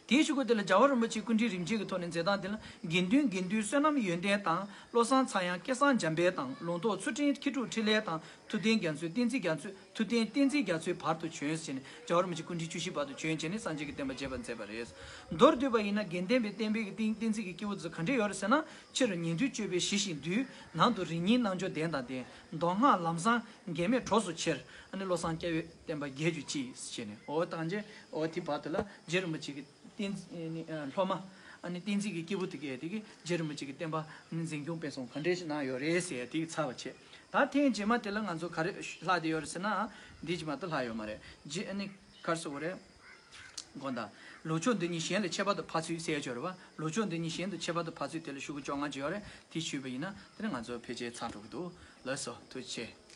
དེའི་གཞུག་གུ་དེ་ལ་རྒྱལ་བ་རིན་པོ་ཆེ་སྐུ་ཕྲེང་རིམ་བྱོན་གྱི་ཐོག་ནས་མཛད་སྟངས་དེ་ལ། དགེ་འདུན་དགེ་འདུན་བསོད་ནམས་ཡོན་ཏན་དང་། བློ་བཟང་ཚངས་དབྱངས་སྐལ་བཟང་འཇམ་དཔལ་དང་། ལུང་རྟོགས་ཚུལ་ཁྲིམས་མཁས་གྲུབ་འཕྲིན་ལས་དང་། ཐུབ་བསྟན་རྒྱ་མཚོ་བསྟན་འཛིན་རྒྱ་མཚོ། ཐུབ་བསྟན་བསྟན་འཛིན་རྒྱ་མཚོའི་བར་དུ་བྱོན་ཟེར་ནས། རྒྱལ་བ་རིན་པོ་ཆེ་སྐུ་ཕྲེང་བཅུ་བཞི་བར་དུ་བྱོན་བྱས་ནས་སངས་རྒྱས་ཀྱི་བསྟན་པ་རྒྱས་པར་མཛད་པ་རེད། མདོར་བསྡུས་པ་ཡིན་ན་དགེ་ལྡན་པའི་བསྟན་པའི་གི་ཏིང་བསྟན་འཛིན་གྱི་སྐྱེས་བུ་ཚོ་ག་འདྲས་ཡོད་རེད་ཟེར་ན། ཕྱི་རུ་ཉན་ཐོས་སྤྱོད་པས་ཞི་ཞིང་དུལ། ནང་དུ་རིགས་ངེས་རྣལ་འབྱོར་ལྡན་དང་ལྡན། མདོ་སྔགས་ལམ་བཟང་འགལ་མེད་གྲོགས་སུ་འཆར། ཨ་ནི་བློ་བཟང་རྒྱལ་བའི་བསྟན་པ་རྒྱས་གྱུར་ཅིག་ཟེར་ནས། འོ་དང་རྗེ་འོ་དེ་བར་དུ་ལ་རྗེ་རིན་པོ་ཆེ་གི་བསྟན་ཨ་ནི་ཨ་སློབ་མ། ཨ་ནི་བསྟན་འཛིན་གྱི་སྐྱེས་བུ་དེ་གས་དེ་གིས་རྗེ་རིན་པོ་ཆེ་གི་བསྟན་པ་ཨ་ནི་འཛིན་སྐྱོང་སྤེལ་གསུམ་ག་འདྲས་ཞིག་གནང་ཡོད་རེད་ཟེར་དེ་གི་ཚར་བ་བྱས། ད་ཐེངས་རྗེས་མ་དེ་ལ་ང་ཚོ་ག་རེ་ལྷག་བསྡད་ཡོད་རེད་ཟེར་ན། འདི་རྗེས་མ་ད་ལྷག་ཡོད་མ་རེད། རྗེ་ཨ་ནི་ག་རེ་ཟེར་དགོས་རེད། དགོངས་དག། ལུགས་ཕྱོགས་འདི་ཉིད་གཞན་ལས་ཁྱད་པར་དུ་འཕགས་ཚུལ་ཟེར་ཡ་ཅིག་ཡོད་རེད་པ། ལུགས་ཕྱོགས་འདི་ཉིད་གཞན་དུ་ཁྱད་པར་དུ་འཕགས་ཚུལ་དེ་ལ་ཤོག་གུ་བཅོ་ལྔ་ཅིག་ཡོད་རེད། དེ་ཞུས་པ་ཡིན་ན་དེ་ནི་ང་ཚོ་ཕལ་ཆེར་ཚར་འགྲོ་གི་འདུག་ལགས་སོ། ཐུགས་རྗེ་ཆེ།